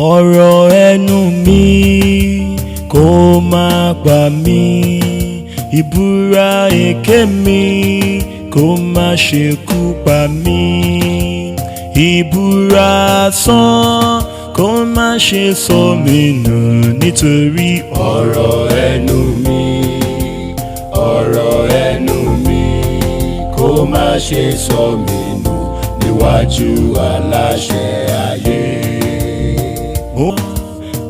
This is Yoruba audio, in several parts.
Ọ̀rọ̀ ẹnu mi kó má pa mí, ìbúra èké mi kó má ṣekú pa mí, ìbúra asán kó má ṣe sọ mí nù nítorí ọ̀rọ̀ ẹnu mi, ọ̀rọ̀ ẹnu mi kó má ṣe sọ mí nù níwájú aláṣẹ ayé. Ó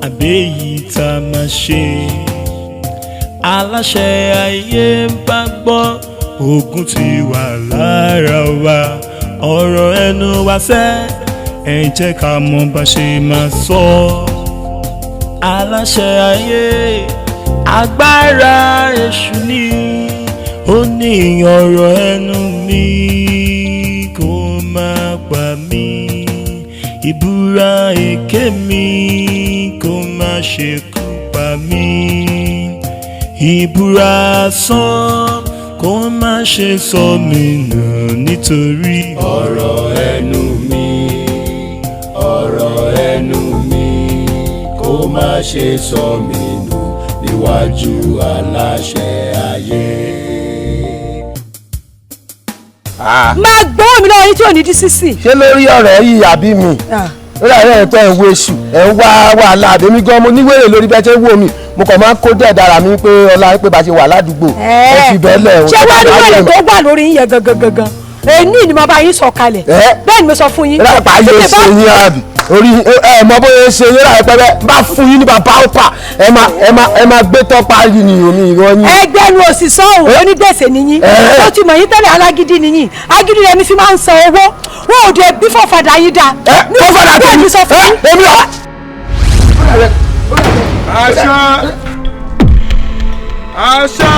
àbẹ́yìí tá a máa ṣe, aláṣẹ ayé bá gbọ́, ogun ti wà lára wa. Ọ̀rọ̀ ẹnu wa sẹ́, ẹ jẹ́ ká mọ bá ṣe máa sọ. Aláṣẹ ayé, agbára èṣù ni, ó ní ọ̀rọ̀ ẹnu mi kó má pa mí, ìbúra èké mi kó má ṣe kú pa mí, ìbúra asán kó má ṣe sọ mí nù nítorí ọ̀rọ̀ ẹnu mi, ọ̀rọ̀ ẹnu mi kó má ṣe sọ mí nù níwájú aláṣẹ ayé. Máa gbọ́ mi lọ́wọ́ yín tí ò ní dí sísì. Ṣé lórí ọ̀rọ̀ yìí àbí mi lórí àárẹ̀ ẹ̀ tẹ́ ẹ̀ ń wo èṣù ẹ̀ ń wá wàhálà àbẹ̀mí gan, mo níwèrè lórí bẹ́ẹ̀ ṣe ń wò mí, mo kàn máa ń kó díẹ̀ dára mi pé ọlá pé bá ṣe wà ládùúgbò ẹ fi bẹ́ẹ̀ lẹ̀. Ṣé wàá rí wẹ̀rẹ̀ tó wà lórí yín yẹn gangan gangan? Èyí ni mo bá yín sọ kalẹ̀, bẹ́ẹ̀ ni mo sọ fún yín. Lápá ayé ṣe yín àbí orí ẹ mọ bóyá ṣe yín láì pẹ́pẹ́ bá fún yín ní bàbá ọ̀pá ẹ máa ẹ máa ẹ máa gbé tọ́pá yìí ni omi ìran yín. Ẹgbẹ́nu òsìsọ́ òun onígbèsè nìyí, ó ti mọ̀ yín tẹ́lẹ̀, alágídí nìyí, agídí rẹ̀ mi fi máa ń san owó, wọn ò dé bí fọ́fadà yín dá. Fọ́fadà bẹ́ẹ̀ ni sọ fún yín. Èmi lọ. Àṣà, àṣà,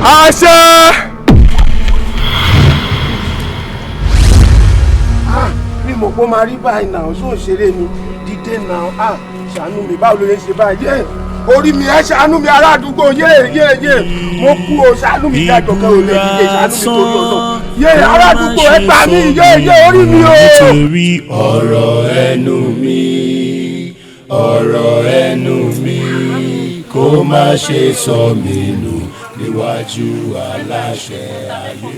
àṣà. Mi mọ̀ pé ó máa rí báyìí náà, ṣó ń ṣeré ni? Dídé náà, ah, ṣàánú mi, báwo ló lè ṣe báyìí? Yé, orí mi, ẹ ṣàánú mi, ará àdúgbò, yé yé yé, mo kú o, ṣàánú mi, dájọ́ kẹ́ ò lè dìde, ṣàánú mi torí ọ̀nà, yé, ará àdúgbò, ẹ gbà mí, yé yé, orí mi o. Nítorí ọ̀rọ̀ ẹnu mi, ọ̀rọ̀ ẹnu mi kó má ṣe sọ mí nù níwájú aláṣẹ ayé.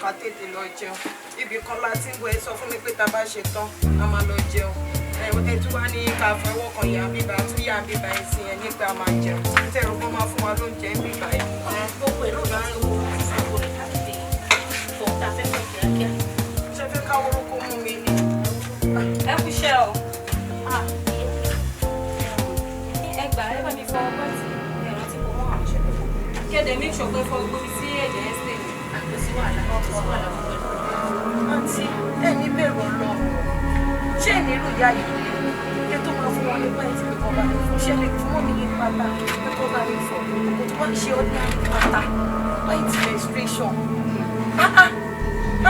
Ká tètè lọ jẹun, ibì kan la ti ń bọ. Ẹ sọ fún mi pé tá a bá ṣe tán, a máa lọ jẹun. Ẹ tún wá ní ká fọwọ́ kan yà bíbá tún yà bíbá ẹ sí ẹ nígbà máa jẹun tẹ̀rù kó máa fún wa lóúnjẹ ń bíbá ẹ. Gbogbo ẹ̀ náà ló ń wo ìṣòro rẹ̀ láti fọ̀ tá a fẹ́ fọ̀ kíákíá. Ṣé fẹ́ káwọ́rọ́ kó mú mi ni? Ẹ kú iṣẹ́ o. Ẹ gbà, ẹ bá mi fọ ọgbọ́n tí ẹ̀rọ tí kò mọ́ àwọn ìṣẹ̀lẹ̀ fún. Kéde make sure pé fọ gbogbo sí ẹ̀jẹ̀ ẹ̀ sè. Kò sí wàhálà, kò sí wàhálà fún ẹ. Àǹtí, ẹ̀mí bẹ̀rù Ọlọ́run. Ṣé ẹ̀mí irú ìyá yìí lè tó máa fún wọn ní pẹ́ǹtì pé kọ́ bá mi fọ? Ṣé lè fún mọ́mí ní pátá pé kọ́ bá mi fọ? Kò tó wá ṣe ordinary pátá, white menstruation.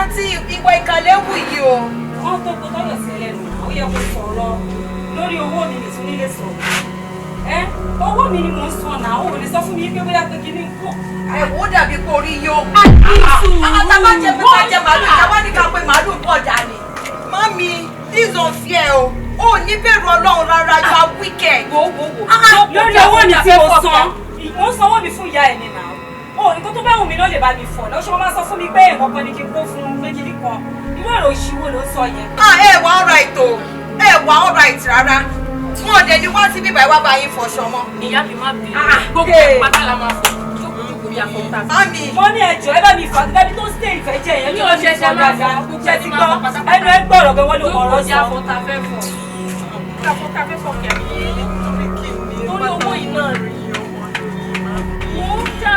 Àǹtí, ìwà ìkàlẹ̀ wù yìí o. Wọ́n tó kó tọ́yọ̀ sí ẹlẹ́nu, ó yẹ kó sọ̀rọ̀ lórí owó mi nìtún nílé sọ̀rọ̀. Ẹ owó mi ni mò ń san náà, ó lè sọ fún mi pé bóyá pé kí ni kú. Ẹ̀wò dàbí pé orí yóò. Àtàbà jẹ pé ká jẹ màálù, ìjàmbá ní ká pé màálù bọ̀ dání. Mami, this is unfair o. O ní bẹ̀rù Ọlọ́run rárá, you are wicked. Wo wo wo. Lórí owó mi tí mo san, mo ń sanwó mi fún ìyá ẹ̀ ni náà. O nǹkan tó bá wù mí náà lè bá mi fọ̀. Lọ́sọ̀ wọn máa sọ fún mi pé nǹkan kan ni kí n kó fún un pé kí ni kan. Irú ọ̀rọ̀ òṣìwò ló ń sọ yẹn. Ẹ wà alright o, ẹ wà alright rárá. Wọn ò dẹ̀ ní wá sí bíbá ẹ wá bá yín fọṣọ mọ́. Ìyá mi má bínú. Gbogbo ẹ̀ pátá la máa fọ̀. Mami. Mo ní ẹjọ́ ẹ bá mi fà níbi tó ń ṣe ìfẹ́ jẹ yẹn. Mi ò ṣẹ̀ṣẹ̀ máa fọ. Ṣé ti gbọ́? Ẹnu ẹ gbọ́rọ̀ pé wọ́n ló mọ̀ ọ̀rọ̀ sọ. Torí owó yìí náà rí.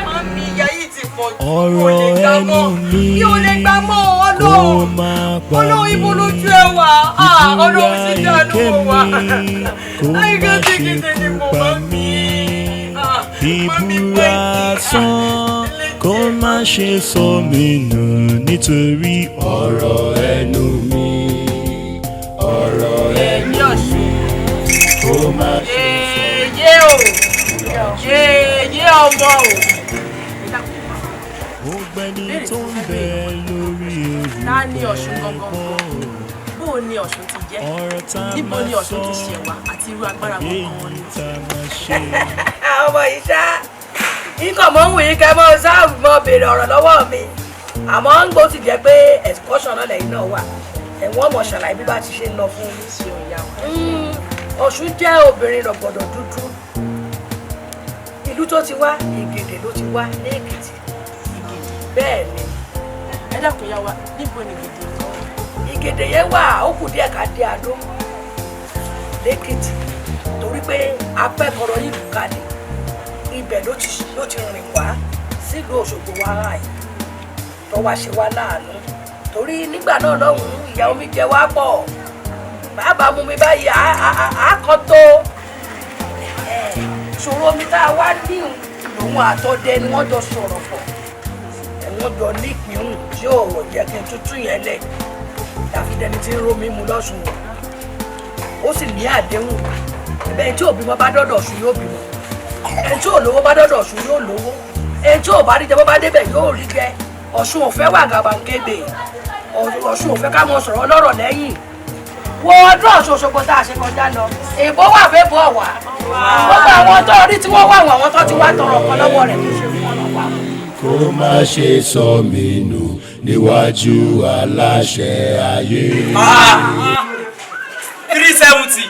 Mami, ìyá yìí ti pọ̀ jù. Ọ̀rọ̀ ẹnu mi Mi ò lè gbà mọ́. kó Ọlọ́run. má pa Ọlọ́run, mí, ibo lójú ẹ wà? Ọlọ́run sì ìbúra dànù èké wò wá. mi kó má ṣe kú pa mí, ìbúra asán kó má ṣe sọ mí nù nítorí ọ̀rọ̀ ẹnu mi, ọ̀rọ̀ ẹnu mi kó má ṣe sọ mí. Yé o, yé ọmọ o. Ọ̀gbẹ́ni tó ń bẹ lórí Ta ni Ọ̀ṣun gangan? Bó o ní Ọ̀ṣun ti jẹ́? Níbo ni Ọ̀ṣun ti ṣẹ̀ wá? Àti irú agbára wo gan-an ni? Ọmọ yìí ṣá, ikọ̀ mọ́ ń wù yín kẹ́ mọ́ sáà mọ́ béèrè ọ̀rọ̀ lọ́wọ́ mi. Àmọ́ ń gbó ti jẹ́ pé excursion náà lẹ́yìn náà wà. Ẹ̀wọ̀n mọ̀ ṣàlàyé bí bá ti ṣe ń lọ fún mi. Ọ̀ṣun jẹ́ obìnrin rọ̀gbọ̀dọ̀ dúdú. Ìlú tó ti wá, Ìgèdè ló ti wá ní Èkìtì. Bẹ́ẹ̀ ni. Ẹ dákun yá wa, níbo ni Ìgèdè kan? Ìgèdè yẹn wà, ó kù díẹ̀ ká dé Adó lẹ́kìtì, torí pé apẹ́kọ̀rọ̀ nílùú kalẹ̀ ibẹ̀ ló ti rìn wá sílùú Òṣogbo wa yìí tó wá ṣe wá láàánú, torí nígbà náà lọ́hùn-ún ìyà omi jẹ wá pọ̀, bàbá mú mi báyìí àákan tó ṣòro omi tá a wá níhùn lòun àtọdẹ ni wọ́n jọ sọ̀rọ̀ pọ̀, ẹ̀wọ̀n jọ nípìnhùn tí ò jẹ́ kí n tútù yẹn lẹ̀ dáfídẹni tí ń rómi mu lọ́sùn, ó sì ní àdéhùn ẹ̀bẹ̀ tí òbí mọ́ bá dọ́dọ̀ Ọ̀ṣun yóò bímọ, ẹni tí ò lówó bá dọ́dọ̀ Ọ̀ṣun yóò lówó, ẹni tí ò bá rí jẹ bó bá débẹ̀ yóò rí jẹ. Ọ̀ṣun ò fẹ́ wà gàbàǹgebè, Ọ̀ṣun ò fẹ́ ká mọ sọ̀rọ̀ ọlọ́rọ̀ lẹ́yìn. Wo ọdún Ọ̀ṣun Òṣogbo tá a ṣe kọjá lọ, èbó wà fẹ́ bọ̀ wá, gbogbo àwọn tó rí tí wọ́n wà wọ́n àwọn tó ti wá tọrọ ọkọ lọ́wọ́ rẹ̀ tó ṣe fún ọ̀nà wa. Kó má ṣe sọ mí nù níwájú aláṣẹ ayé. 370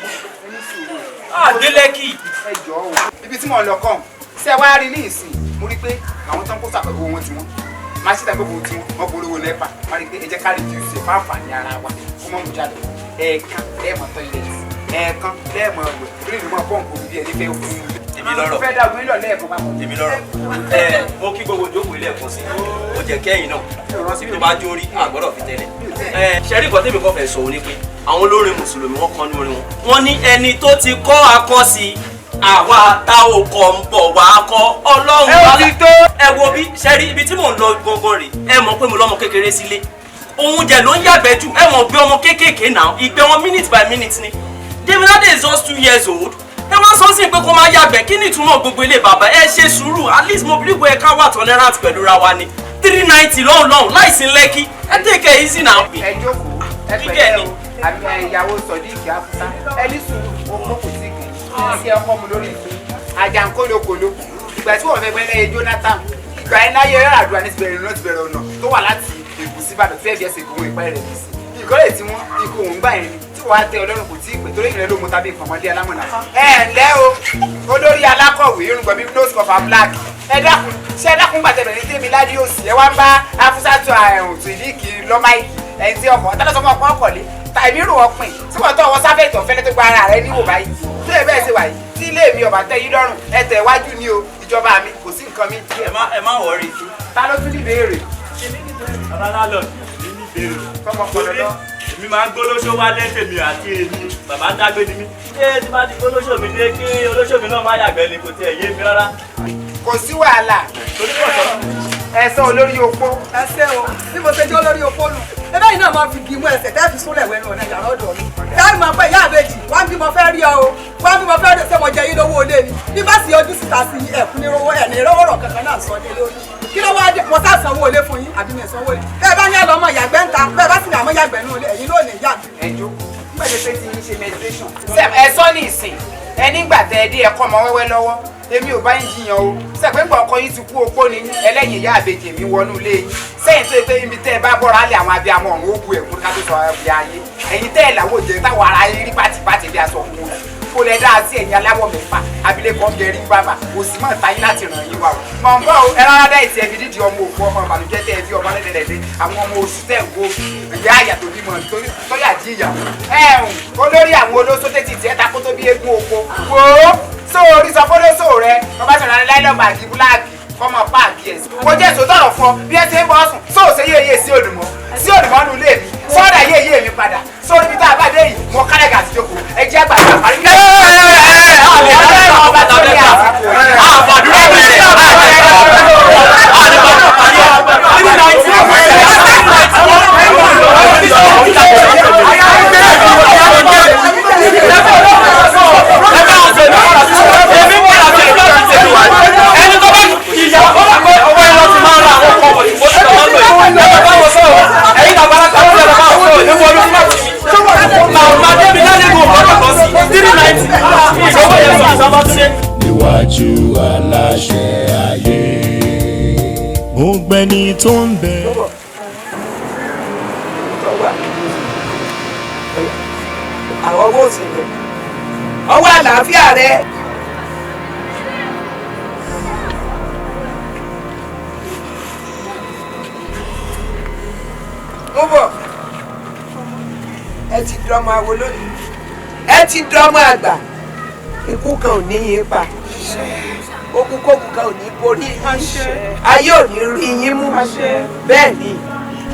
Adeleki. Ẹ jọ̀ọ́ o, ibi tí mò ń lọ kàn ṣé wàá rí ní ìsìn, mo rí pé àwọn tó ń kó sàpẹ̀wò wọn ti wọ́n máa ṣe tàbí owó tí wọ́n polówó nẹ́pà, wọ́n rí pé ẹ jẹ́ ká reduce ẹ̀ fáǹfààní ara wa kó mọ̀ mú jáde. Ẹ̀ẹ̀kan lẹ́ẹ̀mọ̀ tọ́ilẹ̀tì, ẹ̀ẹ̀kan lẹ́ẹ̀mọ̀ ọ̀wẹ̀, torí ìlú mọ̀ pọ́ǹpù bí ẹni fẹ́ fún un. Èmi lọ́rọ̀. Fẹ́ dàgbé lọ lẹ́ẹ̀kan papọ̀. Èmi lọ́rọ̀. Ẹ mo kí gbogbo ìjókòó ilé ẹ̀kọ́ sí. Ó jẹ́ kẹ́yìn náà. Síbi tó bá jó rí, a gbọ́dọ̀ fi tẹ́lẹ̀. Ẹ ṣẹ́rí nǹkan tẹ́mi kọ́ fẹ́ sọ ni pé àwọn olórin mùsùlùmí wọ́n kọ́ ní orin wọn. Wọ́n ní ẹni tó ti kọ́ akọ́sí àwa tá ò kọ́ ń bọ̀ wá kọ́ Ọlọ́run. Ẹ ò ti tó. Ẹ wo bí ṣẹ́rí ibi tí mò ń lọ gangan rè, ẹ mọ̀ pé mo lọ́mọ kékeré sílé. Oúnjẹ ló ń yàgbẹ́ jù, ẹ mọ̀ gbé ọmọ kéékèèké náà, ìgbẹ́ wọn minute by minute ni. Demilade is just 2 years old. Ẹ wá sọ sí pé kó máa yàgbẹ́, kí ni ìtumọ̀ gbogbo ilé bàbá? Ẹ ṣe sùúrù, at least mo believe ẹ ká wà tolerant pẹ̀lú ra wa ni. 390 lọ́hùn lọ́hùn láìsí Lẹ́kí, ẹ take it easy now. Ẹ jókòó, ẹ pẹ̀lẹ́ o, àmì ìyàwó Sọ̀díìkì Afusa, ẹ ní sùúrù, ó kò tí kì í ṣe ọkọ mu lórí ìtú. Àjàǹkólókòló, ìgbà tí wọ́n fẹ́ gbẹ́ lẹ́yìn Jonathan, ìgbà yẹn láyé Yar'Adua ní ti bẹ̀rẹ̀ náà ti bẹ̀rẹ̀ ọ̀nà tó wà láti Èkó sí Ìbàdàn 12 years ago ìpẹ́ rẹ̀ sí. Ìkọ́lẹ̀ tí wọ́n ikú òun gbà yẹn ni tí wàá tẹ Ọlọ́run kò tí ì pè torí ìrìn ló mú tàbí ìpamọ́lé alámọ̀nà. Ẹ ǹlẹ́ o, olórí alákọ̀wé irùngbọ̀n bíi nose cover black. Ẹ dákun, ṣé ẹ dákun gbàtẹ́ bẹ̀rẹ̀ tèmi ládìí òsì ẹ wá ń bá Afúsátù àrùn tìlíkì lọ́máìkì ẹni tí ọkọ̀ tálọ́sọmọ ọkọ̀ ọkọ̀lé tàbí rò ọpìn tí wọ́n tọ́ ọwọ́ sáfẹ̀tì ọ̀fẹ́lẹ́ tó gba ara rẹ níwò báyìí. Tí ẹ bẹ́ẹ̀ ṣe wà yìí, tí ilé mi ọ̀bà tẹ́ yín lọ́rùn, ẹ tẹ̀ wájú ni o, ìjọba mi kò sí nǹkan mi. Ẹ má wọrí. Ta ló tún ní ìbéèrè? Bàbá lálọ́ mi ní ìbéèrè. Tọmọ pọlọ lọ. Èmi máa ń gbólóṣó wá lẹ́sẹ̀ mi àti èmi bàbá dágbé ni mí. Ṣé tí bá ti gbólóṣó mi dé kí olóṣó mi náà má yàgbẹ́ ni kò tiẹ̀ yé mi rárá. Kò sí wàhálà. Ẹ̀sán olórí opó. Ẹsẹ̀ o, bí mo ṣe jẹ́ olórí opó nù. Ebe yìí náà máa fi gímú ẹsẹ̀ tẹ́ fi súnlẹ̀ wẹnu ọ̀nà yàrá ọ̀dọ̀ mi. Táyì máa pẹ́ ìyá àbèjì, wá bí mo fẹ́ rí ọ o, wá bí mo fẹ́ rí ṣé mo jẹ yín lówó ilé ni. Bí bá sì yọjú síta sí ẹ̀kún ní rówó ẹ̀ ní rówó rọ̀ kankan náà sọ dé lórí. Kí ló wá dé? Mo sá sanwó ilé fún yín àbí mi sanwó ilé. Bẹ́ẹ̀ bá ní ẹ lọ́mọ yàgbẹ́ ń ta, bẹ́ẹ̀ bá sì ní àmọ́ yàgbẹ́ nù ilé, ẹ̀yin ló ní yàgbẹ́. Ẹ jókòó, nígbà tó pé tí yín ṣe meditation. Ẹ sọ ní ìsìn, ẹ nígbà tẹ ẹ dé ẹ̀kọ́ ọmọ wẹ́wẹ́ lọ́wọ́. Èmi ò bá yín jiyàn o, sẹ́pẹ́ ńgbà ọkọ yín ti kú opó ni ẹlẹ́yìn ìyá àbèjì mi wọnú ilé yín sẹ́yìn tó yẹ pé ibi tẹ́ ẹ bá bọ́ra lé àwọn abiyamọ ọ̀hún ó bu ẹ̀kún ká tó sọ ẹ̀bí ayé ẹ̀yin tẹ́ ẹ̀ làwọn òjò táwọn ara yín rí pàtìpàtì bí aṣọ òkun kó lẹ dáa sí ẹ̀yin aláwọ̀ mẹ́fà abilékọ ń gẹrí bàbà kò sì mọ̀ táyín láti ràn yín wá o. Mọ̀ ń bọ̀ o, ẹ rárá dá ìtì ẹbí dídì ọmọ òkú ọmọ ìbànújẹ́ tẹ́ ẹ bí ọmọ lẹ́dẹ̀ẹ́dẹ́ àwọn ọmọ oṣù tẹ́ ń wo ìyá àyà tó bímọ tọ́yà jí ìyàwó. Ẹ̀hún olórí àwọn olóṣó tètè tiẹ̀ takó tó bí eégún oko. Wò ó sóorí sọ fọlọ́sọ rẹ bàbá sọ̀rọ̀ ní láìlọ́gbà àti búláàkì kọ́mọ páàkì ẹ̀ sí. Kò jẹ́ èso tọ̀rọ̀ fún ọ bí ẹ ṣe ń bọ́ sùn sóòṣe yéye sí òdùmọ̀ sí òdùmọ̀ nù lé mi sọ́ọ̀dà yéye mi padà sórí bí tá a bá dé yìí mo kárẹ̀gà àti jókòó ẹ jẹ́ àgbàdo àparí. Ẹni tó bá ìyá ó bá pẹ́ ọwọ́ ẹ lọ ti máa ra àwọn ọkọ̀ wọ̀nyí. Níwájú aláṣẹ ayé. Ògbẹ́ni tó ń bẹ. Àwọn ọwọ́ òsì rẹ̀, ọwọ́ àlàáfíà rẹ̀. Mo bọ̀, ẹ ti dọ́mọ awo lónìí, ẹ ti dọ́mọ àgbà, ikú kan ò ní yín pa, okùnkókùn kan ò ní borí yín, ayé ò ní rí yín mú. Bẹ́ẹ̀ ni,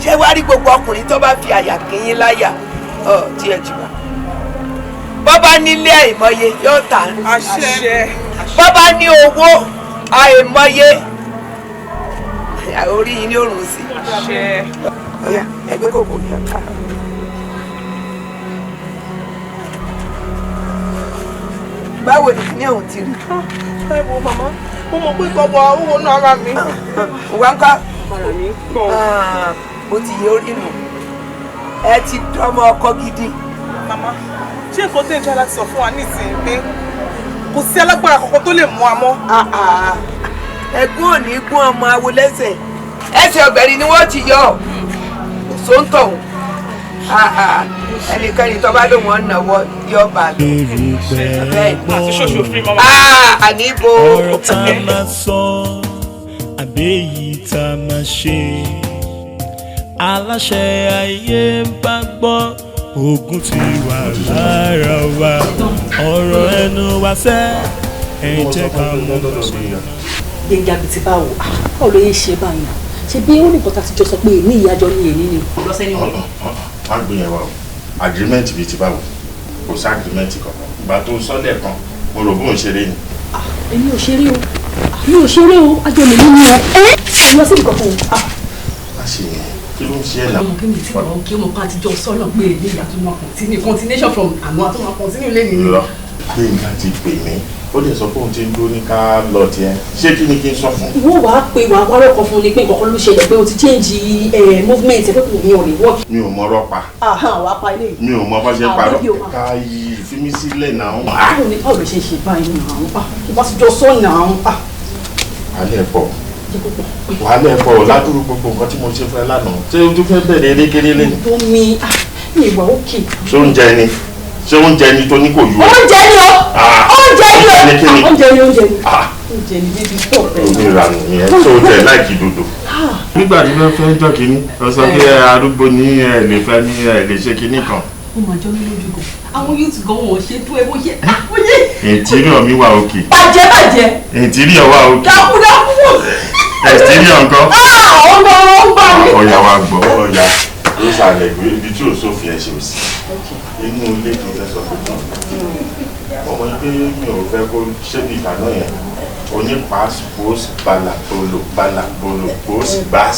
ṣé wàá rí gbogbo ọkùnrin tó bá fi àyà kín yín láyà tí ẹ jìbà, bọ́bá nílé àìmọye yóò tà, bọ́bá ní owó àìmọye orí yín ní òrùn sí. Ọ̀yá ẹgbẹ́ kòkò ní ọ̀tá. Báwo ni ní òun ti rí? Ẹ wo màmá, mo mọ̀ pé gbọ́bọ̀ owó náà ara mi. Ìwà ń kọ́? Ara mi gbọ̀n. Mo ti yẹ orí nù. Ẹ ti dọ́mọ ọkọ gidi. Màmá, ṣé nǹkan tẹ̀ ń jẹ́ láti sọ fún wa nísìnyí pé kò sí alágbára kankan tó lè mú wa mọ́? Ẹ̀gún ò ní gún ọmọ awo lẹ́sẹ̀. Ẹsẹ̀ ọ̀gbẹ̀rì ni wọ́n ti yọ. Sóńtọ̀ ẹnikẹ́ni tó bá lóun ọ̀nà wọ yọ bá lọ. Àti ṣoṣo fún mama. Àníbo. Ọ̀rọ̀ tá a máa sọ àbí èyí tá a máa ṣe. Aláṣẹ ayé bá gbọ́ ogun ti wà lára wa. Ọ̀rọ̀ ẹnu wa sẹ́ ẹ jẹ́ ká mọ̀ ṣe. Gbẹ̀ngà bíi ti báwo, báwo ló yẹ ṣe báyìí? Ṣe bí ó ní nǹkan tá a ti jọ sọ pé ní ìyájọ́ ní èyí ni. Má gbé yẹn wá o, agreement bíi ti báwo, kò sí agreement kankan. Ìgbà tó sọ lẹ́ẹ̀kan mo rò bóun ṣeré ni. Èmi ò ṣeré o, mi ò ṣeré o, àjọ mi ní o. Ẹ lọ sí nǹkan kan o. Má ṣe yẹn, kí ló ń ṣe ẹ̀ náà. Ọmọ kí mi ti wà ókè, ọmọ kan àtijọ́ sọ́nà pé èyí ìyá tó máa continue continuation from àná tó máa continue lẹ́nu. Lọ Gbẹ̀ngà ti pè mí, ó lè sọ pé òun ti ń dúró ní ká lọ tiẹ̀, ṣé kí ni kí n sọ fún. Wọ́n wàá pé wàá wá lọ́kọ̀ fún un ni pé nǹkan kan ló ṣẹlẹ̀ pé o ti change movement ẹ pé kò ní ò lè work. Mi ò mọ̀rọ̀ pa. Wàá pa ilé yìí. Mi ò mọ bá ṣe parọ́ ká yí fi mí sílẹ̀ náà. Báwo ni báwo ló ṣe ṣe báyìí náà? Ìbá ti jọ sọ náà. Wàhálẹ̀ pọ̀, wàhálẹ̀ pọ̀ ládùúrú gbogbo nǹkan tí mo ṣe fún ẹ lánàá. Ṣé o tún fẹ́ bẹ̀rẹ̀ erékeré lẹ́nu? Tó mi mi ìwà òkè. Ṣé oúnjẹ ni? Ṣé oúnjẹ ni tó ní kò yú ẹ? Oúnjẹ ni o! Oúnjẹ ni o! Oúnjẹ ni oúnjẹ ni. Oúnjẹ ni bíbí stop ẹ. Omi ìranù ni ẹ tó jẹ láìkí dodo. Nígbà tí wọ́n fẹ́ jọ kínní, wọ́n sọ pé arúgbó ní ẹ lè fẹ́ ní ẹ lè ṣe kínní kan. Ó máa jọ mí lójú gan. Àwọn youth gan wọn ṣe tó ẹ bó ṣe. Interior mi wà òkè. Bàjẹ́ bàjẹ́. Interior wà òkè. Dákú dákú. Exterior ńkọ́. Ó ń gbọ́ mi. Ọ̀yà wa gbọ́ ọ̀yà nísàlẹ̀ ìwé ibi tí òsófin ẹ̀ ṣe ò sí. Inú ilé tó fẹ́ sọ fún mi. Ọmọ yìí pé mi ò fẹ́ kó ṣé bí ìdáná yẹn. Oní pass post bala bolo bala bolo post bas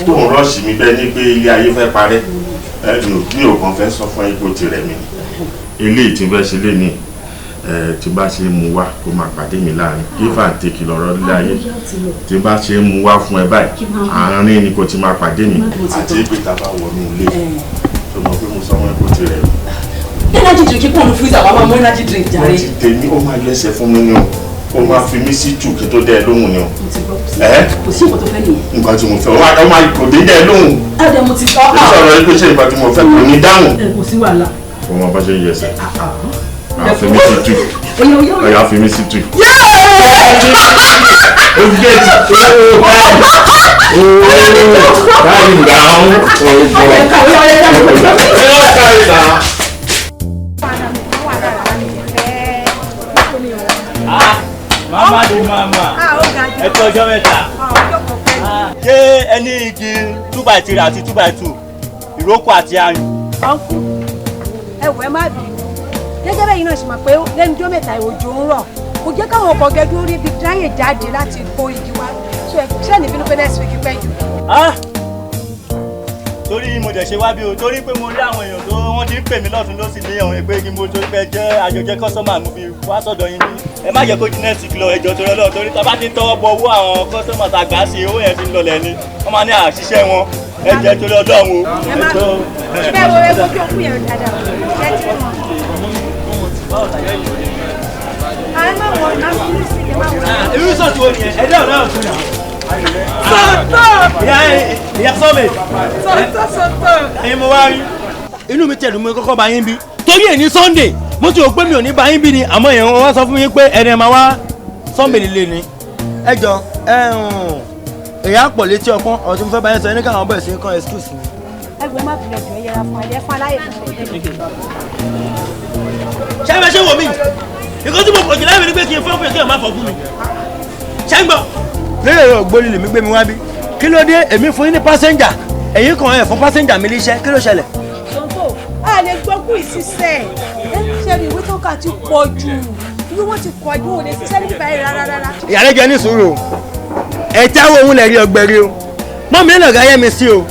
tó ń rọ́ọ̀ṣì mi bẹ́ẹ̀ ni pé ilé ayé fẹ́ parẹ́. Mi ò kàn fẹ́ sọ fún ipò tirẹ̀ mi ni. Eléyìí tí fẹ́ ṣe lé ní tí bá ṣe mú wá kó máa pàdé mi láàrin give and take lọ́rọ̀ ilé ayé. Tí bá ṣe mú wá fún ẹ báyìí àárín ni kò ti máa pàdé mi. Àti pé tá a bá wọnú ilé tó mọ̀ pé mo sọ wọn kó tirẹ̀ mi. Energy drink kí pọ̀ ní freezer wàá máa mú energy drink jàre. Wọ́n ti tèmi ó máa yọ ẹsẹ̀ fún mi ni o, ó máa fi mí sí jù kí tó dẹ́ ẹ lóhùn ni o. Kò sí nǹkan tó fẹ́ nìyẹn. Nǹkan tí mo fẹ́ ó máa kò dé dẹ́ ẹ lóhùn. Ẹ̀ẹ́dẹ̀ mo ti sọ. Ó sọ̀rọ̀ yìí pé ṣé nǹkan tí mo fẹ́ kò ní dáhùn. Kò sí wàhálà. Ó máa bá ṣe ń yẹ ẹsẹ̀. Ọ̀yà fi mí sí tù. Ọ̀yà fi mí sí tù. Ó gé ti tó. Báyìí gbà ó. Mama di mama, ẹ kú ọjọ́ mẹ́ta. Ṣé ẹ ní igi 2x3 àti 2x2, ìrókò àti ayùn? Ọ̀nkú, ẹ wò ẹ má bínú. Gẹ́gẹ́ bẹ́ẹ̀ yìí náà ṣe mọ̀ pé lẹ́nu ọjọ́ mẹ́ta òjò ń rọ̀. Kò jẹ́ káwọn ọkọ̀ gẹ́gẹ́ orí ibi ráyè jáde láti kó igi wá. Ṣé ní bínú pé next week pẹ́ jù? Torí mo dẹ̀ ṣe wá bí o, torí pé mo rí àwọn èèyàn tó wọ́n ti ń pè mí lọ́tún lósì ní ọ̀hún pé kí mo tó fẹ́ jẹ́ àjọjẹ́ kọ́sọ́mà mo fi wá sọ̀dọ̀ yín ní. Ẹ má jẹ́ kó ju next week lọ ẹjọ́ torí Ọlọ́run, torí tá a bá ti ń tọwọ́ bọ owó àwọn kọ́sọ́mà tá a gbà sí owó yẹn ti ń lọlẹ̀ ni wọ́n máa ní àṣìṣe wọn. Ẹ jẹ́ torí Ọlọ́run o. Ẹ má bínú. Ṣé wo ewu ojú òkú yẹn dáadáa? Ṣé ti rí wọn? Àánú wọn, àánú sílẹ̀. Irú sọ̀tù wo nìyẹn? Ẹ̀dá ọ̀rẹ́ ọ̀tún yà. Sọ̀tọ̀! Ìyá sọ́mẹ̀. Sọ̀tọ̀ sọ̀tọ̀. Ẹyin mo wá rí. Inú mi tẹ̀lé mi kọ́kọ́ bá yín bí. Torí èní Sunday, mo ti rò pé mi ò ní bá yín bí ni, àmọ́ èèyàn wá sọ fún mi pé ẹni ẹ máa wá Sunday líle ni. Ẹ jọ èyí á pọ̀ létí ọpọ́n, ọ̀rọ̀ tí mo fẹ́ bá yín sọ ní káwọn bẹ̀rẹ̀ sí ní kan excuse mi. Ẹgbẹ́ má bìnrin ẹjọ́ yẹra fún ẹ fún aláyè fún ẹ. Ṣé ẹ ṣe wò mí? Nǹkan tí mo pọ̀ jù láì ní pé kí n fẹ́ fún yẹn kí n má fọ́ fún mi. Ṣé ń gbọ́? Lórí ẹ̀rọ ògbóni lèmi gbé mi wá bí. Kí ló dé èmi fún yín ní pásẹ́njà? Ẹ̀yin kan ẹ̀ fún pásẹ́njà mi léṣẹ́, kí ló ṣẹlẹ̀? Sọ̀tò, a lè gbọ́ kú ìṣiṣẹ́. Ṣé ìwé tó kà ti pọ̀ jù? Irú wọn ti pọ̀ jù, ò lè ṣiṣẹ́ nípa ẹ̀ rárá rárá. Ìyá rẹ̀ jẹ́ ní sùúrù o. Ẹ táwọn òun lè rí ọgbẹ́ rí o. Mọ́ mi lọ̀gá yẹ́ mi sí o.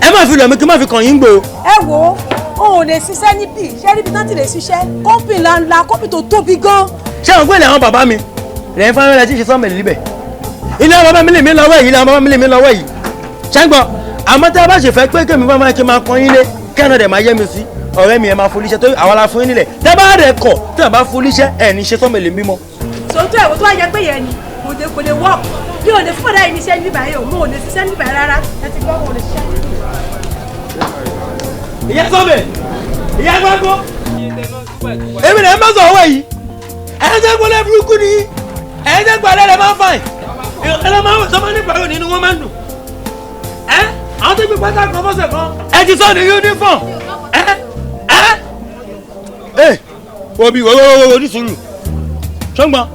Ẹ má fi lọ̀ mí kí n má fi kàn yín gbò. Ẹ wo, o ò lè ṣiṣẹ́ níbí. Ṣé níbi tán ti lè ṣiṣẹ́? Kọ́ńpì ńláńlá, kọ́ńpì tó tóbi gan. Ṣé àwọn gbélé àwọn bàbá mi? Lẹ́yìn fáwọn ẹlẹ́tí ṣe sọ́mẹ̀lì níbẹ̀. Ilé àwọn bàbá mi lè mí lọ́wọ́ yìí, ilé àwọn bàbá mi lè mí lọ́wọ́ yìí. Ṣé ń gbọ́? Àmọ́ tí a bá ṣe fẹ́ pé kémi bá máa kí n máa pọ́n yín lé, kẹ́nà dẹ̀ máa yẹ́ mi sí. Ọ̀rẹ́ mi ẹ̀ máa folíṣẹ́ torí àwa la fún yín nílẹ̀. Tẹ́ bá rẹ̀ kọ̀, tẹ́ bá folíṣẹ́ ẹ̀ ní ṣe sọ́mẹ̀lì mímọ́. Sọ̀tò ẹ̀wọ̀ tó wá yẹ pé yẹn ni, kò lè work. Mi ò lè fún ọ̀dà yìí níṣẹ́ níbà yìí o, mo ò lè ṣiṣẹ́ níbà yìí rárá. Ẹ ti gbọ́, mo ò lè ṣiṣẹ́. Ìyá sọ́mẹ̀, ìyá gbàgbọ́. Èmi lè má sọ ọwọ́ yìí. Ẹ̀yin tẹ́ gbọ́lẹ̀ burúkú ni, ẹ̀yin tẹ́ gbọ́lẹ̀ rẹ̀ máa ń fàìn. Ìrọ̀lẹ́ máa ń sọ máa ń nípa nínú wọn máa ń dùn. Ẹ́ àwọn tó gbé pátá kan fọ́sẹ̀ kan. Ẹ ti sọ ní uniform. Ẹ́ ẹ́ ẹ́ obi wo wo ní sùúrù. Ṣọ́ngbọ́n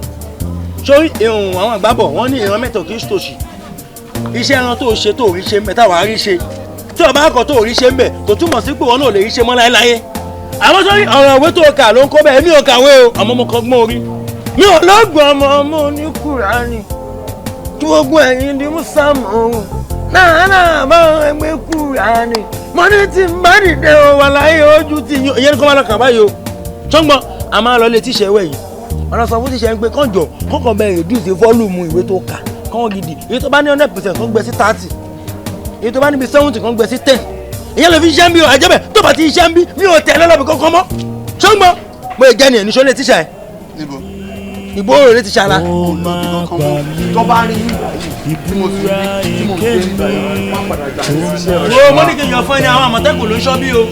sórí ìhùn àwọn àgbàbọ̀ wọ́n ní ìran mẹ́ta kì í ṣòṣì. Iṣẹ́ ẹran tó ṣe tó rí ṣe ń bẹ̀ táwa rí ṣe. Tí o bá kọ̀ tó rí ṣe ń bẹ̀ kò túmọ̀ sí pé wọn náà lè rí ṣe mọ́ láéláé. Àmọ́ sórí ọ̀rọ̀ ìwé tó kà ló ń kó bẹ́ẹ̀, èmi ò kàwé o, àmọ́ mo kọ́gbọ́n orí. Mi ò lọ́gbọ̀n ọmọ ọmọ oníkùránì. Tí ogun ẹ̀yìn di Musa mọ̀ náà bá ẹgbẹ́ Kùránì. Mo ní tí n bá dìde o wà láyé ojú ti yín. Ìyẹn ní kó máa lọ kà báyìí o. Ṣọ́ngbọ́n a máa lọ lé tíṣẹ́ wẹ̀ yìí. Ọ̀nà sọ fún tíṣẹ́ ń pé kànjọ kọ́kàn bẹ́ẹ̀ reduce volume ìwé tó kà kàn gidi. Èyí tó bá ní 100% kàn gbẹ sí 30. Èyí tó bá níbi 70 kàn gbẹ sí 10. Ìyẹn lè fi iṣẹ́ ń bí o, àjẹbẹ̀ tó bá ti iṣẹ́ ń bí mi ò tẹ̀lé lọ́bì kankan mọ́. Ṣọ́ngbọ́n mo lè jẹ́ ni ẹ̀níṣọ́ lé tíṣà ẹ̀. Ìgbóhùn rẹ̀ ti ṣara. Tó bá rí ìgbà yìí tí mo ti rí tí mo gbé nígbà yìí wọ́n padà gbà mí síṣẹ́ ọ̀ṣọ́. Wo mo ní kí n yàn fún ẹni àwọn àmọ̀tẹ́kùn ló ń ṣọ́ bí o.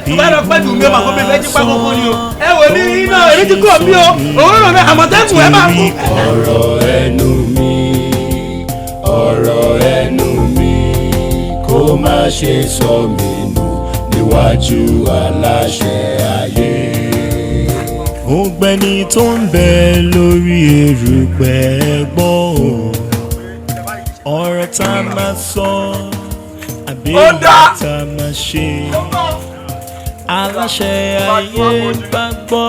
Tó bá lọ pẹ́ jù mí o màá kó mi fẹ́ jí pákókó ni o. Ẹ wò mí iná èmi ti kúrò bí o. Òwúrò mi àmọ̀tẹ́kùn ẹ máa kú. Ọ̀rọ̀ ẹnu mi, ọ̀rọ̀ ẹnu mi, kó má ṣe sọ mí nù níwájú aláṣẹ ayé. Ọ̀gbẹ́ni tó ń bẹ lórí erùpẹ̀ gbọ́ o, ọ̀rọ̀ tá a máa sọ àbí tá a máa ṣe, aláṣẹ ayé bá gbọ́,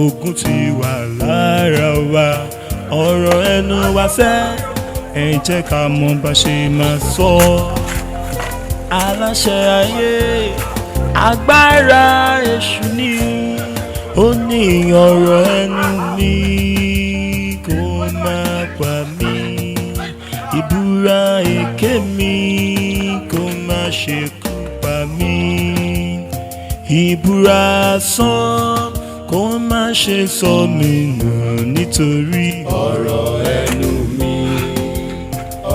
ogun ti wà lára wa, ọ̀rọ̀ ẹnu wa sẹ́, ẹ jẹ́ ká mọ̀ bá ṣe máa sọ. Aláṣẹ ayé agbára èṣù ni. Ó ní ọ̀rọ̀ ẹnu mi kó má pa mí, ìbúra èké mi kó má ṣe kú pa mí, ìbúra asán kó má ṣe sọ mí nù nítorí. Ọ̀rọ̀ ẹnu mi,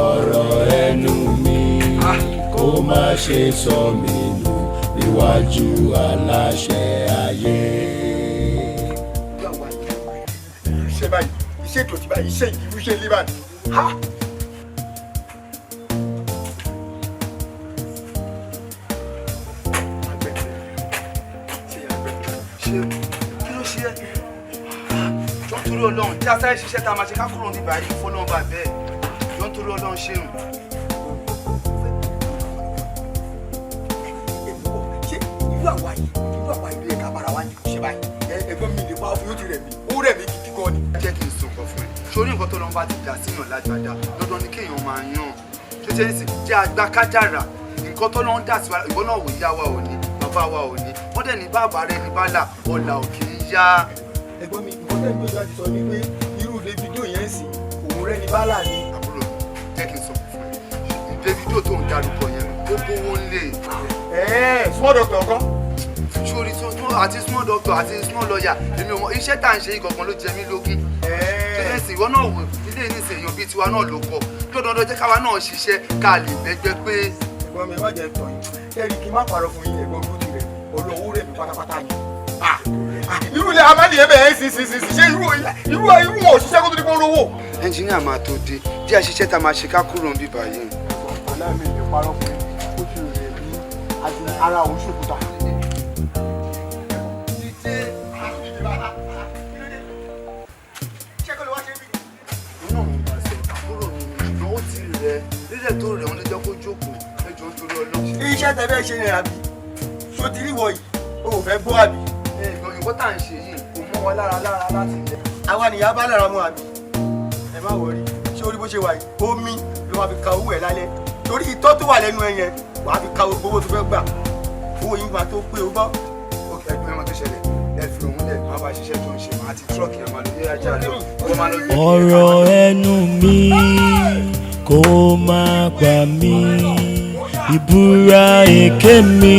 ọ̀rọ̀ ẹnu mi kó má ṣe sọ mí nù níwájú aláṣẹ ayé. Iṣẹ́ báyìí, iṣẹ́ ìdọ̀tí báyìí, iṣẹ́ ìdìbò, iṣẹ́ ilé báyìí. Ha! Ṣé kí ló ṣe ẹ́? Jọ ń torí Ọlọ́run, tí a sáré ṣiṣẹ́ tá a máa ṣe ká kúrò ní báyìí fọlọ́run bá bẹ́ẹ̀. Jọ ń torí Ọlọ́run ṣeun. Ṣé irú àwa yìí, irú àwa yìí ló yẹ ká bára wa ní ṣe báyìí? Ẹ̀gbọ́n mi lè pa fún yóò ti rẹ̀ mí, ó rẹ̀ mí gidi gan ni. Jẹ́ kí n sọ nǹkan fún ẹ. Sórí nǹkan tó lọ́n bá ti dà síyàn lágbàdá, dandan ni kéèyàn máa yàn. Tó ṣe é sì jẹ́ àgbà kájàrà. Nǹkan tó lọ́n dà sí wa, ìwọ náà wò ìyá wa ò ní, bàbá wa ò ní. Wọ́n dẹ̀ ní bàbá rẹ̀ ní bálà, ọ̀là ò kì í yá. Ẹ̀gbọ́n mi, nǹkan tẹ́ ń gbé láti sọ ni pé irú Davido yẹn sì, òun rẹ̀ ní bálà ni. Àbúrò mi, jẹ́ kí n sọ fún ẹ. Davido tó ń darúkọ yẹn, ó bówó ń lè. Small doctor kan. Sórí àti small doctor àti small lawyer, èmi ò mọ iṣẹ́ tá à ń ṣe yìí gangan ló jẹ mí lógún. Nísìnyí ìwọ náà wò ilé nísìnyí èèyàn bíi tiwa náà ló kọ dandandan jẹ́ káwa náà ṣiṣẹ́ ká lè bẹ́gbẹ́ pé. Ẹ̀gbọ́n mi, ẹ má jẹ́ tọ̀ yín. Ẹ̀rí kí n má parọ́ fún yín, ẹ̀gbọ́n mi, ó ti rẹ̀ ọ̀rọ̀ owó rẹ̀ mi pátápátá ni. Irú ilé amadi ẹ bẹ̀rẹ̀ sí sí sí sí, ṣé irú irú irú wọn ò ṣiṣẹ́ kó tó di pé ó rówó. Ẹnjìníà máa tó dé, díẹ̀ ṣiṣẹ́ tá a máa ṣe ká kúrò ń bíbá yìí. Aláàmì ìlú parọ́ fún yín, ó ti rẹ̀ mí àti ara òun ṣòkúta. Àbúrò mi ni ṣùgbọ́n ó ti rẹ̀ rírẹ̀ tó rẹ̀ wọ́n ló jẹ́ kó jókòó ẹjọ́ nítorí Ọlọ́run. Iṣẹ́ tẹ fẹ́ ṣe ni àbí ṣó ti rí wọ yìí, o ò fẹ́ gbọ́ àbí. Ẹ̀gbọ́n, nǹkan tá à ń ṣe yìí kò mọ́ wa lára lára láti ilẹ̀. Àwa nìyá bá lára mu àbí. Ẹ má wọrí, ṣé orí bó ṣe wà yìí, omi ló máa fi ka owó ẹ lálẹ́, torí itọ́ tó wà lẹ́nu ẹ yẹn wàá fi ka gbogbo owó tó fẹ́ gbà, owó yìí máa tó pé o gbọ́. Ok, ẹgbẹ́ mọ́ tó ṣẹlẹ̀, ẹ fi òun lẹ̀, máa bá ṣiṣẹ́ tó ń ṣe, máa ti tírọ̀kì yẹn máa lọ yé ajá lọ, ó máa lọ gbé. Ọ̀rọ̀ ẹnu mi kó má gbà mí, ìbúra èké mi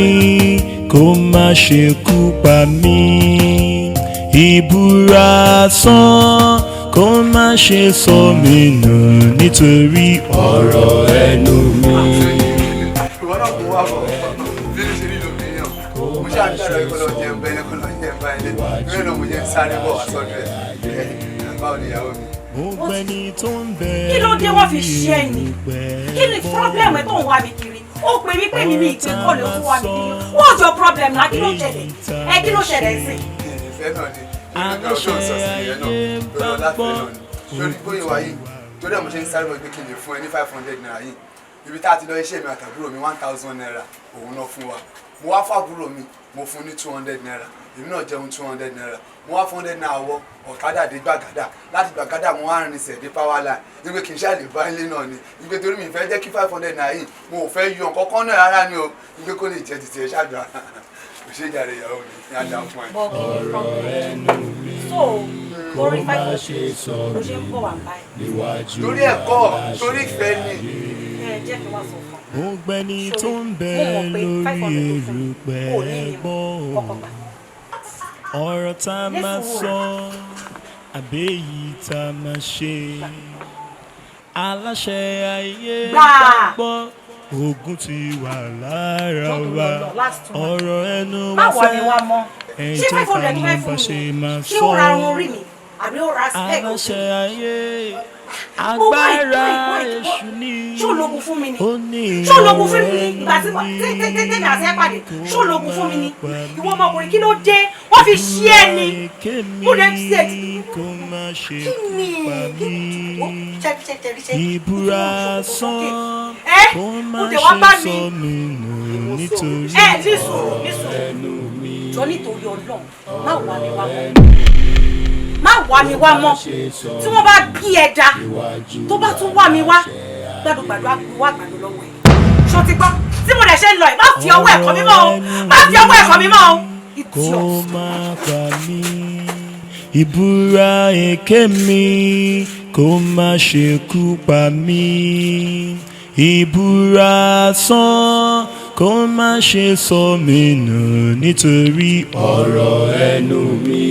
kó má ṣe kú pa mí, ìbúra asán kó má ṣe sọ mí nù nítorí ọ̀rọ̀ ẹnu mi. Ìwọ náà kò wá bọ̀ bí ló ṣe rí lómi yàn, mo ṣáà ń ṣàròyé kó lọ jẹun bẹ́ẹ̀ kó lọ jẹun báyìí lé lórí náà, mo jẹ́ ń sáré bọ̀ wá sọ́dọ̀ ẹ̀. Báwo ni ìyàwó mi? Gbogbo ẹni tó ń bẹ Kí ló dé wọ́n fi ṣe ẹ ni? Kí ni problem ẹ tó ń wá mi kiri? Ó pè mí pé mi ní ìpè kọ́ lè fún wa mi kiri. What's your problem na? Kí ló ṣẹlẹ̀ ẹ? Kí ló ṣẹlẹ̀ sí? Ìfẹ́ náà ni ìfẹ́ náà tó ń sọ sí ìyẹn náà lórí ọláfẹ́ náà ni lórí bóyá wáyé, torí ẹ̀ mo ṣe ń sáré bọ̀ pé kí n lè fún ẹ ní ₦500 yìí. Ibi tá a ti lọ iṣẹ́ mi àtàbúrò mi, ₦1,000 òun náà fún wa. Mo wá fàbúrò mi, mo fún ní ₦200, èmi náà jẹun ₦200, mo wá ₦400 wọ ọ̀kadà dé Gbàgádà. Láti Gbàgádà mo wá rinṣẹ̀ dé power line wípé kì í ṣáà lè bá ilé náà ni, wípé torí mi fẹ́ jẹ́ kí ₦500 yìí, mo ò fẹ́ yọ nǹkan kan náà rárá ni o, wípé kó lè jẹ́ títí ẹ ṣáàdùn kò ṣe jàre ìyàwó mi ní ajá fún ẹ. Ọ̀rọ̀ ẹnu mi So kó orí má five ṣe sọ ló ṣe ń mí bọ̀ wá báyìí. níwájú Torí ẹ̀kọ́, torí ìfẹ́ ni. Ẹ jẹ́ kí n wá sọ fún ọ. Gbogbo ẹni tó ń bẹ Mo mọ̀ pé lórí 500 tó fún mi, erùpẹ̀ kò ní ní gbọ́ kọ́kọ́ gbà. ọ̀rọ̀ tá a Ní máa sùúrù. sọ àbẹ́yìí tá a máa ṣe, aláṣẹ ayé Gbà. gbọ́ ogun ti wà lára Jọ́ torí wa. Ọlọ́run, last one. Ọ̀rọ̀ ẹnu Má wa wà mí fẹ́ wá mọ́. ẹ Ṣé jẹ́ five ká hundred mọ fẹ́ bá fún ṣe mi? máa Ṣé sọ. ó ra irun orí mi àbí ó ra spec ojú Aláṣẹ mi? ayé, Mo wá agbára ìpín èṣù ní ṣé ológun fún mi ni? Ó ní Ṣé ológun fún mi ni? ọ̀rọ̀ Ìgbà tí ẹnu tí tèmi àti ẹ pàdé, ṣé ológun fún mi ni? Ìwọ ọmọkùnrin, kí ló dé? Wọ́n fi ṣí ẹ ni. Èké mi Mo lè ṣe kó má ṣe kí ni pa kí mí, wọ́n ṣe ṣe ṣe ṣe ìbúra asán ẹ kó má kò dé wá ṣe bá mi. sọ mí nù nítorí Ẹ ní sùúrù, ní sùúrù. ẹnu mi. Jọ nítorí Ọlọ́run, má wà mí wá mọ́, má wà mí wá mọ́. Tí wọ́n bá bí ẹ da tó bá tún wà mí wá, gbàdúgbàdú á gbowó àgbàdo lọ́wọ́ ẹ̀. Ṣó ti gbọ́? Tí mo dẹ̀ ṣe ń lọ ẹ̀, má fi ọwọ́ ẹ̀kọ́ mi mọ́ o, má fi ọwọ́ ẹ̀kọ́ mi mọ́ o. Kó má pa mí, ìbúra èké mi kó má ṣe kú pa mí, ìbúra asán kó má ṣe sọ mí nù nítorí ọ̀rọ̀ ẹnu mi.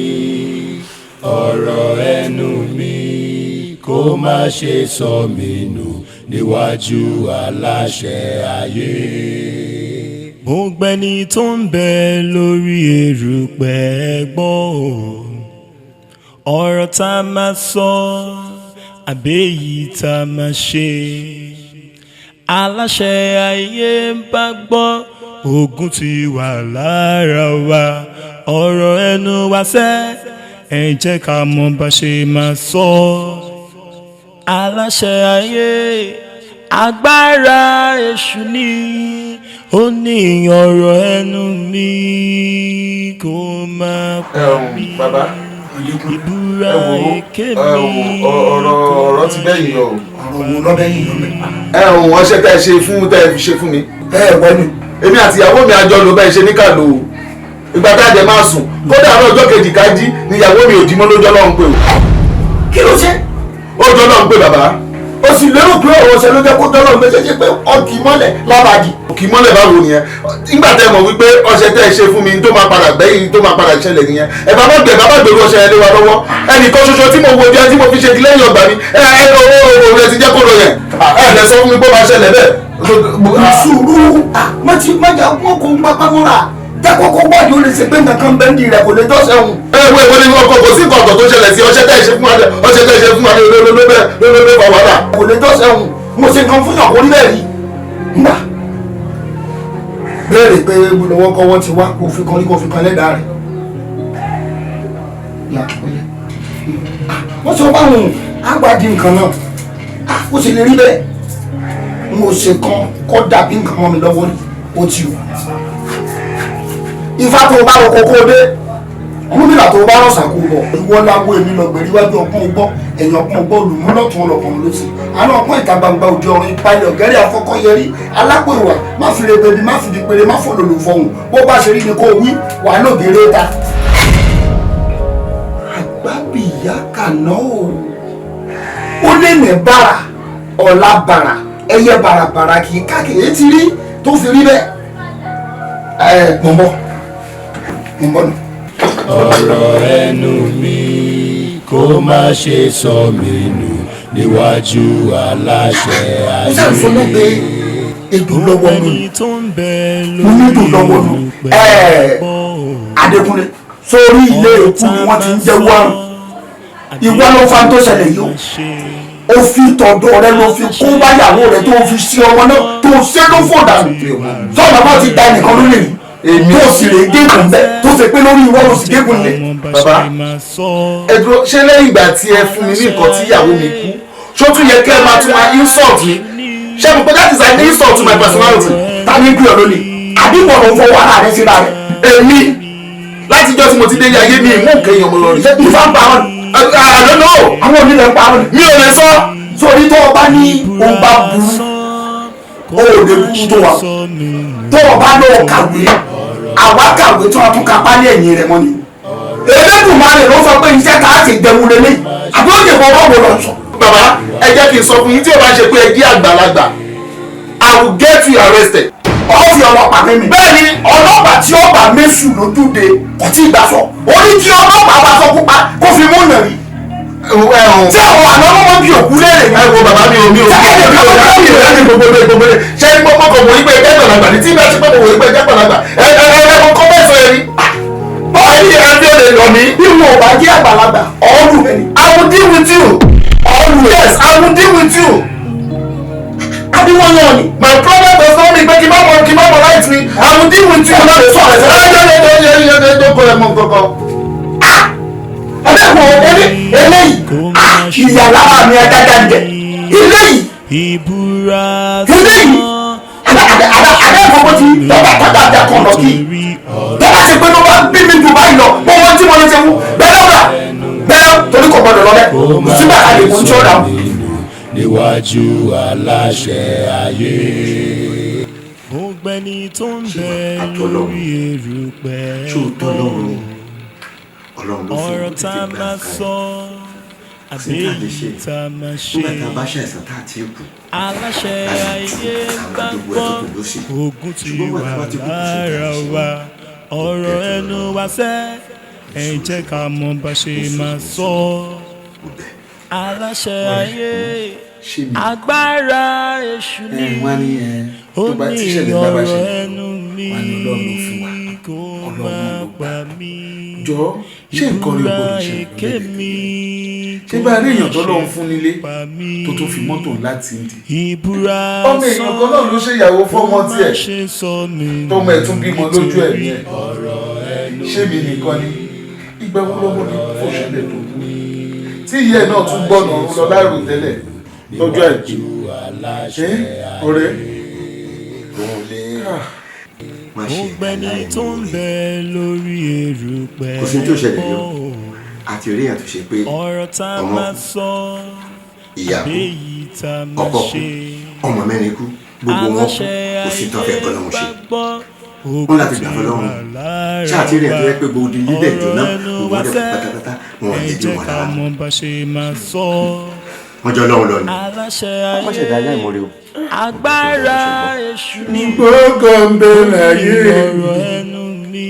Ọ̀rọ̀ ẹnu mi kó má ṣe sọ mí nù níwájú aláṣẹ ayé. Gbogbo ẹni tó ń bẹ lórí erùpẹ̀ gbọ́ o, ọ̀rọ̀ tá a máa sọ àbẹ́yìí tá a máa ṣe, aláṣẹ ayé ń bá gbọ́ ogun ti wà lára wa. Ọ̀rọ̀ ẹnu wa sẹ́, ẹ jẹ́ ká mọ bá ṣe máa sọ. Aláṣẹ ayé, agbára èṣù ni ó ní ọ̀rọ̀ ẹnu mi kó má pa mí, Bàbá, ìbúra ẹ wo, èké ẹ mi wo, ọ̀rọ̀ ọ̀rọ̀ ti bẹ́yìn yọ o. Ọ̀rọ̀ wo lọ́bẹ̀yìn yọ mẹ́? Ẹ ò wọ́n ṣe tẹ́ ẹ ṣe fún tẹ́ ẹ fi ṣe fún mi. Ẹ wẹ́ ni. Èmi àti ìyàwó mi àjọ ló bẹ́ẹ̀ ṣe ní ká lò ó. Ìgbà tá a jẹ máa sùn, kódà àárọ̀ ọjọ́ kejì ká jí ni ìyàwó mi ò jí mọ́ lójọ́ lọ́hùn pé o. Kí ló ṣe? Ó jọ lọ́hùn pé bàbá. Ó sì lérò pé ọ̀rọ̀ ṣe ló jẹ́ kó dọ́lọ́ méjèèjì pé ọkì mọ́lẹ̀ lábàdì. Kì í mọ́lẹ̀ báwo nìyẹn? Nígbà tẹ́ mọ̀ wípé ọṣẹ tẹ́ ẹ ṣe fún mi tó máa padà gbẹ́yìn tó máa padà ṣẹlẹ̀ nìyẹn. Ẹ bá má gbẹ bá má gbèrú ọṣẹ yẹn lé wa lọ́wọ́. Ẹnìkan ṣoṣo tí mo wo bí ẹ tí mo fi ṣe di lẹ́yìn ọgbà mi, ẹ ẹ owó rẹ ti jẹ́ kó lọ yẹn. Ẹ lẹ sọ fún mi pé ó máa ṣẹlẹ̀ bẹ́ẹ̀. Sùúrù mọ̀jà wọn kò ń pápá mọ́ra. Jẹ́ kókó wádìí ó lè ṣe pé nǹkan bẹ́ńdì rẹ̀ kò lè jọ́sẹ̀ òun. Ẹ wo ìwé ni ọkọ̀ kò sí nǹkan ọ̀tọ̀ tó ṣẹlẹ̀ sí ọṣẹ tẹ́ ẹ ṣe fún wa ọṣẹ tẹ́ ẹ ṣe fún wa ló fà wàhálà. Kò lè jọ́sẹ̀ òun. Mo ṣe nǹkan fún yàn kó rí bẹ́ẹ̀ rí. Ngbà béèrè pé lọ́wọ́ kọ́wọ́ ti wá kó fi kan rí kó fi kan lẹ́dàá rẹ̀. Wọ́n sọ báwọn àgbàdì nǹkan náà ó sì lè rí bẹ́ẹ̀. Mo ṣe kan kọ́ dàbí nǹkan mọ́ mi lọ́wọ́ rí ó ti wù. Ifá tó o bá rọ kókó dé Ọ̀rúnmìlà tó o bá rọ̀ṣà kó bọ̀. Ìwọ láwo èmi lọ gbẹ̀rí wájú ọpọ́n ọgbọ́n ẹ̀yìn ọpọ́n ọgbọ́n olùmúlọ̀tún ọlọ́kùnrin ló sì. Àná ọpọ́n ìta gbangba òde ọ̀run ìpalẹ̀ ọ̀gẹ́rẹ́ afọ́kọ́yẹrí alápò ìwà má fi re bèbí má fi di péré má fòlòlò fọhùn bó bá ṣe rí ni kó wí wà lóògèrè ta. Àgbábìyá kàná o ó lè ní bàrà ọ̀la bàrà ẹyẹ bàràbàrà kì í káàkiri ti rí tó fi rí bẹ́ẹ̀. Ẹ mọ̀ bọ̀ mọ̀ bọ̀ nù. Ọ̀rọ̀ ẹnu mi kó má ṣe sọ mí nù níwájú aláṣẹ ayé. Mo sàn sọ náà pé èdò lọ́wọ́ nù mo ní èdò lọ́wọ́ nù. Adékúnlé sórí ilé èkú ni wọ́n ti ń jẹ́wọ́ àrùn ìwọ ló fa tó ṣẹlẹ̀ yìí o. Ó fi tọ̀dọ̀ rẹ ló fi kó báyàwó rẹ tó fi ṣe ọmọ náà tó ṣe ló fò dànù. Sọ́ọ̀bù bá ti da ẹnìkan lórí èmi tó sì lè gégùn bẹ́ẹ̀ tó ṣe pé lórí ìwọ ló sì gégùn lé. Bàbá ẹ dúró, ṣé lẹ́yìn ìgbà tí ẹ fún mi ní nǹkan tí ìyàwó mi kú ṣó tún yẹ kẹ́ ẹ máa tún máa insult mi? Ṣé mo pé that is an insult to my personality? Ta ni kú ẹ lónìí? Àbí wọ́n ló ń fọwọ́ ara rẹ síra rẹ? Èmi látijọ́ tí mo ti délé ayé mi ìmú nǹkan èèyàn mo lọ rí. Ifá ń pa ọ́ ni. I don't know. Àwọn onílẹ̀ ń pa ọ́ ni. Mi ò lè sọ. Sórí tó o bá ní o bá burú o ò lè burú tó wa tó o bá lọ kàwé àwa kàwé tí wọn tún ka pálí ẹ̀yìn rẹ̀ mọ́ ni. Elédùmarè ló sọ pé iṣẹ́ tá a ti gbẹ̀wò lélẹ̀ àbí ó lè fọwọ́ wò lọ sọ. Bàbá ẹ jẹ́ kí n sọ fún yín tí o bá ṣe pé ẹ jí àgbàlagbà I will get you arrested. Ó fi ọlọ́pàá mímì. Bẹ́ẹ̀ni ọlọ́pàá tí ó bá mẹ́sù lójúde kò tí ì gbà sọ. Orí tí ọlọ́pàá bá sọ kópa kó fi mú nà rí. Tí àwọn àná ló mọ bí òkú léèrè. Ẹ wo bàbá mi ò mi ò mi ò mi gbogbo gbogbo ṣé ní gbogbo kò wòye pé ẹgbẹ́ àgbàlagbà ní tí bá ti pé kò wòye pé ẹgbẹ́ àgbàlagbà ẹ ẹ ẹ ẹ kọ́ bẹ́ẹ̀ sọ yẹn ni. Bọ́ọ̀ ní ẹ bí ó lè lọ mí. Bí wọn ò bá jẹ́ àgbàlagbà ọ̀ọ́lù rẹ ni. I will deal with you. Ọ̀ọ́lù rẹ. Yes, I will deal with you. Àbí wọ́n yàn ni. My problem does not mean pé kí n má mọ right mi. I will deal with you. Ẹ má lè sọ ọ̀rẹ́ sẹ́yìn. Ẹ ẹ ẹ ẹ ẹ ẹ kọ́ ẹ mọ kankan. Ẹlẹ́wọ̀n eléyìí ìyà lára mi adájá ń jẹ eléyìí eléyìí adẹ́kọ̀ọ́ ti tọ́ba tọ́ba àti akọ̀nà kí tọ́ba ti pé ló bá bí mi jù báyìí lọ mo wọ́n tí mo lè ṣe fún bẹ́ẹ̀ lọ́la bẹ́ẹ̀ torí kò gbọdọ̀ lọ bẹ́ẹ̀ kò sígbà àlè kò ń tí ó dà. Níwájú aláṣẹ ayé. Ọ̀gbẹ́ni tó ń bẹ lórí erùpẹ̀ Ọlọ́run ló fún ọ̀rọ̀ un tá tètè a gba máa nǹkan sọ ẹ̀ àbí sí tá a lè ṣe èyí tá a máa ṣe nígbà tá a bá ṣàìsàn tá a ti kú aláṣẹ ayé bá gbogbo gbọ́ ẹ̀ tó kù ló sì ogun ti ṣùgbọ́n wà wà tá a bá ti kú kò sí tá a lára lè ṣe wa ọ̀rọ̀ ẹnu wa sẹ́ ẹ jẹ́ ká mọ bá ṣe máa sọ aláṣẹ ayé agbára èṣù ni wọ́n á ní ẹ ó tó bá ní tíṣẹ̀lẹ̀ bá bá ọ̀rọ̀ ṣẹlẹ̀ ẹnu mi wọ́n á ní Ọlọ́run ló fún wa kó Ọlọ́run má ló gbà pa mí Jọ ṣé nǹkan rí ìbúra gbọdọ̀ ṣẹlẹ̀ èké lórílẹ̀ mi ṣé bá rí èèyàn tó lọ́n fún nílé pa mí tó tún fi mọ́tò ńlá ti ń di. ìbúra Ọmọ èèyàn kan náà ló ṣe ìyàwó fọ́mọ tiẹ̀ ṣe sọ mí tọmọ ẹ̀ tún bímọ lójú ẹ̀mí ẹ̀ ṣé mi nìkan ni ìgbà wo lọ́mọ mi fòṣẹlẹ̀ tó kú tí ìyá ẹ̀ náà tún gbọ́nà ọ̀run lọ láìrò tẹ́lẹ̀ lọ́jọ́ àìkú ṣé ọ̀rẹ́ má ṣe ọ̀gbẹ́ni tó ń bẹ lórí erùpẹ̀ kò sí ní tó ṣẹlẹ̀ yọ àti rí èèyàn tó ṣe pé ọ̀rọ̀ tá a ọmọ máa sọ ìyá àbí kú èyí tá a máa ọkọ kú ṣe ọmọ mẹ́rin kú gbogbo wọn kú kò sí tó fẹ́ bọ́lọ́run ṣe gbọ́ wọn láti gbà fọlọ́run ṣáà tí rí èèyàn tó yẹ pé gbogbo ilé dẹ̀ jóná gbogbo wọn dẹ̀ kú pátápátá wọn ò ẹ lè bí jẹ́ wọn ká rárá mọ bá ṣe máa sọ Wọ́n jọ lọ́hùn lọ ni. Aláṣẹ Wọ́n ṣẹ̀dá aláìmoore o. Agbára èṣù Gbọ́ngànbẹ láyé mi.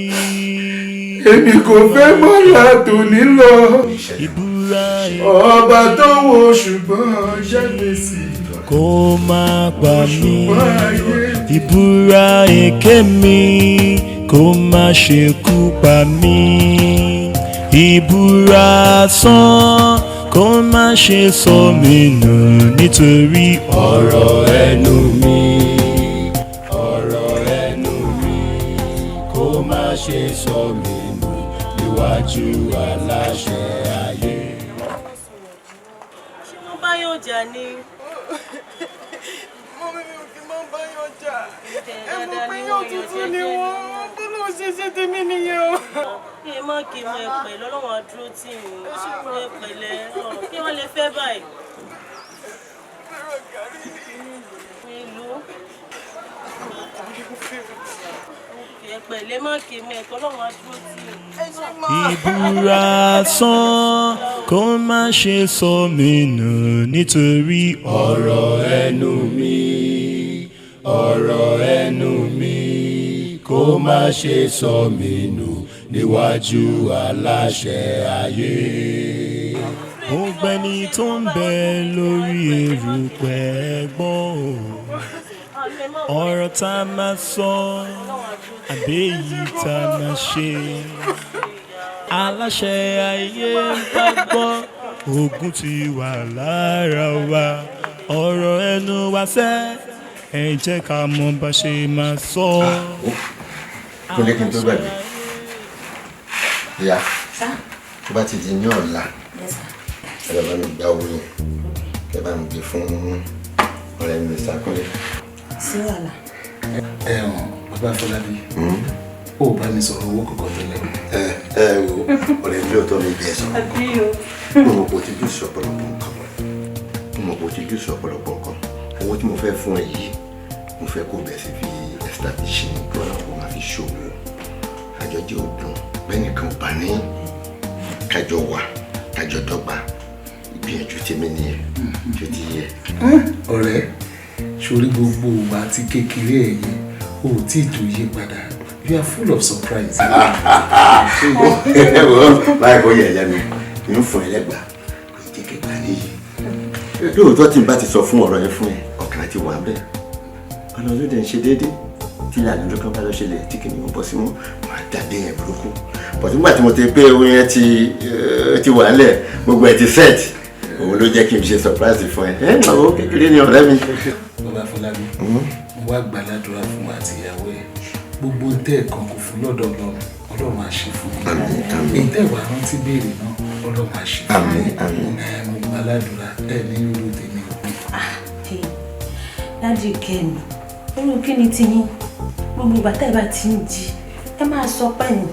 Èmi kò fẹ́ mọ́ látòní lọ. Ọba tó wo ṣùgbọ́n ṣàgbèsì. Kó má pa mí, ìbúra èké mi kó má ṣe kú pa mí, ìbúra asán kó má ṣe sọ mí nù nítorí ọ̀rọ̀ ẹnu mi. Ọ̀rọ̀ ẹnu mi kó má ṣe sọ mí nù níwájú aláṣẹ ayé. Ṣé wọ́n bá yàn jà ni? Mọ́mí, mi ò kí máa ń bá yàn jà. Ẹ mọ̀ pé yóò tuntun ni wọ́n. Bó ló ṣe ṣe tèmi nìyẹn o. Ẹ má kí mọ, ẹ pẹ̀lẹ́, Ọlọ́run á dúró tì yín. Ẹ pẹ̀lẹ́, kí wọ́n lè fẹ́ báyìí. Ìlú. Ẹ pẹ̀lẹ́, má kí mọ, ẹ̀kọ́ Ọlọ́run á dúró tì yín. Ìbúra asán kó má ṣe sọ mí nù nítorí ọ̀rọ̀ ẹnu mi. Ọ̀rọ̀ ẹnu mi kó má ṣe sọ mí nù níwájú aláṣẹ ayé. Ọ̀gbẹ́ni tó ń bẹ lórí erùpẹ̀ gbọ́ o, ọ̀rọ̀ tá a máa sọ àbí èyí tá a máa ṣe, aláṣẹ ayé ń bá gbọ́, ogun ti wà lára wa. Ọ̀rọ̀ ẹnu wa sẹ́, ẹ jẹ́ ká mọ bá ṣe máa sọ. Kúnlé, kí n tó gbàgbé, ìyá, tó bá ti di ní ọ̀la, ẹ lọ bá mi gba owó yẹn, kẹ bá mi gbé fún ọ̀rẹ́ mi, Mr. Kúnlé. Sí wàhálà. Ẹ hàn, bàbá Fọlábí, ó bá mi sọ̀rọ̀ owó kọ̀ọ̀kan tẹ́lẹ̀. Ẹ ẹ wo, ọ̀rẹ́ mi, lóòótọ́ mi bí ẹ sọ̀rọ̀. Àbí o. Mo mọ̀ pé o ti jù sí ọ̀pọ̀lọpọ̀ nǹkan. Mo mọ̀ pé o ti jù sí ọ̀pọ̀lọpọ̀ nǹkan. Owó tí mo fẹ́ fún ẹ yìí, mo fẹ́ kó bẹ̀ sí fi establish ní kí ọ̀nà kó máa fi ṣòwò. Àjọjẹ òdùn bẹ́ẹ̀ nìkan ò bá ní kájọ wà, kájọ dọ́gba. Ìgbìyànjú tèmi nìyẹn tó ti yẹ. Ọ̀rẹ́, sórí gbogbo ìwà àti kékeré ẹ̀ yẹn o ò tí ì tó yí padà. You are full of surprise. Báyìí kò yẹ lẹ́nu ń fún ẹ lẹ́gbàá, kò jẹ́ kẹgbàá níyì. Lóòótọ́, tí n bá ti sọ fún ọ̀rọ̀ yẹn fún ẹ, ọkàn ti wà bẹ́ẹ̀. Ọ̀nà tó dẹ̀ ń ṣe déédéé tí ìlànà ló kàn bá lọ ṣẹlẹ̀ tí kìnìún bọ́ sí wọn, wọ́n á dàbí yẹn burúkú. Bọ̀dé, nígbà tí mo ti pé owó yẹn ti wà ńlẹ̀, gbogbo ẹ̀ ti set, òun ló jẹ́ kí n ṣe surprise fún ẹ. Ẹ owó kékeré ni, ọ̀rẹ́ mi. Bàbá Fọlábí, mo wá gbàládùra fún wa àti ìyàwó ẹ. Gbogbo tẹ́ ẹ̀ kan kò fún lọ́dọ̀ Ọlọ́run, Ọlọ́run á ṣe fún mi. Èyí tẹ́ wàá rántí béèrè náà, Ọlọ́run á ṣe fún mi. Ẹ mo gbàládùra, ẹ ní irú tèmi ò. Daddy Kẹ́mi, irú kí ni tiyín? Gbogbo ìgbà tẹ́ ẹ bá ti ń jí, ẹ máa sọ pé ní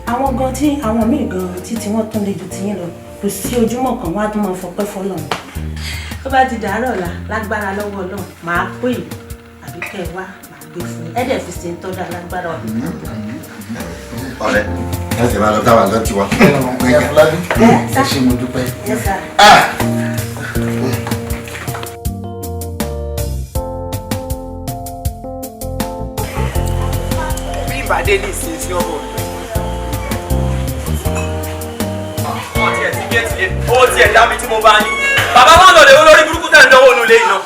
àwọn gan tí àwọn míì gan títí wọ́n tún lè ju tiyín lọ, kò sí ojúmọ́ kan wọ́n á tún máa fọpẹ́ fọ́lọ́run. Tó bá ti dàárọ̀ ọ̀la, lágbára lọ́wọ́ Ọlọ́run, màá pè é àbí kẹ́ ẹ wá, màá gbé fún yín. Ẹ dẹ̀ fi ṣe ń tọ́jú alágbára ọ̀dùn. Ọ̀rẹ́, láti máa lọ táwa lọ tiwa. Ìyá Fọlábí, ẹ ṣé, mo dúpẹ́. Yes, sir. Bí ìbàdé ní ìsinsìn ọbọ. Wọ́n tiẹ̀ ti gé tiẹ̀, owó tiẹ̀ dá mi tí mo bá yín. Bàbá landlord, èwo lórí burúkú tẹ̀ ń dánwò nulẹ̀ yìí náà?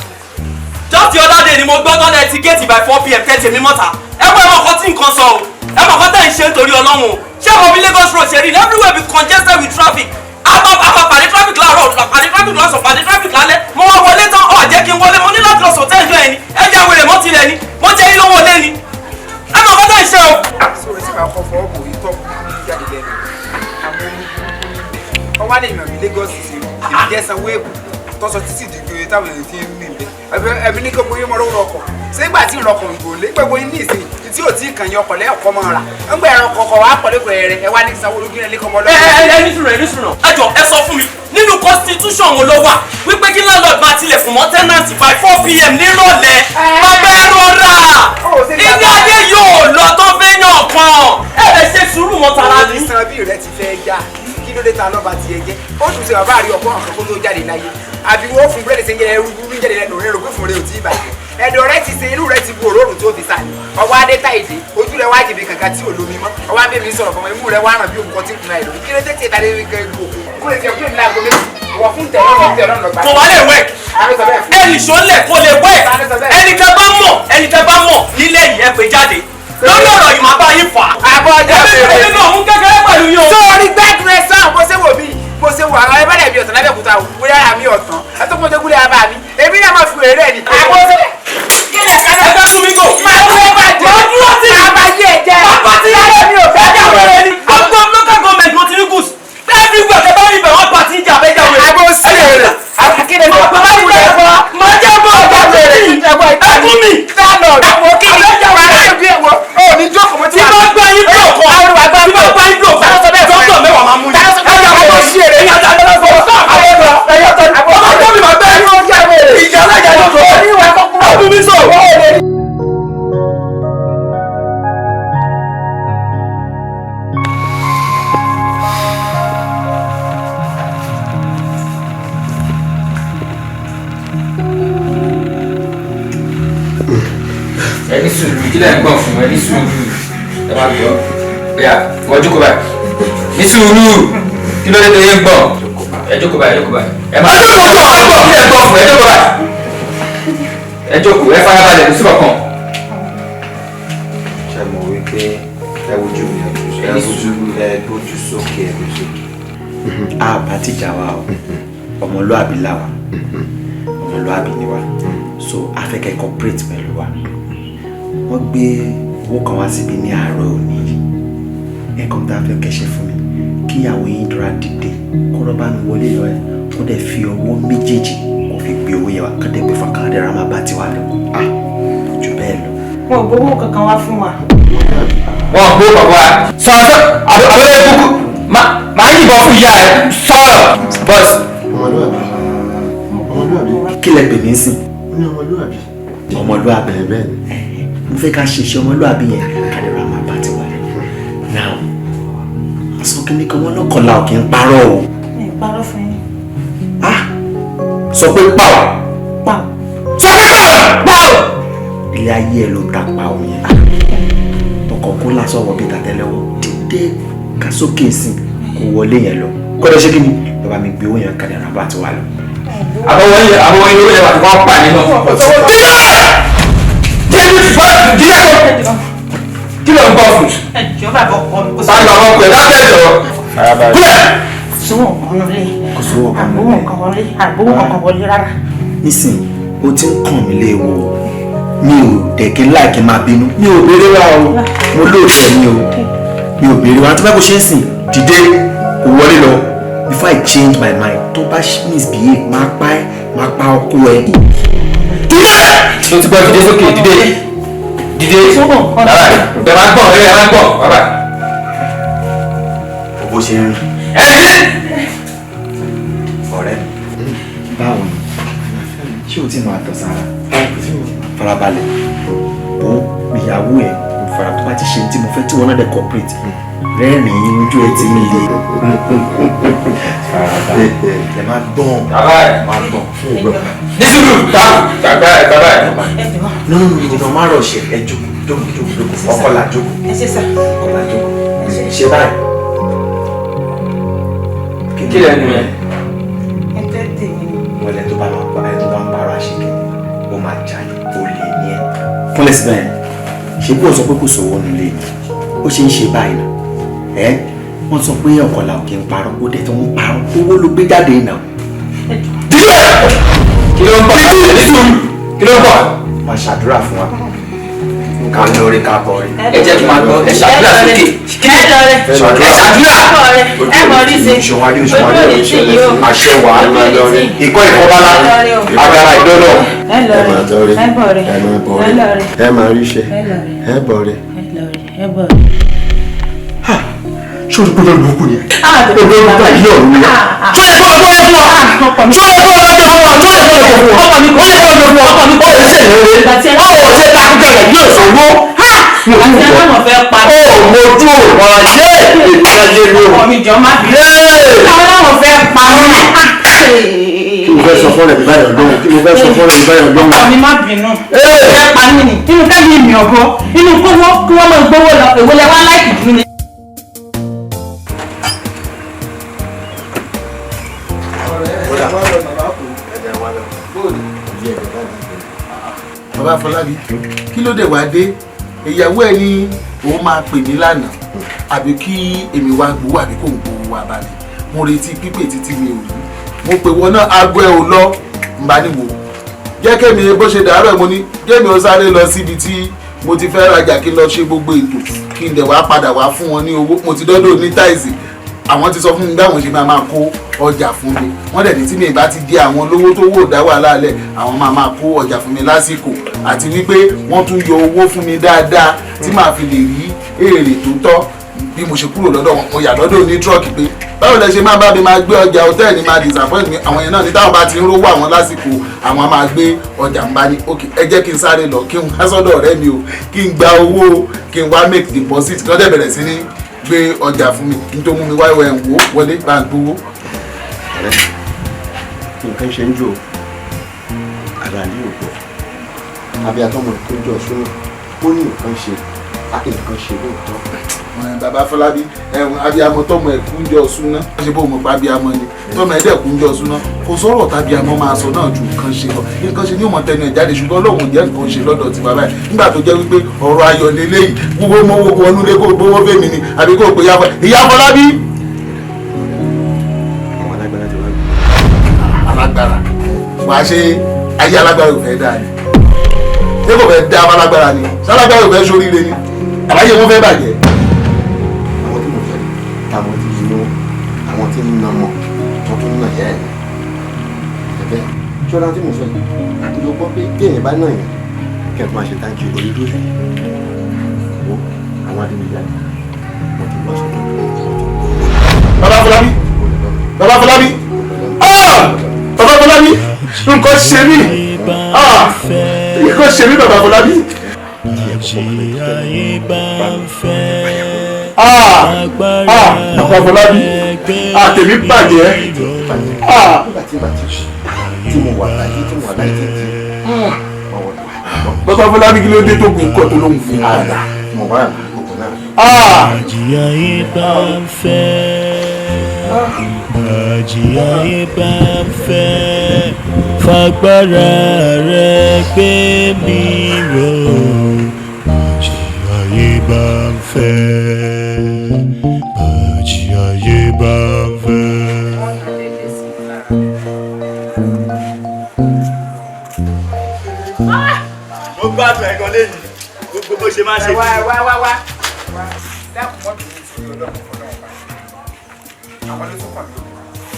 Just the other day ni mo gbọ́ tọ́lẹ̀ ti géètì by 4 p.m. tẹ́tẹ̀ mi mọ́ta. Ẹ wọ ẹ̀mọ̀ kan tí nǹkan sọ o. Ẹ mọ̀ kan tẹ̀ ń ṣe nítorí Ọlọ́run o. Ṣé àwọn bí Lagos road ṣe rí? Everywhere be congested with traffic. Àmọ́ pàdé traffic láàárọ̀, pàdé traffic lọ́sàn, pàdé traffic lálẹ́. Mo wá wọlé tán, ọ̀ jẹ́ kí n wọlé, mo ní láti lọ sọ̀tẹ́ ìjọ ẹ̀ ni. Ẹ jẹ́ wèrè mọ́ tilẹ̀ ni. Mo jẹ́ yín lówó lé ni. Ẹ mọ̀ kan tẹ̀ ń ṣe o. Sórí tí màá kọ́ fọwọ́ bò itọ́ jáde lẹ́nu àwọn olúburúkú níbẹ̀, wọ́n wá lè mọ̀ bí Lagos ṣe rí. Èmi jẹ́ sanwó èkó tọ́sọ títí dìgbò táwọn èèyàn ti ń rìn bẹ́ẹ̀. Ẹ̀mí ní gbogbo yín mọ lówó ọkọ̀ ṣé ìgbà tí ìrọ̀kọ̀ ìgò lé gbogbo yín ní ìsìn tí ò tí ì kàn yín ọkọ̀ lẹ́ọ̀kọ́ máa rà ńgbà ẹ̀rọ kọ̀ọ̀kọ̀ wàá pọ̀ lẹ́kọ̀ọ́ rẹ̀, ẹ wá ní sanwó ológun ẹ̀ lẹ́kọ̀ọ́ mọ́ Ẹ ẹ ẹ ní sùúrù, ẹ ní sùúrù. Ẹ jọ, ẹ sọ fún mi, nínú constitution wo ló wà wípé kí landlord máa tilẹ̀kùn mọ́ tenant by 4 p.m. nírọ̀lẹ́? Bàbá, ẹ rọra, ilé ayé yóò lọ tó fẹ́ yàn kan. Ẹ lè ṣe sùúrù mọ́ tara ni. Ìsan bí rẹ ti fẹ́ já. Kí ló dé ta lọ́ba tiẹ̀ jẹ́? Ó tún ṣe bàbá rí ọkọ ọ̀kan kó tó jáde láyé. Àbí wọ́n fún búrẹ́dì ṣe ń jẹ́ ẹrú burú jáde lẹ́nu rẹ̀ rò pé fún rẹ̀ ò tí ì bàjẹ́. Ẹ̀dọ̀ rẹ̀ ti ṣe irú rẹ̀ ti bu òrórùn tó fi sàlẹ̀. Ọwọ́ adé táìdé, ojú rẹ̀ wá jìbì kankan tí ò lómi mọ́. Ọwọ́ abẹ́ mi sọ̀rọ̀ fọmọ imú rẹ̀ wá ràn bí òmùkọ́ tí ń kunra ìlú. Kí ló dé tí ìtàdé mi kan ìlú òkú? Kúrò tí ọkùnrin mi láago méjì. Wọ̀ fún tẹ̀lọ́rùn tẹ̀lọ́rùn lọ́gbà. Kò wá lè wẹ̀. Ẹnì sọ́lẹ̀ kò lè wẹ̀. Ẹnì tẹ́ bá mọ̀, ẹnì tẹ́ bá mọ̀ nílẹ̀ yìí ẹ pè jáde. Lórí ọ̀rọ̀ yìí máa bá yín fà. Àbọ̀ ọjọ́ bèrè. Èmi náà mú kékeré pẹ̀lú yín o. Sórí gbẹ́dùn ẹ sáà bó ṣe wò mí bó ṣe wò àwọn ẹbẹ̀rẹ̀ mi ọ̀tàn lábẹ́òkúta wúlẹ̀ ara mi ọ̀tàn ẹtọ́kùnjẹ́ gúlẹ̀ abá mi èmi náà máa fi wèrè rẹ̀ ni. Àbọ̀ ṣe ẹgbẹ́ tún mi gò. Máa dúró bàjẹ́. Máa dúró tì. Máa yé ẹ jẹ́. Bàbá tí Láyé mi ò fẹ́ ẹja wẹ̀rẹ̀ ni. Gbogbo local government ló ti ní gùs. Everywhere tẹ bá rí ibẹ̀ wọ́n pa ti ń jà abẹ́jà wẹ̀rẹ̀. Àbọ̀ sí èrè. Àkíndé sọ. Bàbá yìí jẹ́ bọ́. Máa jẹ́ bọ́. Ọjà wẹ̀rẹ̀. Ẹkún mi. Sálọ̀. Àwọn kí ni wàhálà ìbí ẹ̀wọ̀. Ó ní jókòó mo ti Tí bá gbá yín bí ọkọ̀. Tí bá gbá yín bí ọkọ̀. Dọ́kítọ̀ mẹ́wàá máa mú yín. Ẹja wẹ̀rẹ̀. sí èrè. Ẹ̀yin àti àgbẹ̀lẹ̀ sọ̀rọ̀. Ọmọ tó mi máa bẹ́ẹ̀. Ìjà alájà yóò sọ. Ọdún mi sọ. Ẹni sùúrù kí lẹ́ ń gbọ̀n fún ẹni sùúrù ẹ máa gbọ́ bóyá wọ́n jókòó báyìí ní sùúrù kí ló dé tó yé ń gbọ̀n ẹ jókòó báyìí ẹ jókòó báyìí ẹ máa jókòó jókòó kí lẹ́ ń gbọ̀n fún ẹ jókòó báyìí ẹ jókòó ẹ farabalẹ̀ ní síbọ̀ kan. Ṣé mo wí pé ẹ wojú mi ẹ wojú ẹ gbójú sókè ẹ gbójú sókè. A bá tìjà wa o, ọmọlúàbí la wa, ọmọlúàbí ni wa, so a fẹ́ kẹ́ cooperate pẹ̀lú wa. Wọ́n gbé owó kan wá síbi ní àárọ̀ òní yìí. Ẹ̀kan tá a fẹ́ kẹ́ ṣe fún mi, kíyàwó yín dúró dìde kó rọ́bà mi wọlé lọ ẹ̀ kó dẹ̀ fi ọwọ́ méjèèjì kó fi gbé owó yẹn wá kó dẹ̀ gbé fún akàndẹ́rẹ́ máa bá tiwa lọ. Jù bẹ́ẹ̀ lọ. Wọn ò gbowó kankan wá fún wa. Wọn ò gbowó kankan wá. Sọ̀rọ̀ abẹ́rẹ́ kúkú máa yìnbọn fún ìyá ẹ sọ̀rọ̀ bọ́sì. Ọmọlúwàbí. Ọmọlúwàbí. Kí lẹ pè mí sìn? Ó ní ọmọlúwàbí. Ọmọlúwàbí. Bẹ́ẹ̀ ni. Mo fẹ́ ká ṣe iṣẹ́ ọmọlúwàbí yẹn kádẹ́rà máa bá tiwa lọ. Now, sọ kí ni kan wọ́n lọ́kọ̀ọ́lá ò kí ń parọ́ o. Mi ò parọ́ fún yín. Sọ pé pàù. Pàù. Sọ pé pàù. Pàù. Ilé ayé ẹ ló ta pàù yẹn. Ọkọ̀ kó lásán wọ bí tàtẹ́lẹwọ́ dídé ká sókè sí kó wọlé yẹn lọ. Kọ́dọ̀ ṣé kí ni? Bàbá mi gbé owó yẹn kádẹ́rà bá tiwa lọ. Àbọ̀wọ̀ yẹn owó yẹn wà tí wọ́n pa nínú. Kí ló ń bọ̀ fún? Ẹjọ́ bàbá ọkọ mi kò sí. Bàbá ọkọ ẹ̀ lábẹ́ ẹ̀jọ̀. Kúlẹ̀. Sówó nǹkan wọlé. Kò sówó kan Àgbówó nǹkan wọlé. Àgbówó nǹkan wọlé rárá. Nísìnyí, o ti ń kàn mí léèwọ̀ o. Mi ò dẹ̀kí láìkí máa bínú. Mi ò béèrè wá o. Mo lóòótọ́ mi o. Mi ò béèrè wá. Tó bá kò ṣe é sìn, dìde kò wọlé lọ. Before I change my mind, tó bá misbehave, máa pa ẹ́, máa pa ọkọ ẹ. Tó ti gbọ́ dìde sókè dìde dìde bàbá ẹ máa gbọ̀n ẹ máa gbọ̀n bàbá. Bó ṣe ń rìn. Ọ̀rẹ́ mi, báwo ni? Ṣé o ti máa tọ̀ sára? Farabalẹ̀. Bó ìyàwó ẹ̀ fara tó bá ti ṣe tí mo fẹ́ tí wọ́n náà dẹ̀ cooperate. Rẹ́rìn-ín ojú ẹ ti ń le. Farabalẹ̀. Ẹ máa gbọ̀n. Bàbá ẹ máa gbọ̀n. Ní sùúrù bàbá ẹ bàbá ẹ. No no no no má rọ̀ ṣe ẹ jókòó jókòó jókòó jókòó ọkọlà jókòó. Ẹ ṣe sà. Ọkọlà jókòó. Ṣe báyìí. Kí lẹ́nu ẹ? Ẹ tẹ́ tèmi ni. Wọ́n lẹ tó bá máa pa ẹ tó bá ń parọ́ àṣekè ó máa jalè ó lè ní ẹ. Kúnlẹ̀ síbẹ̀ yẹn, ṣé bí wọ́n sọ pé kò sówó nílé ni? Ó ṣe ń ṣe báyìí náà. Ẹ́ wọ́n sọ pé ọ̀kọ̀là ò kí ń parọ́, ó dẹ̀ tó ń parọ́, owó ló gbé jáde náà. Kí ló ń bọ̀? Ní sùúrù kí ló ń bọ̀? Máa ṣàdúrà fún wa. Ká lóore ká bọ̀ rí. Ẹ jẹ́ kí n máa gbọ́ ẹ ṣàdúrà sókè. Ẹ lọ rẹ. Ẹ ṣàdúrà. Ẹ mọ̀ rí ṣe. Ìṣòwádìí Ojú ò ní tì yín o. Àṣẹ wà á. Ìkọ́ ìkọ́bálá. Agara ìdọ́nà. Ẹ lọ Ẹ máa lọ rẹ. rí. Ẹ bọ̀ rẹ. Ẹ máa bọ̀ Ẹ rí. lọ rẹ. Ẹ máa ríṣẹ́. Ẹ lọ rẹ. Ẹ bọ̀ rí. Ẹ lọ rẹ. Ẹ bọ̀ rẹ. Ṣé o ti gbọ́dọ̀ lùkù ni? Olórí bá yí ọ̀run ni. Ṣé o yẹ kó ọjọ́ fún wa? Ṣé o yẹ kó ọjọ́ fún wa? Ṣé o yẹ kó ọjọ́ fún wa? Ọkọ mi kò yẹ kó ọjọ́ fún wa. Ọkọ mi kò yẹ ṣe ìrere. Ó ṣe ta akíkẹ́ rẹ̀ yóò sanwó. Àti aláwọ̀ fẹ́ pa. Ó mojú ọ̀rọ̀ ayé ètò Ayé mi o. Ọkọ mi jọ má bínú. Àwọn làwọn fẹ́ pa mí. Kí mo fẹ́ sọ fọ́ọ̀rẹ́ mi báyọ̀ lọ́hùn, kí mo fẹ́ sọ fọ́ọ̀rẹ́ mi báyọ̀ lọ́hùn. Ọkọ mi má bínú. Fẹ́ pa mí ni. Inú kẹ́mi mi ọ̀bọ. Inú kówó kí wọ́n máa gbówó lọ. Èwo lẹ wá láìkì jù ni. Bàbá Fọlábí, kí ló dé wá dé? Ìyàwó ẹ ní òun máa pè mí lánàá, àbí kí èmi wá gbowó àbí kò ń gbowó wá bá mi. Mo retí pípè títí mi ò rí. Mo pè wọ́n náà, aago ẹ ò lọ, ń bá ní wò. Jẹ́ kémi bó ṣe dàárọ̀, mo ní kémi ó sáré lọ síbi tí mo ti fẹ́ rajà kí n lọ ṣe gbogbo ètò kí n dẹ̀ wá padà wá fún wọn ní owó. Mo ti dọ́dọ̀ ní táìsì, àwọn ti sọ fún mi báwọn ṣe máa máa kó ọjà fún mi. Wọ́n dẹ̀ ní tí mi bá ti di àwọn lówó tó wò dá wàhálà lẹ̀, àwọn máa máa kó ọjà fún mi lásìkò, àti wípé wọ́n tún yọ owó fún mi dáadáa tí màá fi lè rí èrè tó tọ́. Bí mo ṣe kúrò lọ́dọ̀ wọn, mo yà lọ́dọ̀ ní tírọ́ọ̀kì pé báwo lẹ ṣe máa bá mi máa gbé ọjà hòtẹ́ẹ̀lì máa disappoint mi. Àwọn yẹn náà ní táwọn bá ti ń rówó àwọn lásìkò, àwọn máa gbé ọjà ń bá ní ok, ẹ jẹ́ kí n sáré lọ kí n wá sọ́dọ̀ ọ̀rẹ́ mi o, kí n gba owó, kí n wá make deposit, kí wọ́n dẹ̀ bẹ̀rẹ̀ sí ní gbé ọjà fún mi. N tó mú mi wáyé ẹ̀ ń wò wọlé bá ń gbowó. Ọ̀rẹ́, nǹkan ṣe ń jò ara ní ògbọ àbí àtọmọ tó jọ sínú ó ní nǹkan ṣe, nǹkan ṣe lóòótọ́. Bàbá Fọlábí, ẹ̀hún abiyamọ tọmọ ẹ̀ kú ń jọ súná, ṣe bó mọ̀ pa abiyamọ ni tọmọ ẹ̀ dẹ̀ kú ń jọ súná, kò sọ̀rọ̀ tábíamọ máa sọ náà ju nǹkan ṣe lọ. Nǹkan ṣe ní òmò tẹnu ẹ̀ jáde, ṣùgbọ́n Ọlọ́run jẹ́ nǹkan ṣe lọ́dọ̀ ti bàbá ẹ̀. Nígbà tó jẹ́ wípé ọ̀rọ̀ ayọ̀ lélẹ́yìí, gbogbo mọ́wó wọnú lé kó gbowó fèmí ni àbí kó pè Ìyá Fọlábí. Àwọn alágbára ti wá. Alágbára wàá ṣe ayé alágbára ò fẹ́ dáa ni, ṣé kò fẹ́ dá alágbára ni? Sálágbára ò fẹ́ ṣoríire ni? Àbáyé wọn fẹ́ bàjẹ́. Àwọn tí mo fẹ́ táwọn ti yí wọn, àwọn tí ń nà mọ wọn tún nà yẹ ẹ ẹbẹ ṣọlá tí mo sọ yìí, ló gbọ́ pé téèyàn bá nà yẹn kí ẹ tó máa ṣe táǹkì orí lórí wo àwọn adigunjalè wọn ti wá sọ́dọ̀. Bàbá Fọlábí, Bàbá Fọlábí, Bàbá Fọlábí, nǹkan ṣe mí, nǹkan ṣe mí bàbá Fọlábí. Bàbá Fọlábí, tèmi bàjẹ́. Tí mo wà láyé, tí mo wà láyé títí. Bàbá Fọlábí, kí ló dé tó gùn kọ́ tó lóhùn fún padà? Mo wà lákòókò náà. Àjìyà yìí bá ń fẹ́, àjìyà yìí bá ń fẹ́, fagbára rẹ̀ gbé mi ró. Àjìyà yìí bá ń fẹ́, àjìyà yìí bá ń fẹ́. Mo gbádùn ẹ̀gan lẹ́yìn gbogbo bó ṣe máa ṣe. Wá wá wá wá dákun mọ́tò mi sórí ọlọ́run fọlọ́run bá àwọn ló tún kàn mí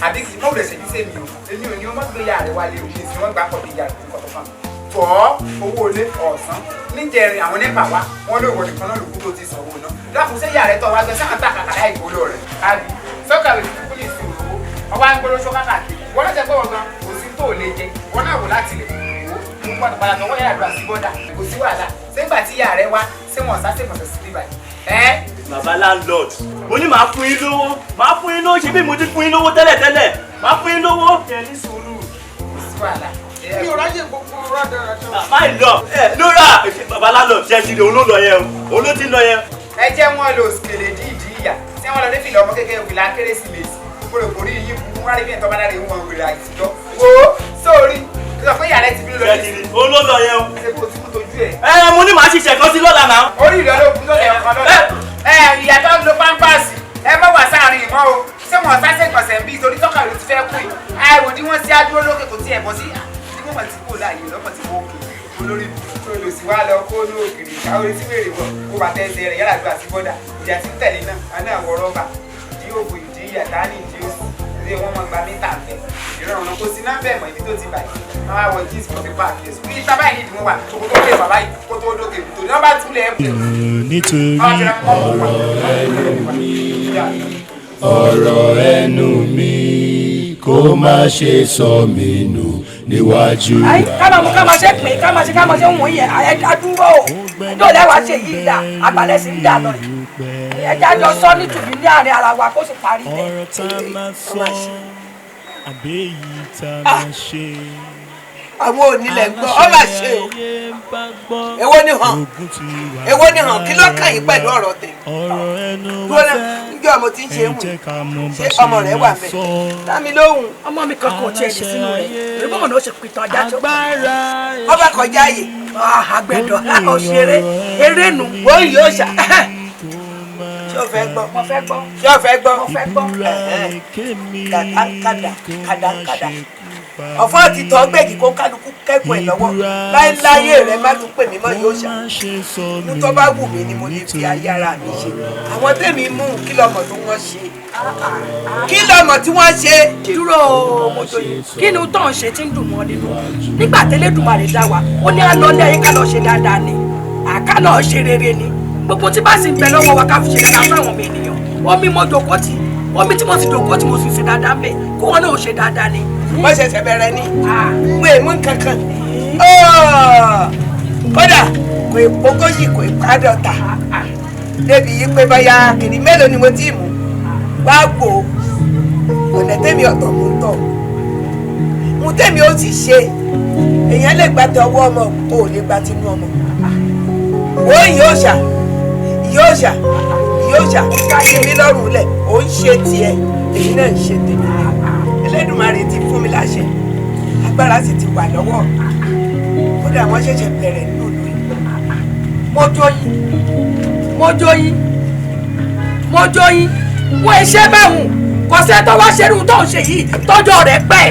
àbí kì í mọ̀ wùlẹ̀ ṣèjú sèmi o, èmi ò ní o má gbé ìyá rẹ wálé o, kì í sì wọ́n gbà pọ̀ bí ìyá rẹ kọ́ tó kàn mí. Tọ́ owó ilé ọ̀sán níjẹrin àwọn nípa wa wọn ló wọ nìkan náà lókù tó ti sanwó náà. Dákun ṣé ìyá rẹ tọ́ wa gbẹ sáà ń tà kàkà láì gbóló rẹ̀ àbí sọ́kàwé kúkú ní ìsìn òwò ọwọ́ à ń gbóló sọ́kà káàkiri wọ́n lọ́sẹ̀ pé wọ́n gan kò sí tó lè jẹ wọ́n náà wò láti lè wò ó padà tọwọ́ yàrá àdúrà sí bọ́dà kò sí wàhálà ṣégbà tí ìyá rẹ wá ṣé wọn sá ṣe mọ̀sẹ̀ sí bíbá yìí. Bàbá landlord, mo ní màá fún yín lówó, màá fún yín lówó, ṣe bí mo ti fún yín lówó tẹ́lẹ̀tẹ́lẹ̀, màá fún yín lówó. Ẹ ní sùúrù. Kò sí wàhálà. Mi ò ráyè gbogbo rádaràdà. Má lọ ẹ lóra bàbá landlord ṣe ti rí òun ló lọ yẹn o, òun ló ti lọ yẹn. Ẹ jẹ́ wọn lo òsìkèlè díìdí ìyà tí wọ́n lọ dé fìlà ọmọ kékeré òfìlà kérésìmesì kúròkórí yín burú wọn rí bí ẹ̀tọ́ bá dáre wọn wèrè àtijọ́. Wo sórí sọ pé ìyá rẹ ti bí lọ ní ìsìn. Òun ló lọ yẹn o. Ṣé kò tí kò tójú ẹ. Ẹ mo ní màá ṣiṣẹ́ kan sí lọ́la náà. Orí ìlọ ló kú lọ́lẹ̀ ọkàn lọ́la. Ẹ ìyá tó ń lo pampasì ẹ má wà sáàrin ìmọ̀ o, ṣé wọn sá ṣègbọ̀nsẹ̀ ń bí torí tọ́ka ló ti fẹ́ kú yìí. Àìwò tí wọ́n sí adúró lókè kò tiẹ̀ bọ́ sí tí wọ́n ti kó láàyè lọ́mọ tí wọ́n òkè olórí olùsí wa lọ kó ní òkèrè ká orí tí wèrè wọ̀ kó bàtà ẹsẹ̀ rẹ̀ yálà ju àti bọ́dà ìjà tí ń tẹ̀lé náà àná àwọ̀ rọ́bà ìdí òbò ìdí ìyàtá ní ìdí òsì ilé wọn máa gba mítà ń bẹ ìrọ̀rùn kò sí náà bẹ̀ mọ́ ibi tó ti bàjẹ́ wọn á wọ jíìsì kò fi páàkì ẹ̀sùn bí sábà yìí ni wọ́n wà kó tó lè bàbá yìí kó tó dókè tó ní wọ́n bá túlẹ̀ ẹ̀ bẹ̀. Nítorí ọ̀rọ̀ ẹnu mi kó má ṣe sọ mí nù níwájú. Ká máa mú ká máa ṣe pé ká máa ṣe ká máa ṣe wọ̀nyí ẹ̀ adúró o, ẹjọ́ lẹ́wàá ṣe yìí dà àgbàlẹ̀ sí ń dà lọ yìí. Ẹja jọ sọ nítùbí ní àárín ara wa kó sì parí bẹ́ẹ̀. Ọ̀rọ̀ tá a máa sọ àbí èyí tá a máa ṣe. Àwọn onílẹ̀ ń gbọ́ ọ máa ṣe o. Èwo ni hàn, èwo ni hàn, kí ló kàn yín pẹ̀lú ọ̀rọ̀ tẹ̀? Dúró náà, níjọ́ mo ti ń ṣe é wù, ṣé ọmọ rẹ̀ wà mẹ́? Dámi lóhùn. Ọmọ mi kankan ò tiẹ̀ lè sínú rẹ̀, èyí bọ́mọ̀ náà ó ṣe pìtàn ajá tó. Ọba kọjá yìí. Àgbẹ̀dọ̀ òṣèré eré nu. Wọ́n yóò ṣá. Ṣé o fẹ́ gbọ́? Mo fẹ́ gbọ́. Ṣé o fẹ́ gbọ́? Mo fẹ́ gbọ́. Kàdánkàdà kàdánkàdà. Ọ̀fọ́ ti tọ́ gbẹ̀gì kó kálukú kẹ́kọ̀ọ́ ẹ̀ lọ́wọ́. Láéláyé rẹ̀ má tún pè mí mọ́ yóò ṣá. Mú tó bá wù mí ni mo lè fi ayé ara mi ṣe. Àwọn tèmi mú kí lọmọ tó wọ́n ṣe. Kí lọmọ tí wọ́n ṣe. Dúró Mojoyin, kí ni tó ń ṣe tí ń dùn mọ́ nínú? Nígbà tẹ́lẹ̀dùmarè dá wa, ó ní á lọ ní ayé ká lọ ṣe dáadáa ni. Àká lọ ṣe rere ni. Gbogbo tí bá sì ń bẹ lọ́wọ́ wa ká fi ṣe dáadáa fún àwọn ọmọ ènìyàn. Omi mo jòkó tì, omi tí mo sì jòkó tì mo sì ṣe dáadáa ń bẹ̀, kó wọn náà ó ṣe dáadáa ni. Wọ́n ṣẹ̀ṣẹ̀ bẹ̀rẹ̀ ni mo èmú kankan kódà kò ìpógójì kò ìpàdọ̀tà débi yí pé báyà kìnnì mélòó ni mo ti mú wá gbò ọ̀nà tẹ́mi ọ̀tọ̀ mú tọ̀ mú tẹ́mi ó sì ṣe èèyàn lè gba tọwọ́ ọmọ o ò lè gba tinú ọmọ ó yóò ṣà yóò ṣà yóò ṣà káyé mi lọ́rùn lẹ̀ ó ń ṣe tiẹ̀ èyí náà ń ṣe tèmi. Ẹlẹ́dùmarè ti fún mi láṣẹ, agbára sì ti wà lọ́wọ́, kódà wọ́n ṣẹ̀ṣẹ̀ bẹ̀rẹ̀ nínú ìlú yìí. Mojoyin Mojoyin Mojoyin wọ́n ṣe bẹ́hùn kò sẹ́ tó wá ṣerú tó ń ṣe yìí tọ́jọ́ rẹ̀ pẹ́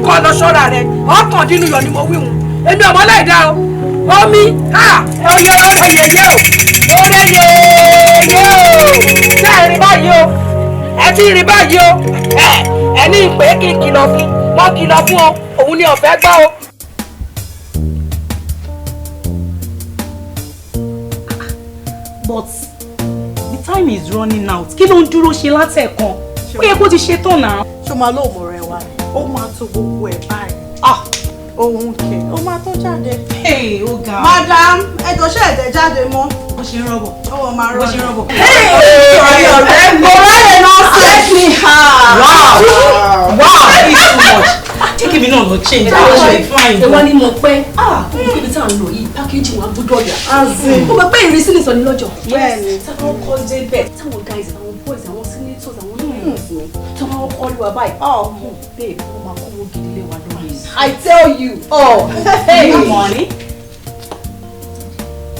kọ́ lọ ṣọ́ra rẹ̀ ọkàn dínú yọ ni mo wíhun èmi ọmọ láìda o omi ha oyè oore yèyé o oore yèyé o ṣé ẹ rí báyìí o ẹ ti rí báyìí o ẹ ẹ ní ìpè kí n kìlọ̀ fún wọ́n kìlọ̀ fún o òun ni ọ̀fẹ́ gbọ́ o. But the time is running out. Kí ló ń dúró ṣe látẹ̀kan? Ó yẹ kó ti ṣe tán náà. Ṣé o máa lóòmù rẹ wá ni? Ó máa tó gbogbo ẹ̀ báyìí. Òun kẹ̀, ó máa tó jáde. Hey, ó ga. Madam, ẹ jọ ṣe ẹ̀dẹ̀ jáde mọ́. Bó ṣe ń rọ̀bọ̀. Ọwọ́ máa rọ̀. Bó ṣe ń rọ̀bọ̀. Ọ̀rẹ́ mi. Ọ̀rẹ́ náà set me high. Wow! Wow! That is too much. Jẹ́ kí mi náà lọ change. Àwọn ṣe fine. Ìwọ ni mo pẹ́. Níbi tí à ń lò yìí, pákéjì wọn gbọ́dọ̀ yà. Mo mọ̀ pé ìrísí nìsọ ni lọ́jọ́. Bẹ́ẹ̀ni. Táwọn kọ́ débẹ̀, táwọn guys, àwọn boys, àwọn senators, àwọn náà táwọn kọ́ lù wá báyìí. Oh, babe, wọ́n máa kówó gidi lé wa lórí. I tell you. Oh, hey. Money.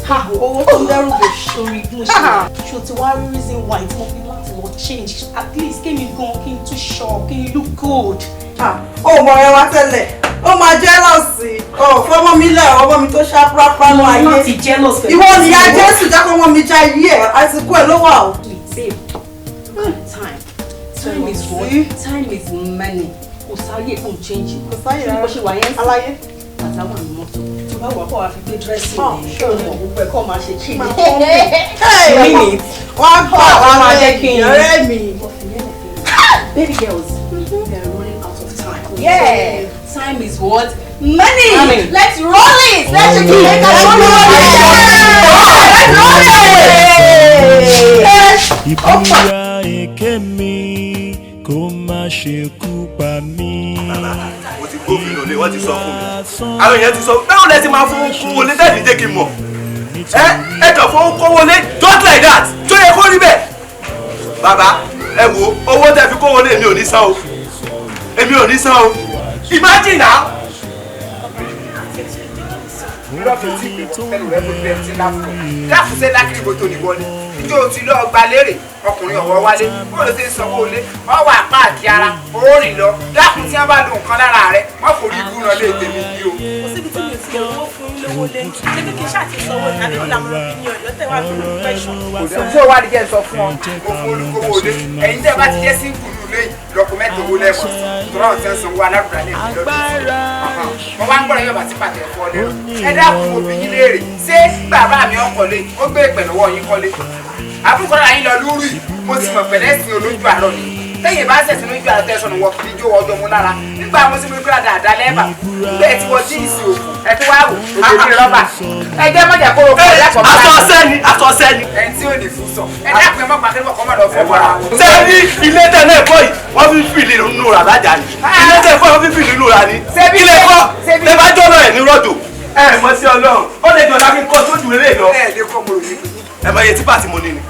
Ha, owó tó ń dẹ́rù bò. Sori mo ṣe ṣo ti wá rí reason why tí mo fi láti lọ change at least kémi gan kí n tún ṣọ kí n look good. Ó mọ ẹ wá tẹ́lẹ̀, ó máa jealous. Ó fọmọ mi lẹ̀, ọmọ mi tó ṣá prápra lọ ayé. Láti jealous pẹ̀lú. Ìwọ nìyá Jésù jẹ́ kó ọmọ mi já ayé ẹ̀, àsìkò ẹ̀ ló wà o. Babe, time. Time is what? Time is money. Kò sáyé kò change. Kò sáyé rárá. Bó ṣe wà yẹn sí. Aláyé. Bàtà wà ní mọ́tò. Tó bá wà kó wàá fi gbé dressing ní ọmọ gbogbo ẹ̀ kọ́ máa ṣe change. Minute. Wọ́n gbà wá máa jẹ́ kí n. Ọ̀rẹ́ mi. Baby girls, we are running out of time. Yeah. Time is what? Money. Money. Let's roll it. Let's shake it. Let's roll it. Let's roll it. Ìbúra èké mi kó má ṣe kú pa mí. Bàbá, mo ti gbófin lòlẹ̀, wọ́n ti sọ fún mi. Àwọn èèyàn ti sọ, báwo lẹ ti máa fowó kówó lé tẹ́lẹ̀ jẹ́ kí n mọ̀? Ẹ kàn fowó kówó lé just like that, tó yẹ kó rí bẹ́ẹ̀. Bàbá, ẹ wo owó tẹ́ fi kówó lé èmi ò ní san o. Èmi ò ní san o. Imagine now. Lọ́ọ̀fù tí ìpè wọ́n pẹ̀lú rẹ̀ bó tilẹ̀ ti láfù. Láfù ṣe lákìrì bó tó ní wọlé. Ijó ti lọ́ọ́ gba lérè ọkùnrin ọ̀wọ́ wálé. Bó ló ṣe ń sanwó ilé? Wọ́n wà páàkì ara, ó rìn lọ. Dákun tí wọ́n bá lo nǹkan lára rẹ̀, wọ́n kò rí ibú ràn lé tèmi yìí o. Kò síbi tí mi ò ti lè rówó fún yín lówó lé. Ṣé kí n ṣáà ti sanwó ní àbí làwọn fi ní ọ̀yọ́ tẹ̀ wá fún mi pẹ́ṣọ̀? Ṣé o wá ní jẹ́ sọ fún ọ? Mo fún olúkówó ilé. Ẹ̀yin tẹ́ bá ti jẹ́ sínkù nù lẹ́yìn dọ́kúmẹ́ntì owó lẹ́wọ̀n. Tọ́lá ọ̀tí ń sanwó alárùbá lẹ́yìn lọ́dún. Mo wá ń gbọ́dọ̀ yọ̀bà sí pàtẹ́ ẹ̀fọ́ lẹ́nu. Ẹ dákun òbí yín léèrè. Ṣé bàbá mi ọkọ̀lé? Ó gbé ìpẹ̀ lọ́wọ́ yín kọ́lé. Àbúkọ́lá yín lọ lúrì. Mo ti mọ̀ pẹ̀lẹ́ sin olójú àárọ̀ ni. Tẹ́yìn bá ṣẹ̀sìn lójú àárọ̀ tẹ́sán wọ kiri jó ọjọ́ mu lára. Nígbà mo sì mú kúrò dáadáa lẹ́bà. Nígbà tí wọ́n jíìsì òkú, ẹ tó wá wò, òkè rọ́bà. Ẹ jẹ́ mọ̀jà kóró kọ́ ẹ̀ lápò. Aṣọ ọsẹ ni, aṣọ ọsẹ ni. Ẹni tí ò ní fún sọ. Ẹ dákun, ẹ mọ̀ pàkẹ́ mọ̀ kọ́ mọ̀ lọ fún wa. Sẹ́ni ilé tẹ̀lé ẹ̀kọ́ yìí, wọ́n fi fìlì nínú rà lájà ni. Ilé tẹ̀lé ẹ̀kọ́ yìí, wọ́n fi fìlì nínú rà ni. Ilé ẹ̀kọ́ tẹ bá jọ́nà ẹ̀ ní rọ́jò. Ẹ mọ̀ sí Ọlọ́run, ó lè jọ̀dá kí n kọ́ sójú eré lọ. Ẹ lè kọ́ mo rò ní. Ẹ mọ iye típà tí mo ní ni.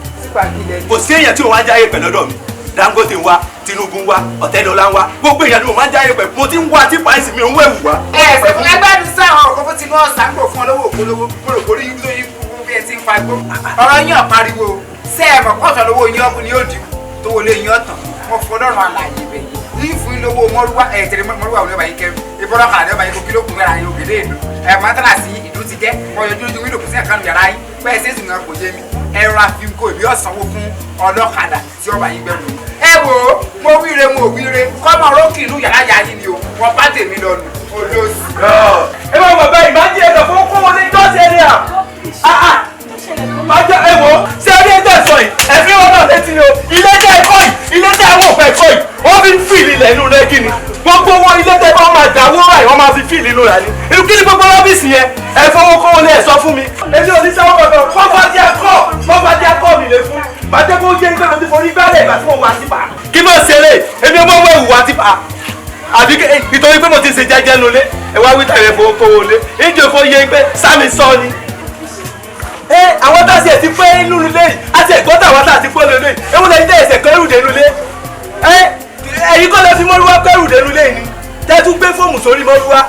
Kò sí èèyàn tí òun á jáyé pẹ̀lú ọ̀dọ̀ mi. Dangote ń wá, Tinubu ń wá, Ọ̀tẹ́dọ́lá ń wá, gbogbo èèyàn ni mo máa ń jáyé pẹ̀lú. Mo ti ń wá típà ẹ̀sìn mi ò ń wẹ̀wù wá. Ẹ ṣe fún ẹgbẹ́ mi sáwọn ọkọ̀ fún tinú ọ̀sán kò fún ọlọ́wọ́ òpolówó. Mo rò kórí yín tó yín kú bí ẹ ti ń fagbó. Ọ̀rọ̀ yín ò pariwo. Ṣé ẹ mọ̀ kọ́ọ̀tọ̀ lówó yín ọkùnrin yóò dìbò tó wọlé yín ọ̀tàn? Wọ́n fún Ọlọ́run àlàyé bẹ̀ yìí. Yín fún yín lówó mọ́rúwá ẹ̀ tẹ̀lé mọ́rúwá òní ọba yín kẹrù. Ìbọ̀rọ̀ kàrà ní ọba yín kó kíló kún mẹ́ra yín ògèdè èlò. Ẹ̀ mọ́tàlá sí ìdú ti jẹ́. Ọyọ dúdú wíńdò kò sí ẹ̀kánu yàrá yín. Bẹ́ẹ̀ ṣe é sùn náà kò yé mi. Ẹ̀rọ àfikún ìbí ọ̀sánwó fún ọlọ́kadà tí ọba yín gbẹ̀rù. Ẹ wo, mo wíire mo wíire kọ́mọ rókì ìlú yàrá yà yín ni o, wọ́n bá tèmi lọ nù olóòsì. Ẹ bá bàbá ìmájí ẹ̀dọ̀ fún kó wọlé jọ́sẹ̀ ni à. Máa jẹ́ ẹ wo ṣé ẹ ní ẹjọ́ sọ yìí, ẹ̀fín wọn náà létí ni o, ilé jẹ́ ẹ̀kọ́ yìí, ilé jẹ́ àwọn òfẹ́ ẹ̀kọ́ yìí, wọ́n fi ń fìlì ilẹ̀ inú rẹ̀ kí ni. Gbogbo wọn ilé tẹ́ bá máa dáwó ráì, wọ́n máa fi fìlì inú rẹ̀ ni. Irú kí ni gbogbo ọ́fíìsì yẹn? Ẹ fowó kó wọlé ẹ̀ sọ fún mi. Èmi ò ní sáwọ́ kankan, kọ́fà díẹ̀ kọ́ mi lè fún. Màá jẹ́ kó yé nígbà tó ti forí gbálẹ̀ ìgbà tí mo wà sípà. Kí ló ṣeré? Èmi ọmọ wẹ̀ wù wá sípà. Àbí nítorí pé mo ti ṣe jẹ́jẹ́ nulẹ̀, ẹ wá wíta ìrẹ́ fowó kó wọlé. Ìjọ kó yé pé Sámi sọ ni. Ẹ àwọn tá a ṣe ti pé inú ilé yìí, àti ẹ̀gbọ́n tàwọn tá a ti pé inú ilé yìí, ewu lẹ́yìn tẹ́ ẹ̀sẹ̀ kẹ́rù dé inú ilé. Ẹ ẹ̀yin kọ́ lẹ fi mọ́rúwá kẹ́rù dé inú ilé yìí ni, tẹ́ tún gbé fóòmù sórí mọ́rúwá.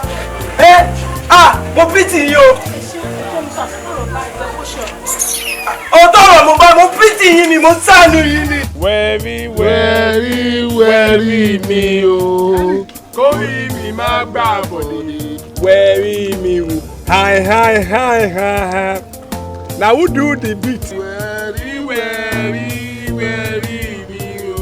Ẹ à mo pìtì yín o. Ọ̀tọ̀ ọ̀rọ̀ mo bá mo pìtì yín ni mo ṣàánú yín ni. Wẹ̀rí wẹ̀rí wẹ̀rí mi o, kórìí mi má gbà bọ̀dé. Wẹ̀rí mi o, hi hi hi hi hi. Na who do the beat? Wẹ̀rí wẹ̀rí wẹ̀rí mi o.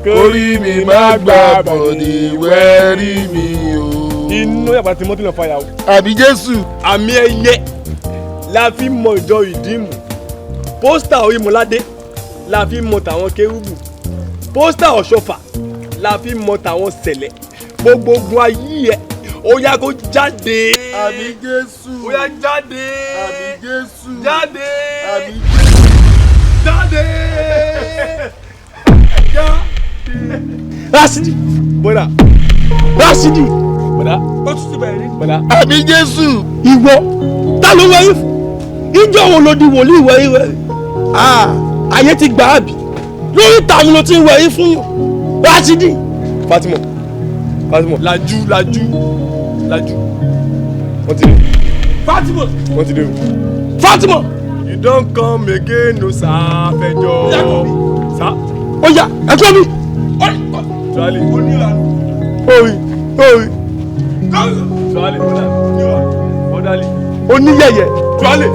Kórí mi má gbà bọ̀dé, wẹ̀rí mi o. Inú yàgbà tí mọ́tò náà fàyà o. Àbí Jésù. Àmì ẹyẹ la fi mọ ìjọ ìdímù. Pósítà Orímọládé la fi mọ tàwọn kérúbù. Pósítà Ọ̀ṣọ́fà la fi mọ tàwọn sẹ̀lẹ̀. Gbogbo ogun ayé ẹ̀ ó yá kó jáde. Àmì Jésù. Ó yá jáde. Àmì Jésù. Jáde. Àmì Jésù. Jáde. Rásídì. Bọ́dà. Rásídì. Bọ́dà. Ó tún ti bẹ̀rẹ̀ ní. Bọ́dà. Àmì Jésù. Ìwọ ta ló wẹ̀rí fún? Ìjọ wo ló di wòlíì wẹ̀rí wẹ̀rí? Ayé ti gbà á bì. Lórí tàbí ló ti ń wẹ̀rí fún yàn. Rásídì. Fatima. Fatima. Lajú lajú lajú. Wọ́n ti dé. Fatima. Wọ́n ti dé o. Fatima. You don come again o sáfẹ́jọ́. Sá. Ó yá ẹ̀kọ́ mi. Tuale. Orí orí. Tuale ọ̀dàlẹ̀. Oníyẹ̀yẹ̀. Tuale.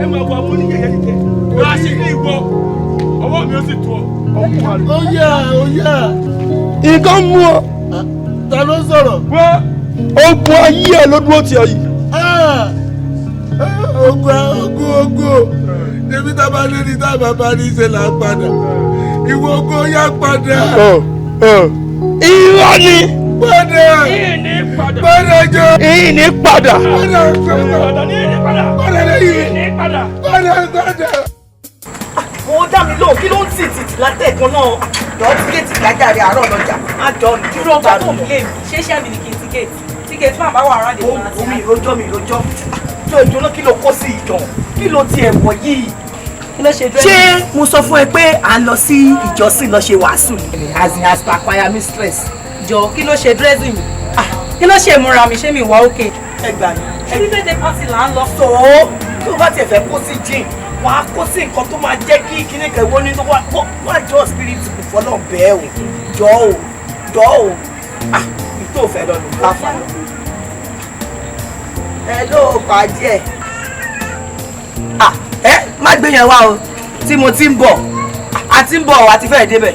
Ẹ máa wọ àwọn oníyẹ̀yẹ̀ yìí kẹ́. Máa ṣe ní ìwọ. Ọwọ́ mi ó sì tó ọ. Ó yá ó yá. Nǹkan mú ọ. Ta ló sọ̀rọ̀? Wọ́n ogun ayé ẹ ló dúró tì ọ yìí. Ogun ogun ogun débi tá a bá lé ní tá a bá bá ní ṣe là ń padà. Ìwọ ogun yá padà. Irọ́ ni. Padà. Ìní padà. Padà jọ. Ìní padà. Padà padà. Padà lẹ́yìn. Ìní padà. Padà padà. Mo dá mi lóhùn, kí ló ń tì tì látẹ̀kọ́ náà? Jọ tíkẹ́ẹ̀tì gbàjáre àárọ̀ lọ́jà. Má jọ ní. Dúró ọgbà tó ń lé mi, ṣé iṣẹ́ mi ni kí n tíkẹ́ẹ̀tì? Tíkẹ́ẹ̀tì máa bá wà rán àdéhùn àti. Omi ìrojọ́ mi ìrojọ́. Jọ ìjọ́nà kí ló kó sí ìjọ? Kí ló tiẹ̀ wọ̀ yìí? Kí ló ṣe dúró? Ṣé mo sọ fún ẹ pé à ń lọ sí ìjọsìn lọ ṣe wàásù ni? As in as per choir mistress. Jọ kí ló ṣe dressing mi? Kí ló ṣe ìmúra mi? Ṣé mi wà ókè? Ẹ gbà mí. Ṣé birthday party là ń lọ? Sọ tó bá tiẹ̀ fẹ́ kó sí gin, wà á kó sí nǹkan tó máa jẹ́ kí kíní kan ìwọ nínú wá jọ spirit kò fọlọ́ bẹ́ẹ̀ o jọ o jọ o ah ìtò òfẹ́ lọ lò bá fà lọ. Ẹ ló pa díẹ̀. Ah ẹ má gbé yẹn wá o tí mo ti ń bọ̀ a ti ń bọ̀ a ti fẹ́ débẹ̀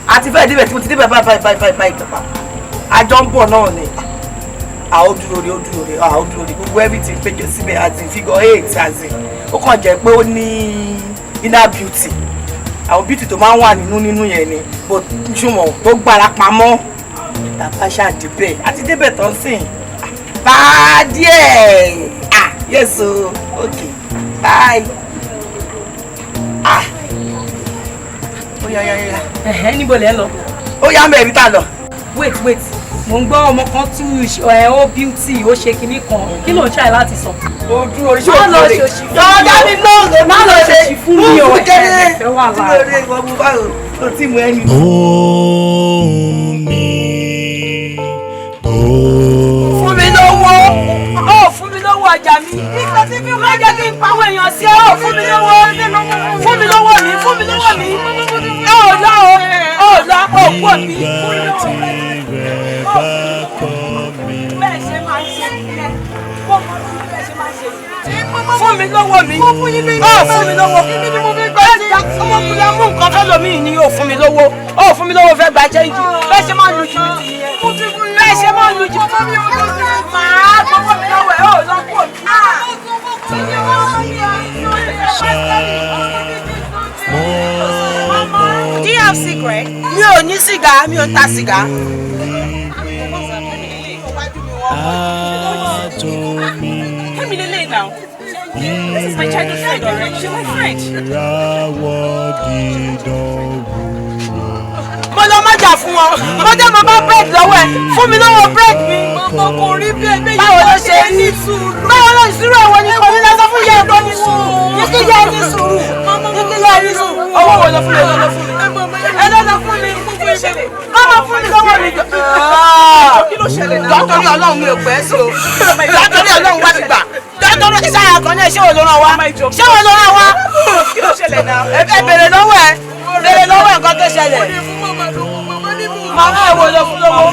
a ti fẹ́ débẹ̀ tí mo ti débẹ̀ báyìí báyìí báyìí báyìí ìjọba àjọ ń bọ̀ náà ni. Ó dúró re ó dúró re ó dúró re gbogbo everything péjọ síbẹ̀ as in figure eight as in ó kàn jẹ́ pé ó ní inner beauty àwọn beauty tó máa ń wà nínú nínú yẹn ni but ṣùgbọ́n tó gbára pamọ́ tàbá ṣáà débẹ̀ àti débẹ̀ tán sìn Bá díẹ̀. Ah, yes o. Okay. Bye. Ah. Ó yá yá yá. Ẹ̀hẹ́, níbo lẹ́ lọ? Ó yá ń bẹ̀ ibi tá a lọ. Wait, wait. Mo ń gbọ́ ọmọ kan tú ẹ̀ ó beauty ó ṣe kinní kan. Kí ló ń ṣàì láti sọ? Ojú oríṣi Má lọ òkú rè. ṣòṣì fún mi. Jọ̀ọ́ dá mi lóhùn. Má lọ ṣòṣì fún mi o. Mú kéré. Ẹ wà Tí lára. lóore ìwọ mú báwo? O ti mú ẹni. Ohùn mi, Fún mi lówó. Ó fún mi lówó ọjà mi. Nígbà tí fi máa jẹ́ kí n pàwọn èèyàn sí ẹ, ó fún mi lówó. Fún mi lówó mi, fún mi lówó mi. Ẹ ò lọ o, ó lọ, ó kú òbí. Fún mi lówó mi. rẹ̀ bá kọ́ mi. Bẹ́ẹ̀ ṣe máa ń ṣe nìyẹn. Mo mọ bí bẹ́ẹ̀ ṣe máa ń ṣe. Fún mi lówó mi. Ó fún mi lówó. Ọmọkùnrin amú nǹkan fẹ́ lomi ni yóò fún mi lówó. Ó fún mi lówó fẹ́ gba chẹ́ńjì. Bẹ́ẹ̀ ṣe máa ń lu jìbìtì nìyẹn. Bẹ́ẹ̀ ṣe máa ń lu jìbìtì. Màá gbọ́wọ́ mi lọ́wọ́ ẹ̀ ó lọ kú òbí. Do you have cigarette? Mi ò ní sìgá, mi ò ta sìgá. Kẹ́mi lélẹ̀ now. This is my childhood friend already. She's my friend. Ìràwọ̀ dídán Mo lọ mọ́jà fún wọn. Mo jẹ́ mo bá bread lọ́wọ́ ẹ̀. Fún mi lọ́wọ́ bread mi. Kò rí bẹ́ẹ̀ bẹ́ẹ̀. Báwo ló ṣe ní sùúrù? Báwo ló ìṣúrù ẹ̀wọ̀n ni kò ní lọ sọ fún ìyá ẹ̀kọ́ ní sùúrù? Ní kí ìyá ẹ̀ ní sùúrù. Ní kí ìyá ẹ̀ ní sùúrù. Owó wo lọ fún mi? Lọ fún mi. Ẹ lọ lọ fún mi. Kọ́mọ fún mi lọ́wọ́ mi. Kí ló ṣẹlẹ̀ náà? Dọ́tọ́rí Ọlọ́run mi ò pẹ́ sí o. Dọ́tọ́rí Ọlọ́run wá ti gbà. Dọ́tọ́rí sáyà kan náà ṣé wo ló ràn wá? Ṣé wo ló ràn wá? Kí ló ṣẹlẹ̀ náà? Ẹ bèrè lọ́wọ́ ẹ. Bèrè lọ́wọ́ ẹ̀ nǹkan tó ṣẹlẹ̀. Màmá ẹ̀ wo lọ fún lọ́wọ́?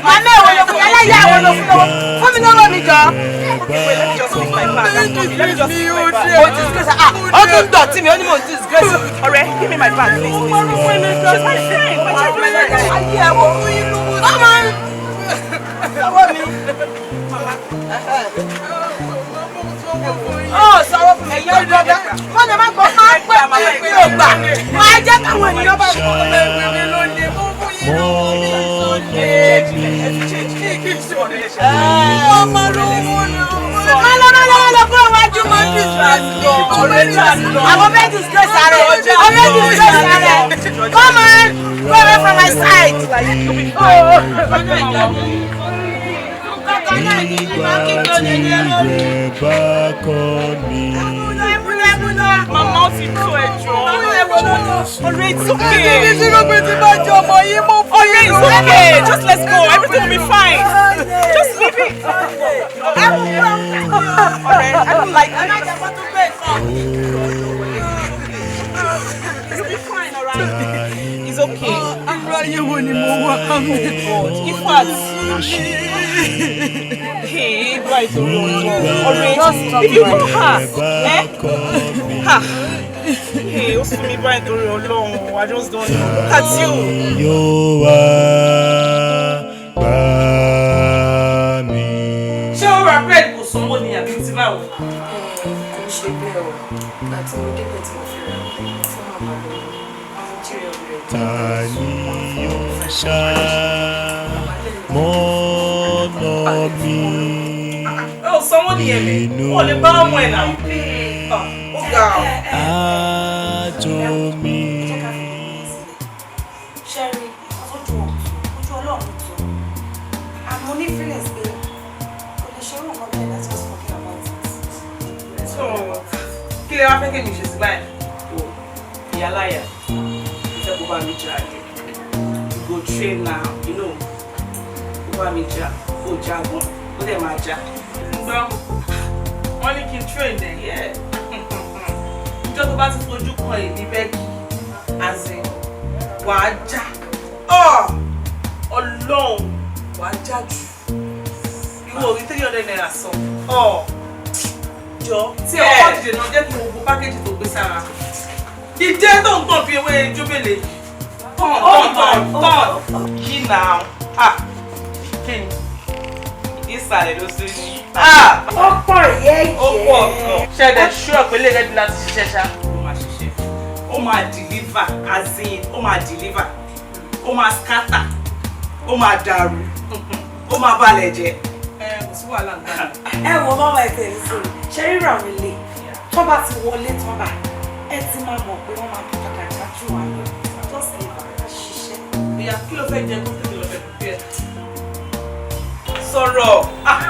Màmá ẹ̀ wo lọ fún ẹlẹ́yà ẹ̀ wo lọ fún lọ́wọ́? Fún mi lọ́wọ́ mi jọ. Mo disgrace ah ó tún dọ̀tí mi ó ní mo disgrace. Ọ̀rẹ́, give me my bag please. She's my friend, my childhood friend. Ayé ẹ̀ wo? Ọmọ lọ́wọ́ mi. Ó sanwó fún mi. Ẹ̀yin ọ̀dọ́ wọ́n lè má gbọ́ máa ń pè mí mi ò gbà. Máa jẹ́ káwọn ènìyàn bá mi. Má lọ má lọ má lọ kúrò wájú mọ́. Àwọn fẹ́ disgrace ara ẹ̀. Àwọn fẹ́ disgrace ara ẹ̀. Come on, go away from my side. Nígbà tí rẹ̀ bá kọ́ mi. Màmá ó ti tó ẹjọ́. Ọ̀rẹ́, it's okay. Ọ̀rẹ́, it's okay. Just let's go. Everything will be fine. Just leave it. Ọ̀rẹ́, I don't like this. You'll be fine, alright? It's okay. Irú ayé wo ni mo wà? In fact, hey, right, ọ̀rẹ́, if you know her, eh? Ha. Hey, ó sún mi báyìí torí Ọlọ́run, I just don't know. Look at you. Yóò wá gbà mí. Ṣé ó ra bread kò sanwó ni àbí ti báwo? Kò ń ṣe bẹ́ẹ̀ o. Ìgbà tí mo débẹ̀ tí mo fi ra fún màmá lówó, 300. Ta ni yóò ṣá mọ́nà mi? Ẹ ò sanwó nìyẹn mi, wọ́n lè bá ọmọ ẹ̀ náà. Ó ga ọ́. Àjò mi. Ṣẹ́rí, ojú ojú Ọlọ́run tó. Àmọ́ ní feelings pé kò lè ṣerú nǹkan bẹ́ẹ̀, let's just forget about it. So, kí lè wá fẹ́ kí mi ṣe sí báyìí? Ìyáláyà, ìfẹ́ kó bá mi jà ni. You go train now, you know. Kó bá mi jà, kó jà gan, ó dẹ̀ máa jà. Ǹgbọ́n, wọ́n ní kí n train ẹ̀, yeah. Ìjọ́ tó bá ti fojú kan èmi Bẹ́ẹ̀kì, as in, wàá já. Ọlọ́run, wàá já jù. Ìwọ orí ₦300 sọ. Jọ, tí ọkọ̀ dìde náà jẹ́ kí n wo gbogbo pákéjì tó gbé sára. Ìjẹ́ tó ń gbọ̀n bí ewé jóbélé. Tán tán tán tán. Kí náà? Kí ni? Ìsàlẹ̀ ló sí ní. Ó pọ̀ yẹ́yẹ́. Ó pọ̀ gan. Ṣẹ̀dẹ̀ ṣúọ̀ pé lè rẹ́dí láti ṣiṣẹ́ ṣá. Ó máa ṣiṣẹ́. Ó máa deliver as in ó máa deliver. Ó máa scatter. Ó máa dàrú. Ó máa balẹ̀ jẹ́. Kò sí wàhálà ń gbà. Ẹ wo mama, ẹ tẹ̀lé sórí. Ṣé rírà mi lè? Tó bá ti wọlé tán bá, ẹ ti máa mọ̀ pé wọ́n máa padà jájú wa lọ. Just leave her, ṣiṣẹ́. Ìyá, kí ló fẹ́ jẹ kó tètè lọ fẹ́ prepare? Sọ̀rọ̀! Ah!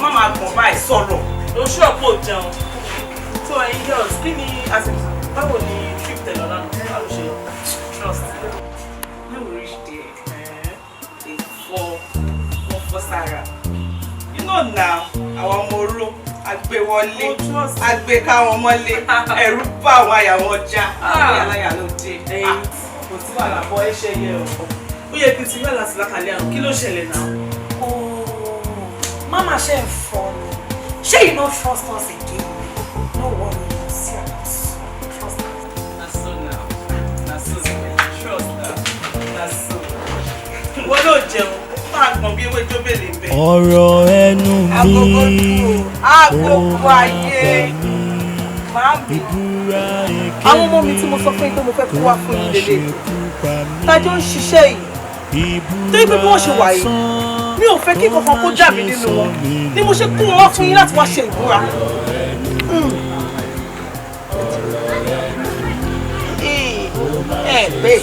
Má máa gbọ̀n báyìí, sọ̀rọ̀. Oṣù ọ̀pọ̀ ò jẹun. So ẹ̀yin girls, kí ni báwo ni trip tẹ̀ lọ lánàá? Báwo ṣe lọ? Trust. When we reach there, they fall, wọ́n fọ́ sára. You know now, àwọn ọmọ oró, agbéwọlé, agbékáwọn mọ́lé, ẹ̀rù bá àwọn àyà wọn já, àwọn aláyà ló dé. Kò sí wàhálà bọ́ ẹ ṣe yẹ o. Ó yẹ kí n ti rí àlàsì lákàlẹ́ àrùn, kí ló ṣẹlẹ̀ náà? Mama ṣe ń fọ ni. Ṣé you no trust us again? No worry, you see us. Trust us. Na so now. Na so. Trust her. Na so. Wọ́n ló jẹun, máa gbọ̀n bí ewé jóbélé ń bẹ. Ọ̀rọ̀ ẹnu mi Agogo ayé, màámi. Ìbúra èké. Àwọn ọmọ mi tí mo sọ fún yín pé mo fẹ́ kó wá fún yín lélẹ̀, tájọ́ ń ṣiṣẹ́ yìí, torí pé bí wọ́n ṣe wà yìí, mi ò fẹ́ kí kankan kó dà mí nínú wọn ni mo ṣe kó wọn wá fún yín láti wá ṣe ìbúra. Ẹ pé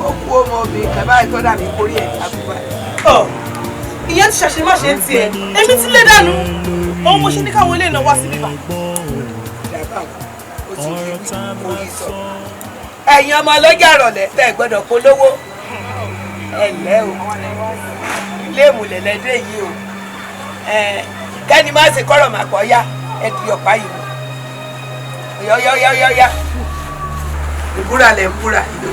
ó kú ọmọbìnrin kan báyìí tó dàbí kórí ẹ̀ àbúrò. Ọ, ìyẹn ti ṣàṣe má ṣe ń tiẹ̀, èmi ti lé dànù, òun mo ṣe ní káwọn ilé náà wá sí bíbá. Ó ti rí orí sọ. Ẹ̀yin ọmọ ọlọ́jà rọ̀lẹ́ tẹ́ ẹ gbọ́dọ̀ polówó. Ẹ ǹlẹ́ o, ilé ìmùlẹ̀ lẹ́dẹ̀ yìí o. Kẹ́ni má ṣe kọ́rọ̀ mà kọ́ yá, ẹ di ọ̀pá yìí mú. Yọ́yọ́yọ́yọ́yá. Ìbúra lẹ̀ ń búra yìí o.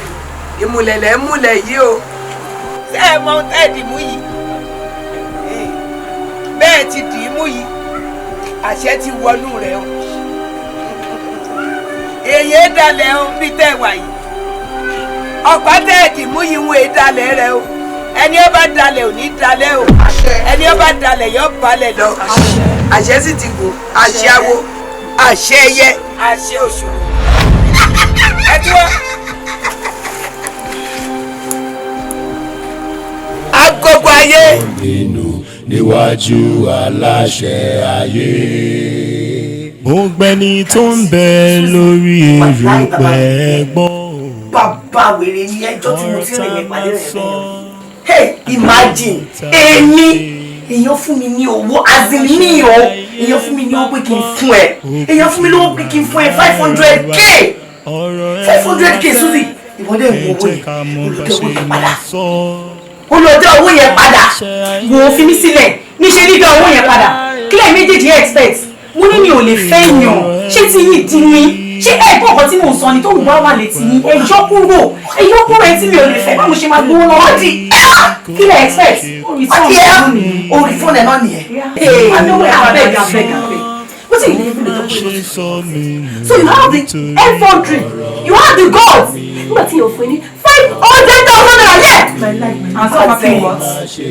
Ìmùlẹ̀ lẹ̀ ń múlẹ̀ yìí o. Ṣé ẹ mọ ohun tẹ́ ẹ dì mú yìí? Bẹ́ẹ̀ ti dì í mú yìí, àṣẹ ti wọnú rẹ̀ o. Èyí é dalẹ̀ o bí tẹ́ ẹ wà yìí. Ọ̀pá tẹ́ ẹ dì mú yìí ń wé dalẹ̀ rẹ o. Ẹni ó bá dalẹ̀ ò ní dalẹ̀ o. Ẹni ó bá dalẹ̀ yóò balẹ̀ lọ. Àṣẹ sì ti gùn, àṣẹ awo, àṣẹ ẹyẹ, àṣẹ òṣùwọ̀n. Ẹ dúró. Agogo ayé. Nínú níwájú aláṣẹ ayé. Gbogbo ẹni tó ń bẹ lórí erùpẹ̀ gbọ́. Bàbá wèrè ni ẹjọ́ tí mo ti rìn yẹn pàdé rẹ̀ bẹ́ẹ̀. Hey, imagine, èmi, èèyàn fún mi ní owó, as in me o, èèyàn fún mi ní owó pé kí n fún ẹ, èèyàn fún mi lówó pé kí n fún ẹ 500K, 500K, Suzy, ìwọ́n dẹ̀ mú owó yẹn, olùdó owó yẹn padà, olùdó owó yẹn padà. Wò ó, fi mí sílẹ̀, níṣẹ́ dídá owó yẹn padà. Kílẹ̀ méjèèjì expect. Mo ní mi ò lè fẹ́ yàn. Ṣé tí yìí dín ní? Ṣé ẹ gbọ́ nǹkan tí mò ń sọ ni tó wù wá wà létí yín? Ẹ yọ kúrò, ẹ yọ kúrò, ẹ tí mi ò lè fẹ́, báwo ṣe máa gbowó lọ́wọ́ di? Kílẹ̀ expect. Orí fóònù ẹ̀ náà nìyẹn. Abeg, abeg, abeg. Wetin you dey even dey talk? So you have the effrontery, you have the guts. Nígbà tí yóò fún ẹ ní 500,000 naira yẹ. My life, my life. As in what?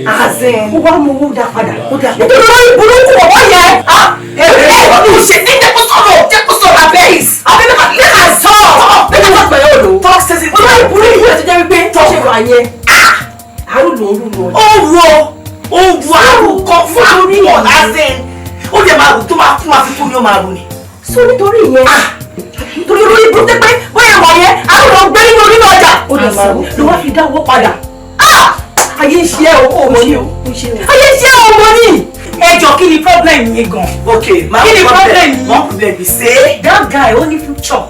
As in. Ó wá mú owó dá padà. Nítorí lórí burúkú ọ̀wọ́ yẹn. Ẹ ẹ kò ṣe ní jẹ́ kó sọ̀rọ̀, jẹ́ kó sọ̀rọ̀ abẹ́ is. Abẹ́ mẹ́ka mẹ́ka sọ̀rọ̀. Mẹ́ka sọ̀rọ̀ pẹ̀lú òòlù. Talk sense. Olórí burúkú yẹn tó jẹ́ wípé tó ṣe wà yẹn. Àrùn ló ń rú lọ. Ó ro ó ro àrùn kan fún àrùn pọ̀ lásán. Ó jẹ́ máa rò tó máa fún àfikún ni ó máa rò ni. So nítorí ìyẹn, torí olórí burúkú pé bóyá wà yẹn, àrùn ló ń gbé nínú orí ọjà. Ó lè sọ ló wá fi dá owó padà. Ayé ń ṣe ẹ́ o, ọmọ ni o. Ayé ń ṣe ẹ́ ọmọ ni. Ẹ jọ, kí ni problem yín gan? Okay, my Kí ni problem yín? My problem be say that guy ó ní future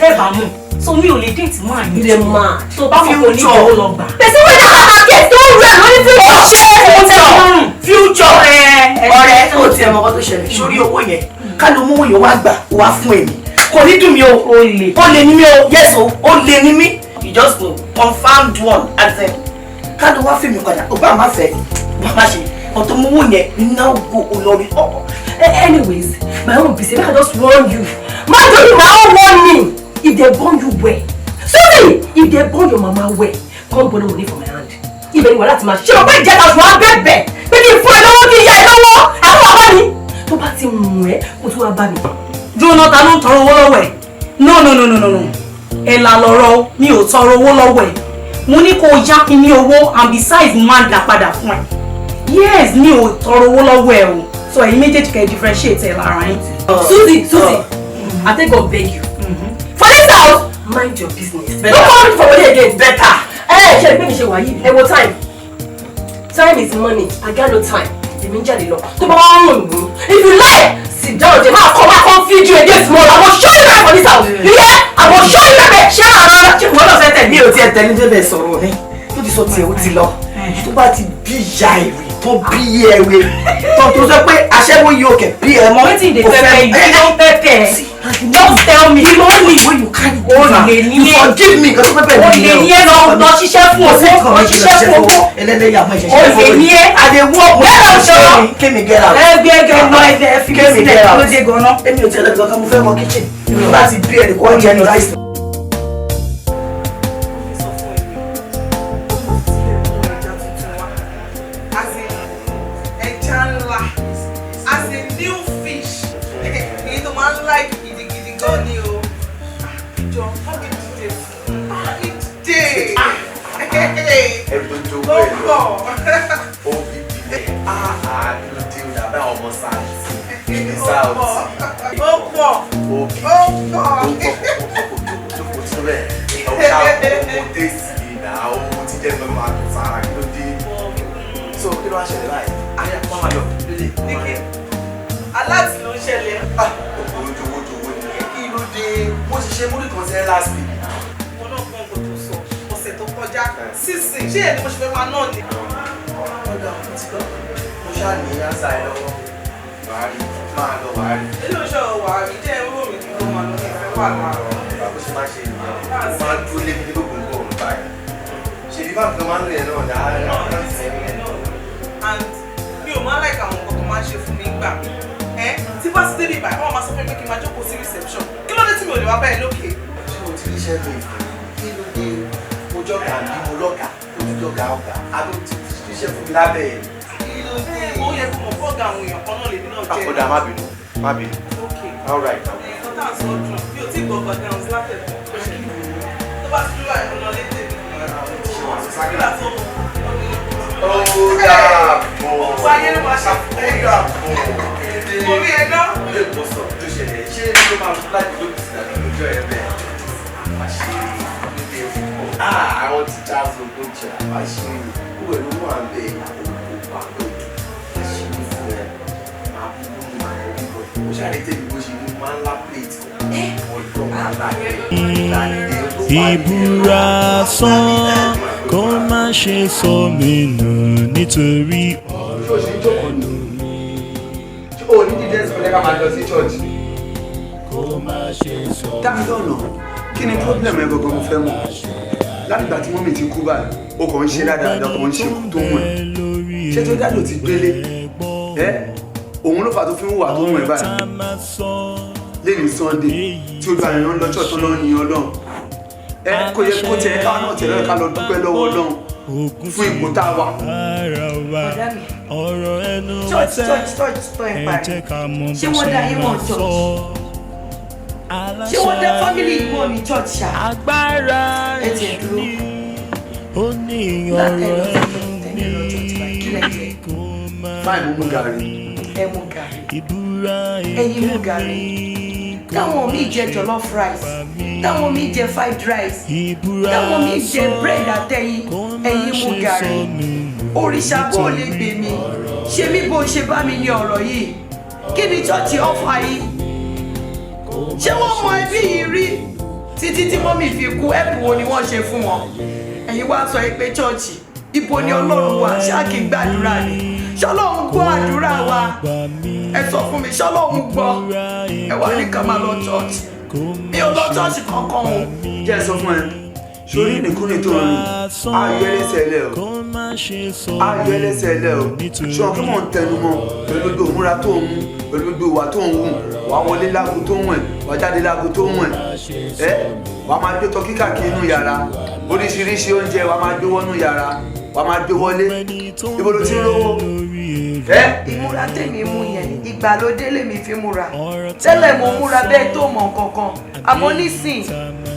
ẹ bá mú, so mi ò lè date mọ́ àyè. You dey mad. Tó bá mọ̀ kò ní ìwọ lọ gbà. Person wey dey market don run lórí future. Future, future. Ọ̀rẹ́, ó tiẹ̀ mọ̀ ọkọ tó ṣẹlẹ̀ sórí owó yẹn, ká ló mú owó yẹn wá gbà wá fún èmi, kò ní dùn mí o, ó lè ní mí o, yes o, ó lè ní mí. You just go confirmed one, as in ká ló wá fèmí padà, ó bá má fẹ́, bá má ṣe ọ̀tọ̀ mú owó yẹn náà go olórí ọ̀ọ̀. Anyways, my own be say make I just warn you. Ma do you my own warning. If they born you well, Suzy, if they born your mama well, come borrow money for my hand. Ibẹ̀ ni wàhálà ti máa ṣe o pé ìjẹta oṣù wa bẹ̀bẹ̀ pé kí n fún ẹ lọ́wọ́, kí n yá ẹ lọ́wọ́ àwọn bàbá mi. Tó bá ti mú ẹ, kó tún wá bá mi. Jóná, ta ló ń tọrọ owó lọ́wọ́ ẹ̀? No, no, no, no, no, no. Ẹ là lọ́rọ̀, mi ò tọrọ owó lọ́wọ́ ẹ̀. Mo ní kó o yá mi ní owó, and besides, mo máa ń dá padà fún ẹ. Yes, mi ò tọrọ owó lọ́wọ́ ẹ o. So ẹ̀yin méjèèjì kẹ́ differentiate ẹ̀ lára yín. Susie, Susie, I take God beg you. For this house, mind your business. Don't call me for money again. Better. Ẹ ṣe bí mi ṣe wà yìí, ẹ wo time. Time is money. I got no time. Èmi ń jáde lọ. Tó bá wá rùn mí. If you like, sit down there. Máa kọ́ máa kọ́ fídíò against tomorrow. I will show you right for this house. You hear? I will show you right. Ṣé àwọn ṣé ìwọ náà fẹ́ tẹ̀lé? Mi ò tiẹ̀ tẹ̀lé débẹ̀ sọ̀rọ̀ ni. Tó ti sọ tiẹ̀ ó ti lọ. Tó bá ti bí ìyá èrè tó bí ẹ̀rẹ̀ tó tó sọ pé aṣẹ́wó yìí ò kẹ̀ bí ẹ mọ́. Wetin dey pepper you? You don pepper. Just tell me. The money wey you carry give am. You forgive me. Nǹkan tó pepper mi Olè ní ẹ lọ lọ ṣiṣẹ́ fún owó. Lọ ṣiṣẹ́ fún owó. Ẹlẹ́lẹ́yà máa ṣiṣẹ́ Olè ní ẹ. I dey work with Get out, my Kémi get out. Ẹgbẹ́ ẹgbẹ́ lọ ẹgbẹ́ ẹ fi mí Kémi sílẹ̀ get out. ló dé gan-an. Èmi ò tẹ̀lé kankan, mo fẹ́ wọ kitchen. Èmi bá ti bí ẹnì kó jẹ́ ní rice. As in ẹja ńlá, as in new fish, èyí tó máa ń like gidigidi gan ni o. Jọ bá mi dìde, bá mi dìde. Ẹbí tó Ó jowó ẹ pọ̀. lọ ó fi bilẹ̀ kí ló dé? Ó dàbẹ́ àwọn ọmọ sáàtì ní sáàtì. Ó pọ̀. Ó bí Ó pọ̀. Jókòó tó bẹ́ẹ̀ ọ̀ṣà ọmọ tẹ̀sí náà ó ti jẹ́ nǹkan máa dùn sára. Kí ló dé? So kí ló wá ṣẹlẹ̀ báyìí? Ayé má máa lọ lélẹ̀. Aláàtì ló ń ṣẹlẹ̀. Owó jowó jowó ni. Kí ló dé? Mo ti ṣe múlì kan sí ẹ last week. Wọn náà gbọ́n nǹkan tó sọ ọ̀sẹ̀ tó kọjá sísìn, ṣé ẹni mo ṣe fẹ́ máa náà ni. Ọ̀dà mo ti gbọ́, mo ṣáà ní ánsá ẹ lọ́wọ́. Wàá rí, máa lọ, wàá rí. Ilé ìṣọ́ wà rí jẹ́ irú mi kí ló máa lọ ní ìfẹ́ wà láàárọ̀. Bó ṣe máa ṣe nìyẹn, ó máa ń dúró lé mi ní gbogbo nǹkan ọ̀run báyìí. Ṣèbí báńkì ló máa ń lò yẹn náà dáadáa. And mi ò máa like àwọn nǹkan tó máa ń ṣe fún mi gbà mí. Ẹ tí bá ti débi ìbàdàn, wọn máa sọ fún mi pé kí n máa jókòó sí reception. Kí ló dé tí mi ò lè wá báyìí lókè? Ṣé o ti ríṣẹ́ mi? Kí ló dé? Mo jọ̀gà bí mo lọ́gà, ó ti jọ̀gà ọ̀gá, àbí o ti ríṣẹ́ fún mi lábẹ́ ẹ̀? Kí ló dé? Ó yẹ kó mọ̀ fọ́ọ̀gà àwọn èèyàn kan náà lèmi náà jẹ́. Ó dà, má bínú, má bínú. Okay. All right. Nǹkan tá à ń sọ dùn, mi ò tí ì gbọ́ gbọ̀ngàn látẹ̀kọ̀. Tó bá ti dúró àìmọ́ lọ létè mi. Nígbà tó Ó dàbọ̀. Gbogbo ayé ló máa ṣàfihàn. Ó dàbọ̀. Mo rí ẹ náà. Lè mọ sọ tó ṣẹlẹ̀, ṣé ló máa fún láti lókè sí àbí lójú ẹ bẹ́ẹ̀? Àṣírí nílé ẹ̀kọ́. Àwọn teachers ogun jẹ àṣírí. Kúrò ló wà ń bẹ òkú pa pẹ̀lú àṣírí fún ẹ. Máa bí lóhùn máa kọ́ bíbọ̀. Ó ṣàlẹ̀ tèmi bó ṣe mú máa ń lá plate kan. Ọ̀dọ́ máa ń lá Ìbúra sán kó má ṣe sọ mí nù nítorí Ṣé o ṣe ń jókòó ni? Ṣé o ní dídé ẹ̀sìn kọjá ká máa lọ sí church? Dáńdọ̀nà, kí ni problem ẹ gangan? Mo fẹ́ mọ̀. Látìgbà tí mummy ti kú báyìí, o kàn ń ṣe dáadáa, kàn ń ṣe tó mú ẹ. Ṣé tó dáàdò ti gbélé ẹ? Òun ló fà tó fi ń hùwà tó mú ẹ báyìí. Lẹ́yìn Sunday tí ojú àyàn ń lọ church tó lọ ń yin Ọlọ́run, ẹ kò yẹ kó tiẹ̀ káwọn náà tẹ̀lé ká lọ dúpẹ́ lọ́wọ́ Ọlọ́run fún ipò tá a wà. ara wa. Ọ̀rọ̀ ẹnu wa Church, tẹ́ church, church tó ẹ ẹ parí. jẹ́ ká mọ Ṣé bó wọ́n ṣe dá yín mọ̀ máa church? sọ. Ṣé wọ́n dá family yìí mọ̀ ní church ṣá? Agbára Ẹ tiẹ̀ dúró. ó ní ọ̀rọ̀ ẹnu Tẹ́lẹ̀ lọ church báyìí, kí lẹ jẹ? Fine, mo mú gàrí. Ẹ mú gàrí. Ìbúra Ẹ̀yin mú gàrí. Táwọn míì jẹ jollof rice, táwọn míì jẹ fried rice, táwọn míì jẹ bread àtẹyin, ẹ̀yin mú gàrí. Òrìṣà bó lè gbè mí, ṣe mí bó ṣe bá mi ní ọ̀rọ̀ yìí. Kí ni church ọ̀fà yìí? Ṣé wọ́n mọ ẹbí yìí rí? Títí tí mummy fi kú, ẹ̀bùn wo ni wọ́n ṣe fún wọn? Ẹ̀yin wá sọ pé church, ibo ni Ọlọ́run wà? Ṣáà kì í gbàdúrà ni? Ṣọlọ́run gbọ́ àdúrà wa? Ẹ sọ fún mi, ṣọlọ́run gbọ́? Ẹ wá ní ká máa lọ church. Mi ò lọ church kankan o. Jẹ́ sọ fún ẹ, sórí ìrìnkúrìn tó ń rìn, ayọ̀ ẹlẹ́sẹ̀ ẹlẹ́ o, ayọ̀ ẹlẹ́sẹ̀ ẹlẹ́ o. Ṣùgbọ́n kí mò ń tẹnu mọ́ pẹ̀lú gbogbo òmúra tó ń mú, pẹ̀lú gbogbo ìwà tó ń hù, wàá wọlé láago tó ń wẹ̀, wàá jáde láago tó ń wẹ̀ ẹ́, wàá máa gbé tọ́kí káàkiri inú yàrá, oríṣiríṣi oúnjẹ wàá máa gbé wọnú yàrá, wàá máa gbé wọlé. Ibo ló ti ń rówó ẹ́? Ìmúra tèmi mú yẹn, ìgbàlódé lèmi fi múra. Tẹ́lẹ̀ mo múra bẹ́ẹ̀ tó mọ̀ kankan, àmọ́ nísìn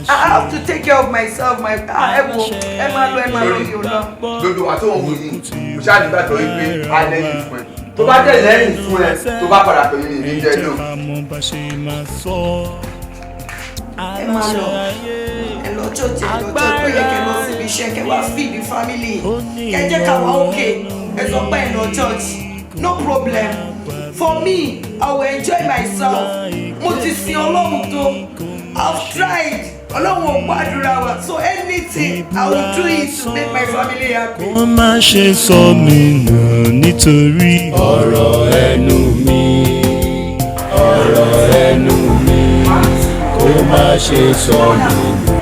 I have to take care of myself, my ẹ wo, ẹ máa lọ, ẹ máa lọ, mi ò lọ. Gbogbo wa tó ń wò yìí, mo ṣáà nígbàgbọ́ wípé a lẹ́yìn fún ẹ. Tó bá dẹ̀ lẹ́yìn fún ẹ, tó bá padà pè mí ní jẹ́ lò. Ẹ máa lọ, ẹ lọ church, ẹ lọ church, ó yẹ kẹ́ lọ síbi iṣẹ́, kẹ́ wá feed the family, kẹ́ jẹ́ ká wá okay. Ẹ sọ pé ẹ lọ church, no problem. For me, I will enjoy myself. Mo ti sin Ọlọ́run tó, I've tried. Ọlọ́run ò gbàdúrà wa, so anything I will do it to make my family happy. Kó má ṣe sọ mí nù nítorí ọ̀rọ̀ ẹnu mi, ọ̀rọ̀ ẹnu mi, kó má ṣe sọ mí nù.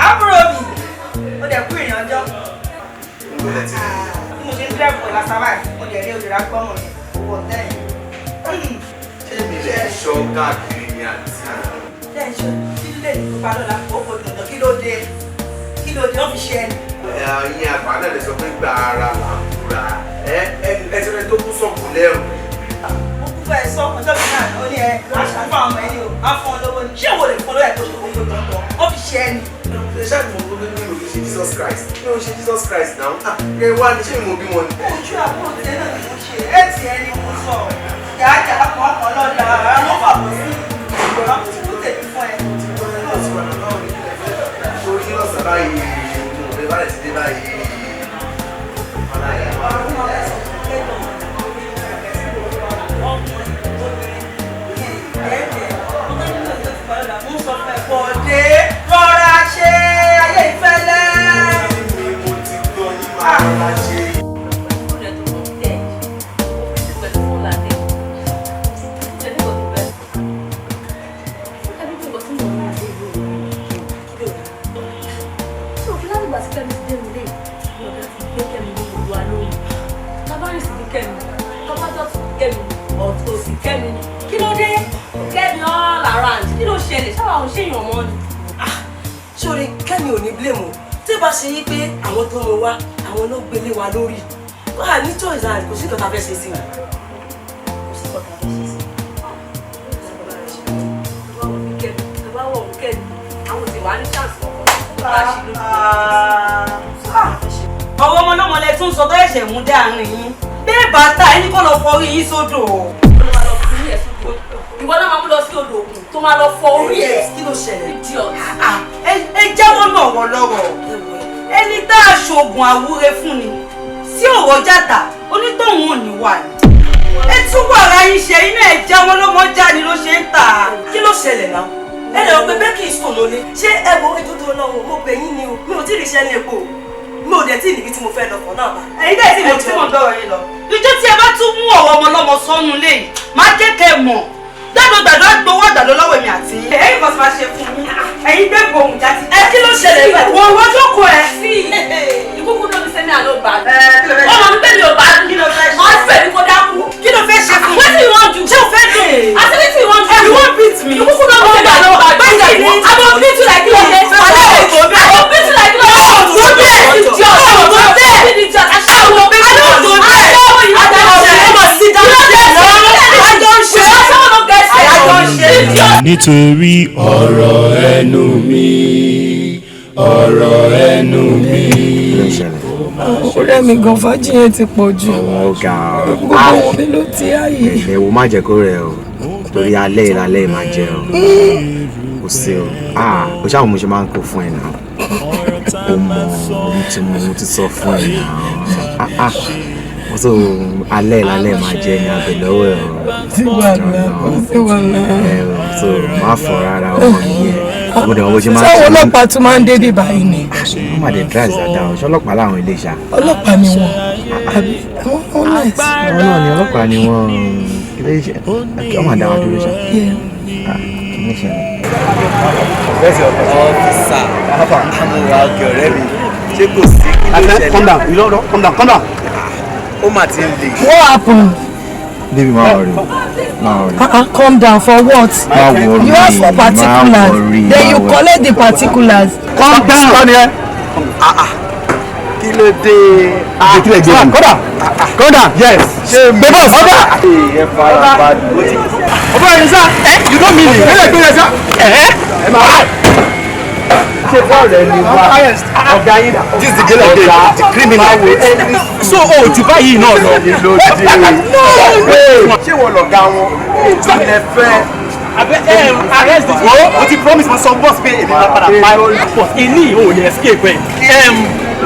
Àbúrò mi, ó dẹ̀ kú ìrìn ọjọ́. Bí mo ṣe ń dẹ́kun ẹ̀ lásán báyìí, mo dẹ̀ rí òdìrá gbọ́mọ̀ yẹn, owó ọ̀tẹ́ yẹn. Ṣé mi lè ṣọ́ káàkiri ni àǹtí? Ṣé ń ṣe kí lè ní pupa lọ́la? Ó kò dandan, kí ló dé? Kí ló dé? Wọ́n fi ṣe ẹni. Ẹ̀yin àgbà náà lè sọ pé gba ara là ń kúra. Ẹ ẹ ti rẹ tó kú sọ̀kù lẹ́rù. Mo kú fẹ́ sọ ọjọ́ mi náà, ó ní ẹ aṣáájú àwọn ọmọ ẹni o, á fún ọ lówó ni. Ṣé ìwọ lè fún ọ lóyè tó ṣe kókó dandan? Wọ́n fi ṣe ẹni. Ṣé ṣáà ni mo gbọ́ pé mi ò ṣe Jesus Christ? Mi ò ṣe Jesus Christ náà. Ẹ wá ní ṣé mo bí wọn ni? Ojú àbúrò tiẹ̀ náà ni mo ṣe, ẹ tiẹ̀ ni mo sọ. Yàrá kan kan lọ́la, ara ló fà bọ́ sí. Ìgbọ̀nà kúkú tèmi fún ẹ. Orí lọ́sàn-án báyìí, mo rẹ̀ bá rẹ̀ ti dé báyìí. Bọ̀dé rọra ṣe ayé ìfẹ́lẹ́. Mo ti gbọ́ yín máa rọra ṣe. Kí ló dé? Kẹ́mi all around. Kí ló ṣẹlẹ̀? Ṣáwa ò ṣèyàn mọ́ ni. Ṣóre Kẹ́mi ò ní blame o. Tí bá ṣe yí pé àwọn tó ń wá, àwọn ló gbélé wa lórí. Wà ní choice and kò sí nǹkan tá a fẹ́ ṣe sí i. Kò sí nǹkan tá a fẹ́ ṣe sí i. Bá wọ̀ Kẹ́mi, àwọn ti wà ní chance kankan. Bá a ṣe lójú. Ọwọ́ ọmọ ọlọ́mọ lẹ tún sọ tó ẹ̀ṣẹ̀ mú dé àárín yín. Bẹ́ẹ̀ bá ta ẹni kọ́ lọ fọrí yín sódò. Ìwọ náà máa mú lọ sí odò òkun tó máa lọ fọ orí ẹ̀. Kí ló ṣẹlẹ̀? Idiot. Ẹ jẹ́wọ́ náà wọ lọ́rọ̀. Ẹni tá a ṣoògùn àwúre fún ni sí òwò jàtà onítọ̀hún ò ní wà ní. Ẹ tún wà ara yín ṣe iná ẹ̀ jáwọ́ lọ́mọ já ni ló ṣe ń tà. Kí ló ṣẹlẹ̀ náà? Ẹ lè rò pé bẹ́ẹ̀kì sùn lólé. Ṣé ẹ wo ètò tó lọ́wọ́ mo bẹ̀ yín ni o? Mi ò tí ì ríṣẹ́ ní epo. Mi ò dẹ̀ tí ì níbi tí mo fẹ́ lọ fọ̀ náà bá. Ẹ̀yin dẹ̀ tí mo ti mọ̀ dọ́rọ̀ yín lọ. Ìjọ tí ẹ bá tún mú ọ̀rọ̀ ọmọ ọlọ́mọ sọ́nù léyìí, máa jẹ́ kẹ́ ẹ mọ̀. Gbàdúgbàdú gbowó àgbàdo lọ́wọ́ èmi àti yín. Ẹ̀yin kan ti máa ṣe fún yín. Ẹ̀yin gbé gbòhùn jáde. Ẹ kí ló ṣẹlẹ̀ báyìí? Wọ́n wọ́n jókòó ẹ. Sí ìkúkú ló fi sẹ́ni àlọ́ bá. Ọmọ mi bẹ́ẹ̀ mi ò bá dùn. Kí ló fẹ́ ṣe? Máa fẹ́ mi kó dákú. Kí ló fẹ́ ṣe fún mi? What do you want to do? Ṣé o fẹ́ dùn? Àti ní tí you want to do. You won't beat me. Ìkúkú ló fi sẹ́ni àlọ́ bá dùn. I go beat you like this. I go beat you like this. Tó bẹ́ẹ̀. Tó bẹ́ẹ̀. Aṣáwo. Nítorí ọ̀rọ̀ ẹnu mi, ọ̀rọ̀ ẹnu mi. Ọ̀rẹ́ mi gan fàájì yẹn ti pọ̀ jù. Gbogbo wọn mi ló ti ààyè. Ẹ wo má jẹ́ kó rẹ̀ o, torí alẹ́ ìlàlẹ́ máa jẹ o. Kò sí o. O ṣáà mo ṣe máa ń kó fún ẹ náà. O mọ ohun tí mo ti sọ fún ẹ náà. So alẹ́ ìlàlẹ́ máa jẹ ní abẹ lọ́wọ́ ẹ o. Sí wàhálà, sí wàhálà. So má fọ rárá ọmọ mi yẹn. Mo dẹ̀ wọ́n bó ṣe máa ń Sáwọn ọlọ́pàá tún máa ń dé bí báyìí ni. Wọ́n máa dẹ̀ drive dáadáa o, ṣé ọlọ́pàá làwọn ilé ṣá? Ọlọ́pàá ni wọ́n, àbí àwọn honest. Àwọn náà ni ọlọ́pàá ni wọ́n ilé iṣẹ́ kí wọ́n máa dá wa dúró ṣá. Kí ló ṣẹlẹ̀? Ọ́físà, àmúra ọkẹ́ ọ̀rẹ́ mi, ṣé kò sí kí ló ṣẹlẹ̀? Calm down, you don't calm down, calm down. Ó mà ti ń le. What happened? Baby, má worry. Má worry. Calm down for what? Má worry. You ask for particulars. Má worry. Then you collect the particulars. Calm down. Kí ló dé? Kódà kódà yes. Ṣé mi? Bébọ̀ ọ̀gá. Ẹ fara balẹ̀. Ọ̀bọ̀ ẹ̀yin sá. You don't mean it. Ẹ gbé sá. Ẹ máa. Ṣé bọ́ọ̀lù ẹni wá? Ọ̀gá yín. This is the girl of the criminal. So o jù báyìí náà lọ. Kí ló dé? Ṣé wọ́n lọ̀gá wọn? Ilẹ̀ fẹ́. Arrest this one. O ti promise ma some boss pé èmi máa padà pa but èmi ò lè escape ẹ.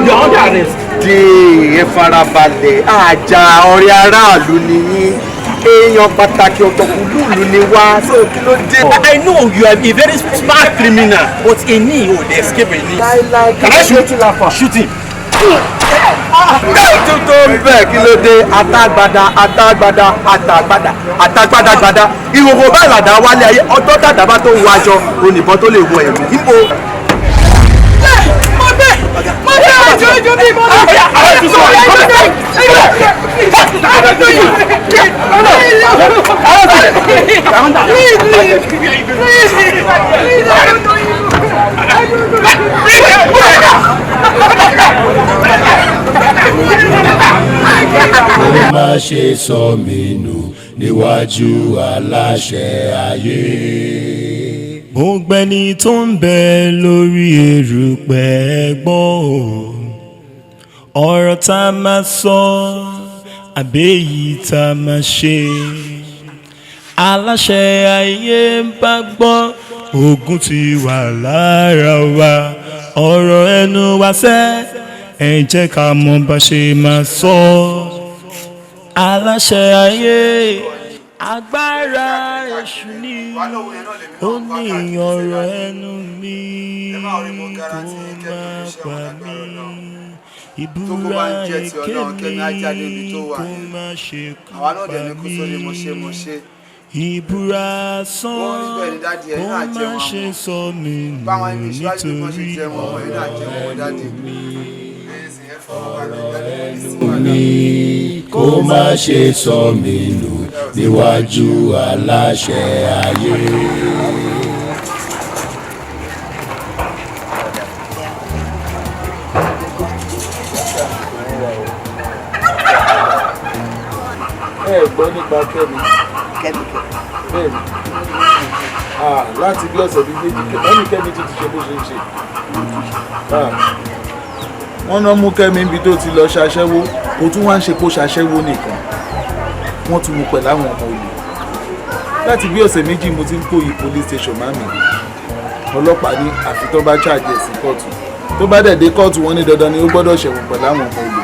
You are under arrest. Dé ẹ farabalẹ̀, àjà ọ̀rẹ́ aráàlú ni yín. Èèyàn pàtàkì ọ̀tọ̀kùlúùlù ni wá. So kí ló dé? I know you are a very smart criminal but èmi ò lè escape èmi. Can I shoot? Shoot him. Tó tó ń bẹ̀ kí ló dé? Àtàgbàdà àtàgbàdà àtàgbàdà àtàgbàdàgbàdà ìhòòhò báyìí làdá wálé ayé ọjọ́ dàdà bá tó wọ aṣọ oníbọn tó lè wọ ẹ̀rù níbo. Mo gbé mo gbé ẹjọ́ ẹjọ́ bí mo gbé. Kó má ṣe sọ mí nù níwájú aláṣẹ ayé. Gbogbo ẹni tó ń bẹ lórí erùpẹ̀ gbọ́ o, ọ̀rọ̀ tá a máa sọ àbẹ́yìí tá a máa ṣe. Aláṣẹ ayé ń bá gbọ́, ogun ti wà lára wa, ọ̀rọ̀ ẹnu wa sẹ́, ẹ jẹ́ ká mọ bá ṣe máa sọ. Aláṣẹ ayé agbára èṣù ni ó ní ọ̀rọ̀ ẹnu mi kó má pa mí, ìbúra èké mi kó má ṣe kú pa mí, ìbúra sán kó má ṣe sọ mí nù nítorí ọ̀rọ̀ ẹnu mi. Ọ̀rọ̀ ẹnu mi kó má ṣe sọ mí nù níwájú aláṣẹ ayé. Ẹ gbọ́ nípa Kẹ́mi. Kẹ́mi kẹ́. Bẹ́ẹ̀ni, láti bí ọ̀sẹ̀ bíi méjì Kẹ́mi Kẹ́mi tún ti ṣe bó ṣe ń ṣe. Wọ́n náà mú Kẹ́mi níbi tó ti lọ ṣaṣẹ́wó, kò tún wá ń ṣe kó ṣaṣẹ́wó nìkan, wọ́n tún mú pẹ̀lú àwọn ọmọ olè. Láti bí ọ̀sẹ̀ méjì mo ti ń kó yìí police station mami. Ọlọ́pàá ní àfi tó bá charge ẹ̀ sí kóòtù, tó bá dẹ̀ dé kóòtù wọ́n ní dandan ni ó gbọ́dọ̀ ṣẹ̀wọ̀n pẹ̀lú àwọn ọmọ olè.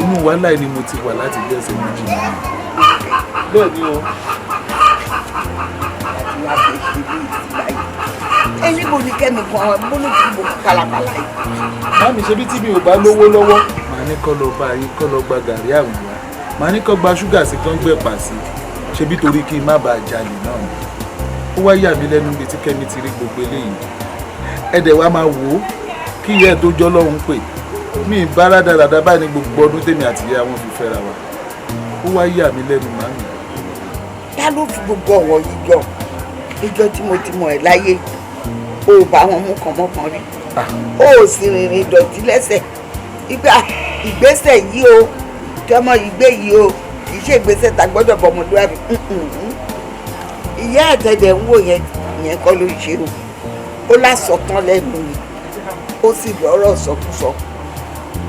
Inú wàhálà ni mo ti wà láti bí ọ̀sẹ̀ méjì mami. Bẹ́ẹ̀ ni o. Ẹyin bo ni Kẹ́mi gan bólú ti bò kàlàkàlà yìí. Màmí ṣe bí tí mi ò bá lówó lọ́wọ́, màá ní kọ́ lọ bá yín kọ́ lọ gba gàrí àwìn wá, màá ní kọ́ gba ṣúgà sí kán gbẹ̀pà sí, ṣebí torí kí n má bàa jalè náà ni. Ó wá yà mí lẹ́nu bíi tí Kẹ́mi ti rí gbogbo eléyìí. Ẹ̀dẹ̀ wa máa wò ó kí ìyá ẹ̀ tó jọ́ lọ́hùn pè mí bá rádaràda báyìí ní gbogbo ọdún tèmi àti ìyá wọn fi fẹ́ra wa. Ó wá yà mí lẹ́nu màmí. Ta ló fi gbogbo ọ̀rọ̀ yìí jọ? Ìjọ tí mo ti mọ̀ ẹ́ láyé, o ò bá wọn mú kànmọ́kàn rí, o ò sì rìnrìn ìdọ̀tí lẹ́sẹ̀. Ìgbà ìgbésẹ̀ yìí o, tọmọ ìgbé yìí o, kì í ṣe ìgbésẹ̀ tá gbọ́dọ̀ bọ ọmọlúwàbí. Ìyá àtẹ̀dẹ̀ ń wò yẹn, ìyẹn kọ́ ló ń ṣe o. Ó lásọtán lẹ́nu ni, ó sì lọ́rọ̀ sọkúsọ.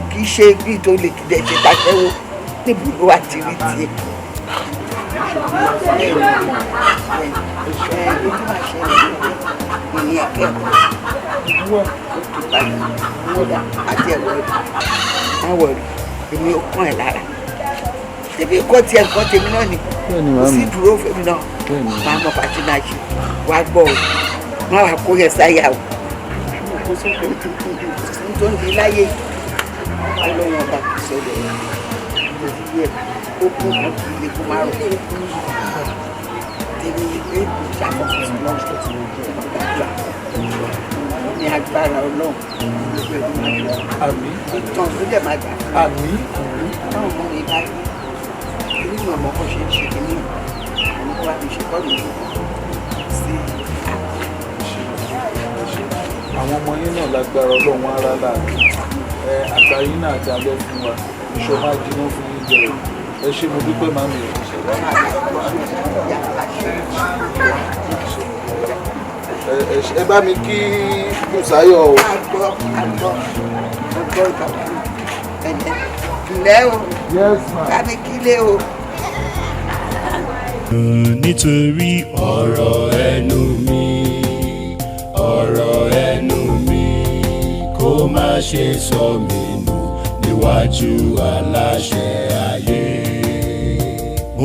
Kì í ṣe bí tó lè kìdẹ̀ ṣe tàṣẹ́wó níbo ló wà ti rí tiẹ̀. Èmi ò kàn ẹ́ lára ṣebí nǹkan tiẹ̀ nǹkan tèmi náà ni kò sí dúró fèmi náà máa mọ pàtí náà ṣe wá gbọ́ o má wàá kó yẹ sáyà o kò sí tó ń di láyé ọlọ́wọ́n ọba kò sọ̀rọ̀ kò sí yẹ ó kún kan kì í lè kó má rò tèmi ni pé kò ṣàkóso lọ́wọ́ gbàdúrà ní agbára ọlọ́run gbogbo ẹ̀rọ máa dùn. Àmín. Ìtàn ló dẹ̀ máa dà. Àmín. Báwo mọ mi bá rí irú ìmọ̀ ọmọ kan ṣe ń ṣe kínní àwọn kó wá fi ṣe kọ́ mi sí. Àwọn ọmọ yín náà lágbára ọlọ́run ara láàbí Ẹ àgbà yín náà ti alẹ́ fún wa, iṣọ́ máa jiná fún yín jẹ. Ẹ ṣé mo dúpẹ́ màmí. Ẹ bá mi kí Bùsáyọ̀ o. Àgbọ̀ àgbọ̀ àgbọ̀ ìbàdàn. Ǹlẹ́ o, bá mi kílé o. Nítorí ọ̀rọ̀ ẹnu mi, ọ̀rọ̀ ẹnu mi, kó má ṣe sọ mí nù níwájú aláṣẹ ayé.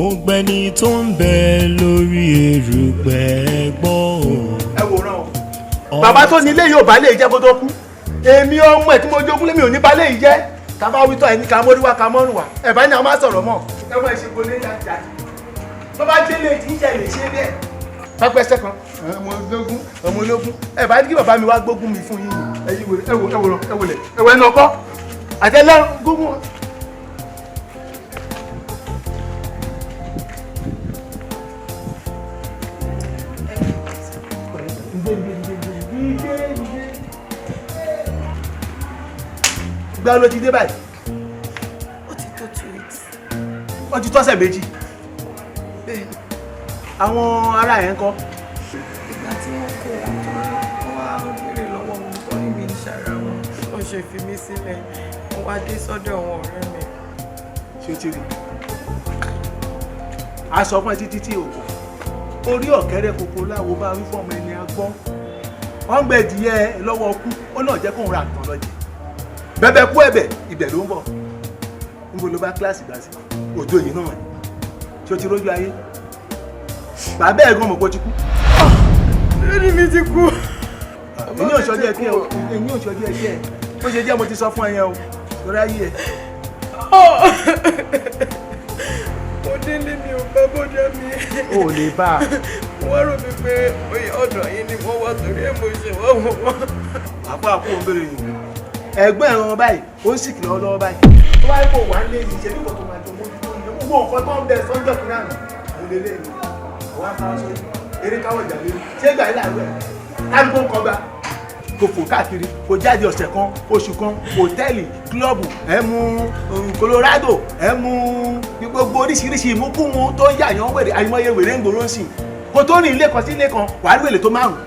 Ògbẹ́ni tó ń bẹ lórí erùpẹ̀ gbọ́ o. Ẹ wòran o, bàbá tó ní ilé yóò bá lè jẹ́ kó tó kú. Èmi ọmọ ẹ̀ tí mo jogún lémi ò ní bá lè jẹ́. Ká bá wí tọ́ ẹni ká mórí wá ká mọ́rùn wá. Ẹ̀ bá ní àwọn máa sọ̀rọ̀ mọ́. Ẹ mọ ìṣègùn lé jáde. Tó bá délé tí ń ṣe lè ṣe bẹ́ẹ̀. Pápẹ́ ẹsẹ̀ kan, ọmọ ológun, ọmọ ológun. Ẹ bá ní kí bàbá mi wá gbógun mi fún yín ni. Ẹ wò ẹ wò ẹ wò ẹ wò lẹ̀ ẹ wò ẹnu ọkọ. Àtẹlẹ́ gbógun. Ìgbà ló ti dé báyìí? Ó ti tó 2 weeks. Ó ti tọ́sẹ̀ méjì. Bẹ́ẹ̀ni. Àwọn ará ẹ̀ ń kọ́. Ìgbà tí wọ́n kó wọn tó wọ́n wá béèrè lọ́wọ́ wọn tó ní mi ń ṣara wọn. Wọ́n ṣe fi mí sílẹ̀. Wọ́n wá dé sọ́dọ̀ àwọn ọ̀rẹ́ mi. Ṣé o ti rí? A sọ fún ẹ títí tí o kò. Orí ọ̀kẹ́rẹ́ koko láwo bá wí fún ọmọ ẹni agbọ́n. Wọ́n gbẹ ìdíyẹ lọ́wọ́ ọkú, ó náà jẹ́ kóun ra àtàn lọ́jẹ̀. Bẹ́bẹ̀ kú ẹ̀bẹ̀, ibẹ̀ ló ń bọ̀. Níbo ló bá kíláàsì gbà sí? Òjò yìí náà ni. Ṣé o ti rójú ayé? Bàbá ẹ̀ gan mọ̀ pé ó ti kú. Lórí mi ti kú. Èmi ò ṣọjọ́ ẹkẹ́ o, èmi ò ṣọjọ́ ẹkẹ́ ẹ̀. Bó ṣe jẹ́ mo ti sọ fún ẹ yẹn o, torí ayé ẹ̀. Mo délé mi ò bá bọ́dá mi. O ò lè bá a. Wọ́n rò mí pé oyè ọ̀dọ̀ yìí ni wọ́n wá torí ẹ̀ mo ṣe wọ́n wọ́n wọ́n. Àpò àpò ń bèrè yìí. Ẹ̀gbọ́n ẹ̀rọ báyìí, ó ń sìkì lọ́wọ́lọ́wọ́ báyìí. Tó bá yẹ kó wà ń lé yìí, ṣe bí kò tó máa tó mójútó yìí. Gbogbo nǹkan tó ń bẹ sọ́njọ́ kìíní àná, mo lè lé yìí. Àwọn afárá sórí, eré káwọ̀ ìjà lórí. Ṣé ìgbà yìí làárọ̀ ẹ̀? Kálukú ń kọgbà. Kò fò káàkiri, kò jáde ọ̀sẹ̀ kan, oṣù kan, hòtẹ́ẹ̀lì, kílọ̀bù, ẹ̀ mú Colorado, ẹ̀ mú gbogbo oríṣiríṣi ìmúkúmu tó ń yàyàn wèrè, àìmọye wèrè ń gbòòrò ń sìn. Kò tó rìn ilé kan sí ilé kan, wàá rí wèrè tó márùn-ún.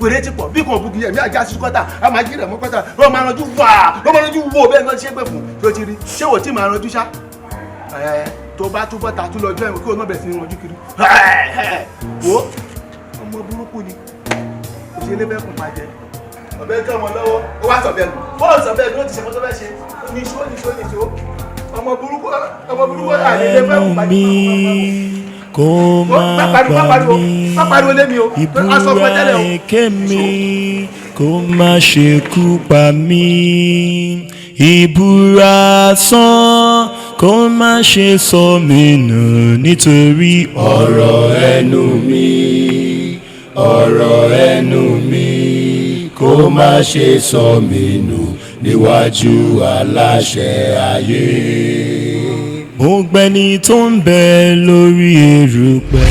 Wèrè ti pọ̀ bí kò bugi ẹ̀mí ajá sí kọ́tà, a máa jí rẹ̀ mọ́ kọ́tà, ló máa ranjú wà, ló máa ranjú wò bẹ́ẹ̀ náà ṣe é pè fún, tó ti rí, ṣé wò tí máa ranjú ṣá? Ẹ tó bá túbọ̀ ta tún lọ́jọ́ ẹ̀wọ̀n kí o náà bẹ̀rẹ̀ sí ní ranjú kiri. Wo ọmọ burúkú ni, kò ṣe ilé bẹ́ẹ̀ kùn máa jẹ. Ọ̀bẹ kí ọmọ lọ́wọ́, ó wá sọ̀bẹ̀ nù. Bọ́ọ̀lù sọ̀bẹ̀ nù ó ti ṣe kó tó fẹ́ ṣe. Níṣó níṣó níṣó. Ọmọ burúkú àlè ilé bẹ́ẹ̀ kùn máa jẹ. Kó má bà mí, ìbúra èké mi kó má ṣe kú pa mí, ìbúra sán kó má ṣe sọ mí nù nítorí ọ̀rọ̀ ẹnu mi, ọ̀rọ̀ ẹnu mi kó má ṣe sọ mí nù níwájú aláṣẹ ayé. Ògbẹ́ni tó ń bẹ lórí erùpẹ̀.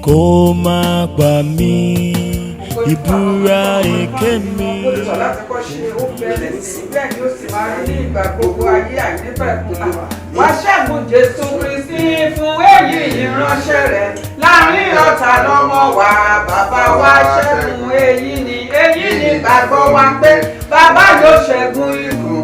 Kó má pa mí, ìbúra èké mi. Láti kọ́ ṣe ó bẹ̀rẹ̀ sí bẹ́ẹ̀ ni ó sì máa rí ní ìgbà gbogbo ayé àìnípẹ̀kun. Wá ṣẹ́gun Jésù Kristi fún èyí ìránṣẹ́ rẹ̀ láàrin ọ̀tá lọ́mọ wa bàbá wa ṣẹ́gun èyí ni gbàgbọ́ wa pé bàbá yóò ṣẹ́gun ikú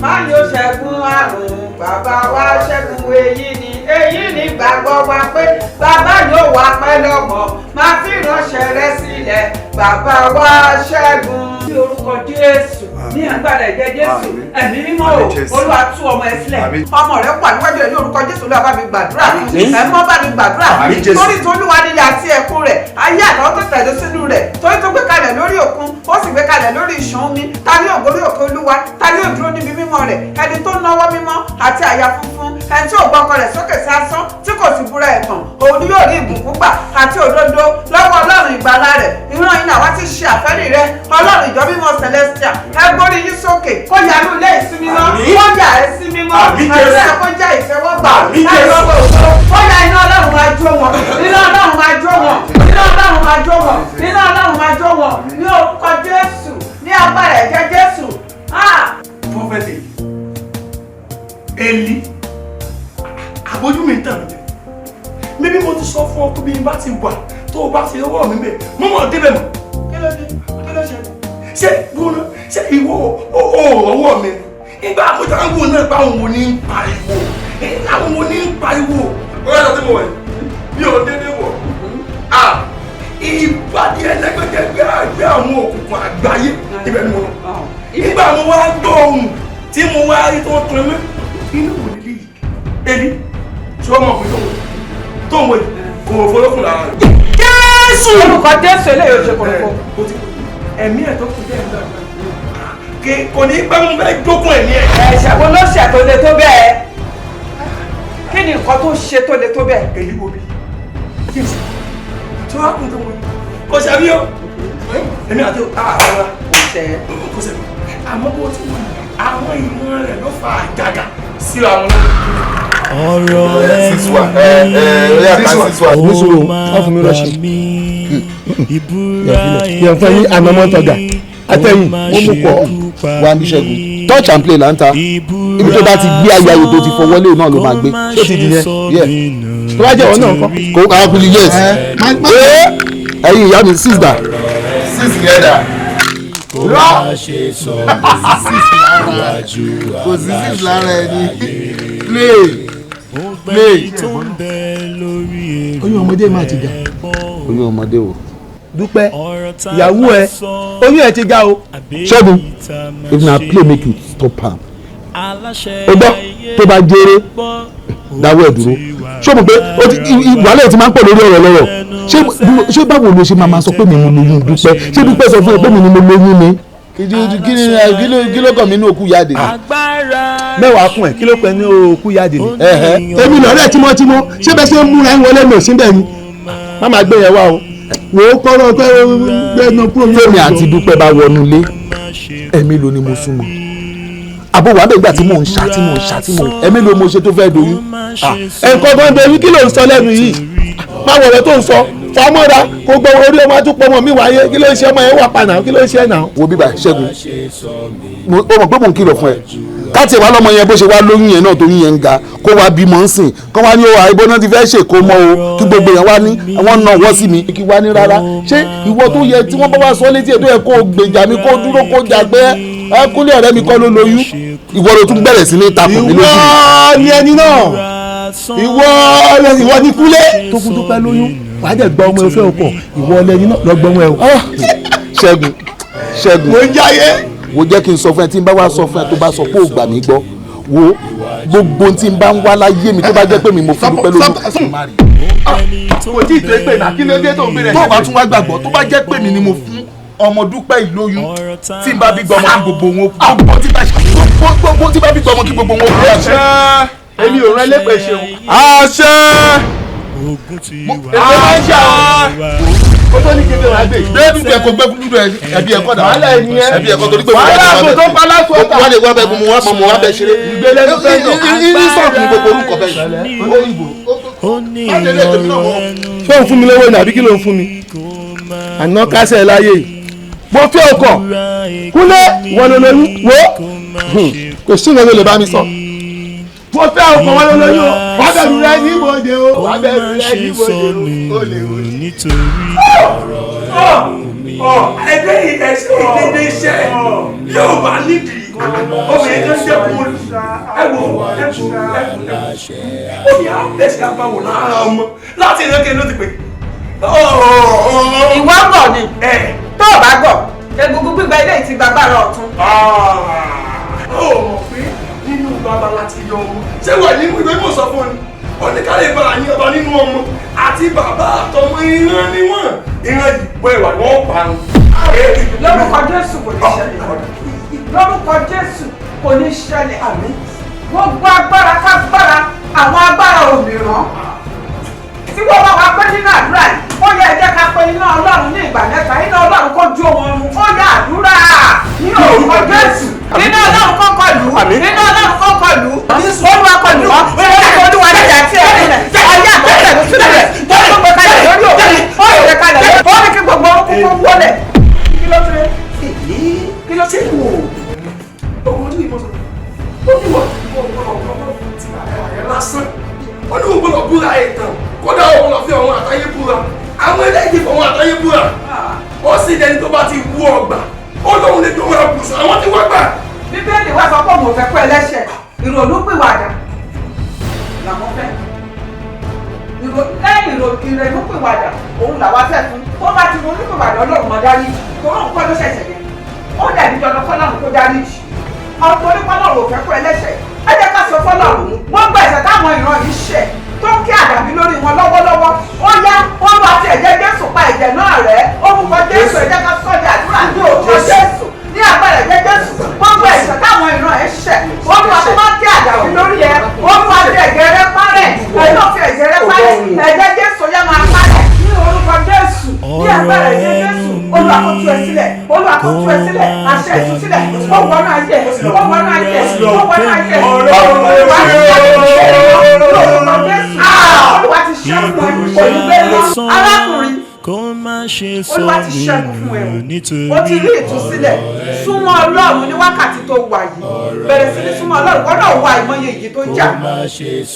má yóò ṣẹ́gun àrùn bàbá wa ṣẹ́gun èyí ni Èyí ni gbàgbọ́ wa pé bàbá yóò wá pẹ́ lọ́mọ, máa fi ìránṣẹ́ rẹ sílẹ̀, bàbá wa ṣẹ́gun. Ní orúkọ Jésù, ní agbára ẹ̀jẹ̀ Jésù, ẹ̀mí mímọ́ o, Olúwa tú ọmọ ẹ sílẹ̀. Ọmọ rẹ wà níwájú ẹ ní orúkọ Jésù, Olúwa bá mi gbàdúrà. Ẹ̀mọ́ bá mi gbàdúrà. Torí tó Olúwa nílẹ̀ àti ẹ̀kún rẹ̀, ayé àtàwọn tó tẹ̀dó sínú rẹ̀, torí tó gbé kalẹ̀ lórí òkun, ó sì gbé kalẹ̀ lórí ìṣàn omi. Ta ni yóò gorí òkè Olúwa? Ta ni yóò dúró níbi mímọ́ rẹ̀? Ẹni tó náwó mímọ́ àti àyà funfun, ẹni tí ò gbọ́kọ rẹ̀ sókè sí asán, tí kò sì búra ẹ̀tàn, òun ni yóò rí ìbùkún gbà àti òdodo lọ́wọ́ Ọlọ́run ìgbàlà rẹ̀. Ìran yìí làwa ti ṣe àfẹ́rí rẹ̀, Ọlọ́run ìjọ mímọ́ Celestial. Ẹ gbórí yín sókè, kó yanú ilé ìsinmi mọ́, kó yà ẹ́ sí mímọ́, àti ẹ̀ kó jẹ́ ìtẹ́wọ́gbà. Ẹ lọ́wọ́ òkú, kó yà iná Ọlọ́run máa jó wọn, iná Ọlọ́run máa jó wọn, iná Ọlọ́run máa jó wọn, iná Ọlọ́run máa jó wọn, ní orúkọ Jésù, ní agbára ẹ̀jẹ̀ Jésù. Prophet Eli, àbójú mi ń tàn mí jẹ. Mímí mo ti sọ fún ọ pé bí n bá ti wà tó o bá ti ọwọ́ mi bẹ̀, mo mọ̀ débẹ̀ mọ̀. Kí ló dé? Kí ló ṣẹlẹ̀? Ṣé gbóná ṣé ìwọ ọwọ́ mi ni? Ìgbà àkójọ àwọn náà bá àwọn wo ní ń pariwo. Àwọn wo ní ń pariwo. Ó yàtọ̀ tí mo wẹ̀, mi ò dédé wọ̀. Ìpàdé ẹlẹ́gbẹ́jẹgbẹ́ àgbẹ̀ àwọn òkùnkùn àgbáyé ibẹ̀ ni mo lọ. Nígbà mo wá gbọ́ ohùn tí mo wá rí tó ń tan mí, inú wò nílé yìí? Eli, ṣé ọmọ ọkùnrin tó ń wò yìí kò fọlọ́kùn lára rẹ̀? Jésù! Orúkọ Jésù eléyìí ò ṣe kòròfo. Ẹ̀mí ẹ̀ tó kù dé ẹ̀mí dàgbà. Kò ní pẹ́ mo fẹ́ jókòó ẹ̀mí ẹ̀. Ẹ̀ṣẹ̀ wo ló ṣẹ̀ tó le tó bẹ́ẹ̀? Kí ni nǹkan tó ṣe tó le tó bẹ́ẹ̀? Èyí wo bí? Jésù, tí wọ́n á kún tó wọ̀ yìí. Kò ṣàbí o. Èmi àti àwọn kò ṣẹ̀. Kò ṣẹ̀. Àmọ́ bó ti wọ̀ àwọn ìmọ̀ rẹ̀ ló fa àjàgà síra wọn. Ọ̀rọ̀ ẹnu mi ó máa mí ìbúra èké àtẹ̀yìn ó mú kọ́ wa ní Ṣẹ́gun touch and play là ń ta ibi tó bá ti gbé ayé ayò tó ti fọwọ́lé náà ló máa gbé. Ṣé ti di yẹn? Tó bá jẹ́ òun náà kọ́. Kò kúlí yes. Ẹyin ìyá mi six da. Six yẹn da. Kó má ṣe sọ mí kò sí six lára ẹni. Play play. Oyún ọmọdé máa ti ga. Oyún ọmọdé wo? Dúpẹ́ ìyàwó ẹ oyún ẹ ti ga o. Ṣẹ́gun, if na play make you stop am. O gbọ́ tó bá jèrè dáwọ́ ẹ̀ dúró. Ṣé o mọ̀ pé ìwàlẹ̀ ti máa ń pọ̀ lórí ọ̀rọ̀ lọ́rọ̀? Ṣé báwo ló ṣe máa sọ pé mi mo lóyún Dúpẹ́? Ṣé Dúpẹ́ sọ fún ẹ pé mi ni mo lóyún ni? Kí ló kàn mí ní òkú yáde? Mẹ́wàá kún ẹ̀ kí ló pẹ́ ní òkú yáde ni? Èmi lọ́rẹ́ tímọ́tímọ́ ṣé bẹ́ẹ̀ ṣe ń múra ń wọlé mi ò sí bẹ́ẹ̀ ni? Má máa gbé yẹn wá o. Wò ó kọ́rọ́ pé gbẹ́nu kúrò ní. Tèmi àti Dúpẹ́ bá wọnú ilé, ẹ̀mí ló ni mo súnmọ́. Àbò wà bẹ́ẹ̀ gbà tí mò ń ṣá tí mò ń ṣá tí mò ń ẹ̀mí ló mo ṣe tó fẹ́ doyún. Ẹ̀kọ́ tó ń doyún kí ló ń sọ lẹ́nu yìí? Má wọ̀rọ̀ tó ń sọ fọmọ́ra kó gbọ́ orí ọmọ àtúpọ̀ ọmọ mi wáyé kí ló ń ṣe ọmọ yẹn wà pa náà kí ló ń ṣe náà. Wo bíbá Ṣẹ́gun, ó mọ̀ pé mò ń kìlọ̀ fún ẹ káti ẹ̀ wá lọ́mọ yẹn bó ṣe wá lóyún yẹn náà tóyún yẹn ń ga kó wá bímọ ń sìn kó wá ní ó àìbó náà ti fẹ́ ṣèkó mọ́ o kí gbogbo yẹn wá ní wọ́n ná ọwọ́ sí mi kí wá ní rárá ṣé ìwọ tó yẹ tí wọ́n bá wá sọ létí ẹ̀ tó yẹ kó gbèjà mi kó dúró kó jà pé ẹ kúnlẹ̀ ọ̀rẹ́ mi kọ́ ló lóyún ìwọ ló tún bẹ̀rẹ̀ sí ní takùn mi lójú. Ìwọ ni ẹni náà ìwọ ni kúlẹ̀ tó kú tó pẹ́ lóyún wàá dẹ̀ gbọ́ ọmọ ẹ̀fẹ́ ọkọ̀ ìwọ lẹni náà lọ gbọ́ ọmọ ẹ̀ o. Ṣẹ́gun Ṣẹ́gun mo ń jáyé. Wo jẹ́ kí n sọ fún ẹ tí n bá wá sọ fún ẹ tó bá sọ pé ò gbà mí gbọ́ wo gbogbo tí n bá ń wá láyé mi tó bá jẹ́ pé mi mo fi dúpẹ́ lóyún. Kò tí ì tó pé náà kí ló dé tó ń bèrè. Tó o bá tún wá gbàgbọ́ tó bá jẹ́ pé mi ni mo fún ọmọ Dúpẹ́ ìlóyún tí n bá bí gbọmọ kí gbogbo wọn gbogbo tí bá bí gbọmọ kí gbogbo wọn kú. Àṣẹ èmi ò rán lépè ṣeun. Àṣẹ èmi máa ń ṣe àwọn kó tó ní kí n bẹ̀rẹ̀ àgbè. Gbé dúdú ẹ kó gbé dúdú ẹ ẹbí ẹkọ dà wàhálà ẹni ẹ ẹbí ẹkọ torí pé wàhálà àgbò tó pa lásán ọ̀tà. Wọ́n lè wá bẹ́ẹ̀ mú wá mọ̀ wá bẹ́ẹ̀ ṣeré. Ìgbélé ló fẹ́ nà. Ní sọ̀tún gbogbo orúkọ bẹ́ẹ̀ Ṣé òun fún mi lówó ni àbí kí ló ń fún mi? Àná kásẹ̀ láyé yìí. Mo fẹ́ ọkọ̀ kúnlé wọn ló lóyún wo kò sí ìrìn lè bá mi sọ. Mo fẹ́ ọkọ̀ wọn ló lóyún o wàá bẹ̀rù rẹ ní ìbòde o wàá bẹ̀rù rẹ ní ìbòde o ó lè wò. Ẹgbẹ́ ìdílé iṣẹ́ yóò bá nídìí Obìnrin tó ń jẹ́ kúmọ́lù. Ẹ wo, ẹ wo, ẹ wo, ẹ wo. Ó ní àbẹ̀sẹ̀ àbáwò lára ọmọ láti ìrẹ́kẹ̀ ló ti pè. Ìwọ gọ̀ ni. Tó o bá gọ̀, egungun gbígbẹ ilé ti gbàgbára ọ̀tún. Ó mọ̀ pé nínú bàbá láti yọ ọmọ. Ṣé wà nínú ìwé mọ̀ sọ fún ọ ni? Oníkàlẹ̀ bá yín ọba nínú ọmọ àti bàbá àtọmọ ìran ni wọ́n. Ìran ìbọn ìwà ni wọ́n parun. Lórúkọ Jésù kò ní ṣẹlẹ̀. Lórúkọ Jésù kò ní ṣẹlẹ̀. Gbogbo agbára kágbára àwọn agbára òmìrán tí wọ́n bá wa pé nínú àdúrà yìí, ó yẹ ẹ jẹ́ ká pe iná Ọlọ́run ní ìgbà mẹ́ta. Iná Ọlọ́run kó jó wọn run. Ó yẹ àdúrà ní orúkọ Jésù. Iná Ọlọ́run kó kọlù. Iná Ọlọ́run kó kọlù. Olúwa kọlù wọ́n. Olúwa níjà tí ẹ nílẹ̀. Ayé àtọ́tẹ̀ ló sílẹ̀ rẹ̀. Ó ní gbogbo kalẹ̀ lórí òkú. Ó yẹ kalẹ̀ lórí. Ó ní kí gbogbo orúkú kó wọlẹ̀. Kí ló dé? Kí ló dé? Ọmọ ọdún yìí mọ̀ sọ. Ó ní wọ́n ti lásán. Ó ní wọ́n gbọ́dọ̀ búra ẹ̀tàn. Kódà òun lọ fi àwọn àtayé búra. Àwọn eléyìí fọwọ́n àtayé búra. Ó sì dẹni tó bá ti wú ọgbà. Ó lóun lè dùn wọn bùsùn. Àwọn tí wọ́n gbà. Bíbélì wá sọ pé òun ò fẹ́ kú ẹlẹ́ṣẹ̀. Ìrònúpìwàdà làwọn fẹ́. Lẹ́yìn ìrònúpìwàdà òun làwa fẹ́ fún. Tó bá ti ronúpìwàdà Ọlọ́run máa dáríjì. Torí òun kọ́ ló ṣẹ̀ṣẹ̀ yẹn. Ó dàbí dandan fọlọ́run kó dáríjì. Ọ̀pọ̀ onípọ́lọ́run ò fẹ́ kú ẹlẹ́ṣẹ̀. Ẹ jẹ́ ká sọ fọlọ́run. Wọ́n gba ẹ̀ṣẹ̀ táwọn ìran yìí ṣẹ̀ tó ń kí àdàbí lórí wọn lọ́wọ́lọ́wọ́. Ó yá, ó lọ àti ẹ̀jẹ̀ Jésù pa ẹ̀jẹ̀ náà rẹ́. Ó mú kọ Jésù, ẹ jẹ́ ká sọ di àdúrà ní orúkọ Jésù. Ní agbára ẹ̀jẹ̀ Jésù, wọ́n gba ẹ̀ṣẹ̀ táwọn ìran ẹ̀ ṣẹ̀. Olúwa tó máa ń kí àdàbí lórí ẹ. Olúwa fi ẹ̀jẹ̀ rẹ parẹ́. Ẹ náà fi ẹ̀jẹ̀ rẹ parẹ́. Ẹ̀jẹ̀ Jésù yá máa parẹ́. Ní orúkọ Jésù, ní agbára ẹ̀jẹ̀ Jésù, Olúwa kó tú ẹ sílẹ̀. Olúwa kó tú ẹ sílẹ̀. Àṣẹ ìtúsílẹ̀. Ó wọnú ayé. Ó wọnú ayé. Ó wọnú ayé. Olúwa ti ṣẹ́gun ẹ. Arákùnrin, Olúwa ti ṣẹ́gun fún ẹ. O ti rí ìtúsílẹ̀. Súnmọ́ Ọlọ́run ní wákàtí tó wà yìí. Bẹ̀rẹ̀ sí ní súnmọ́ Ọlọ́run. Wọ́n náà wá ìmọye èyí tó jà.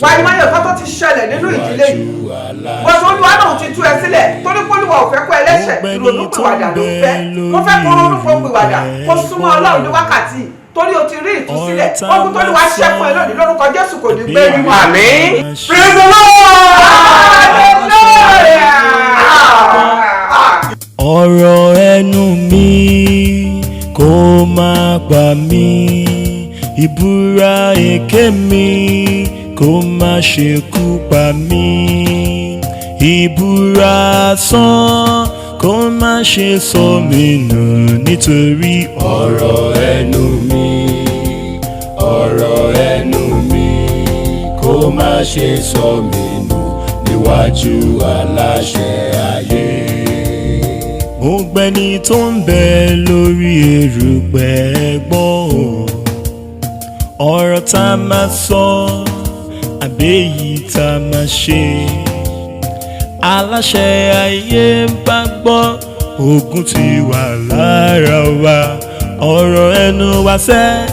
Wá ìmọye nǹkan tó ti ṣẹlẹ̀ nínú ìdílé yìí. Bọ̀dọ̀ Olúwa náà ti tú ẹ sílẹ̀. Torí pé Olúwa ò fẹ́ kó ẹlẹ́ṣẹ̀. Ìrònúpìwàdà ló fẹ́. Mo fẹ́ kó ronúpìwàdà. Kó súnmọ́ Ọlọ́run ní wákàtí yìí. Torí o ti rí ìtúsílẹ̀. Ogun tó ní wàá ṣẹ́ fún ẹ lónìí lórúkọ Jésù kò ní gbé rí mọ́. Àmín. Praise the Lord. Hallelujah. Ọ̀rọ̀ ẹnu mi kò má gbà mí, ìbúra èké mi kò má ṣekú pa mí, ìbúra asán kò má ṣe sọ mí nù nítorí ọ̀rọ̀ ẹnu mi, ọ̀rọ̀ ẹnu mi kò má ṣe sọ mí nù níwájú aláṣẹ ayé. Ògbẹ́ni tó ń bẹ lórí erùpẹ̀ gbọ́ o, ọ̀rọ̀ tá a máa sọ àbẹ́yìí tá a máa ṣe. Aláṣẹ ayé ń bá gbọ́, ogun ti wà lára wa. Ọ̀rọ̀ ẹnu wa sẹ́,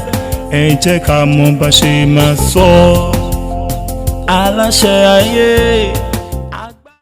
ẹ jẹ́ ká mọ̀ bá ṣe máa sọ. Aláṣẹ ayé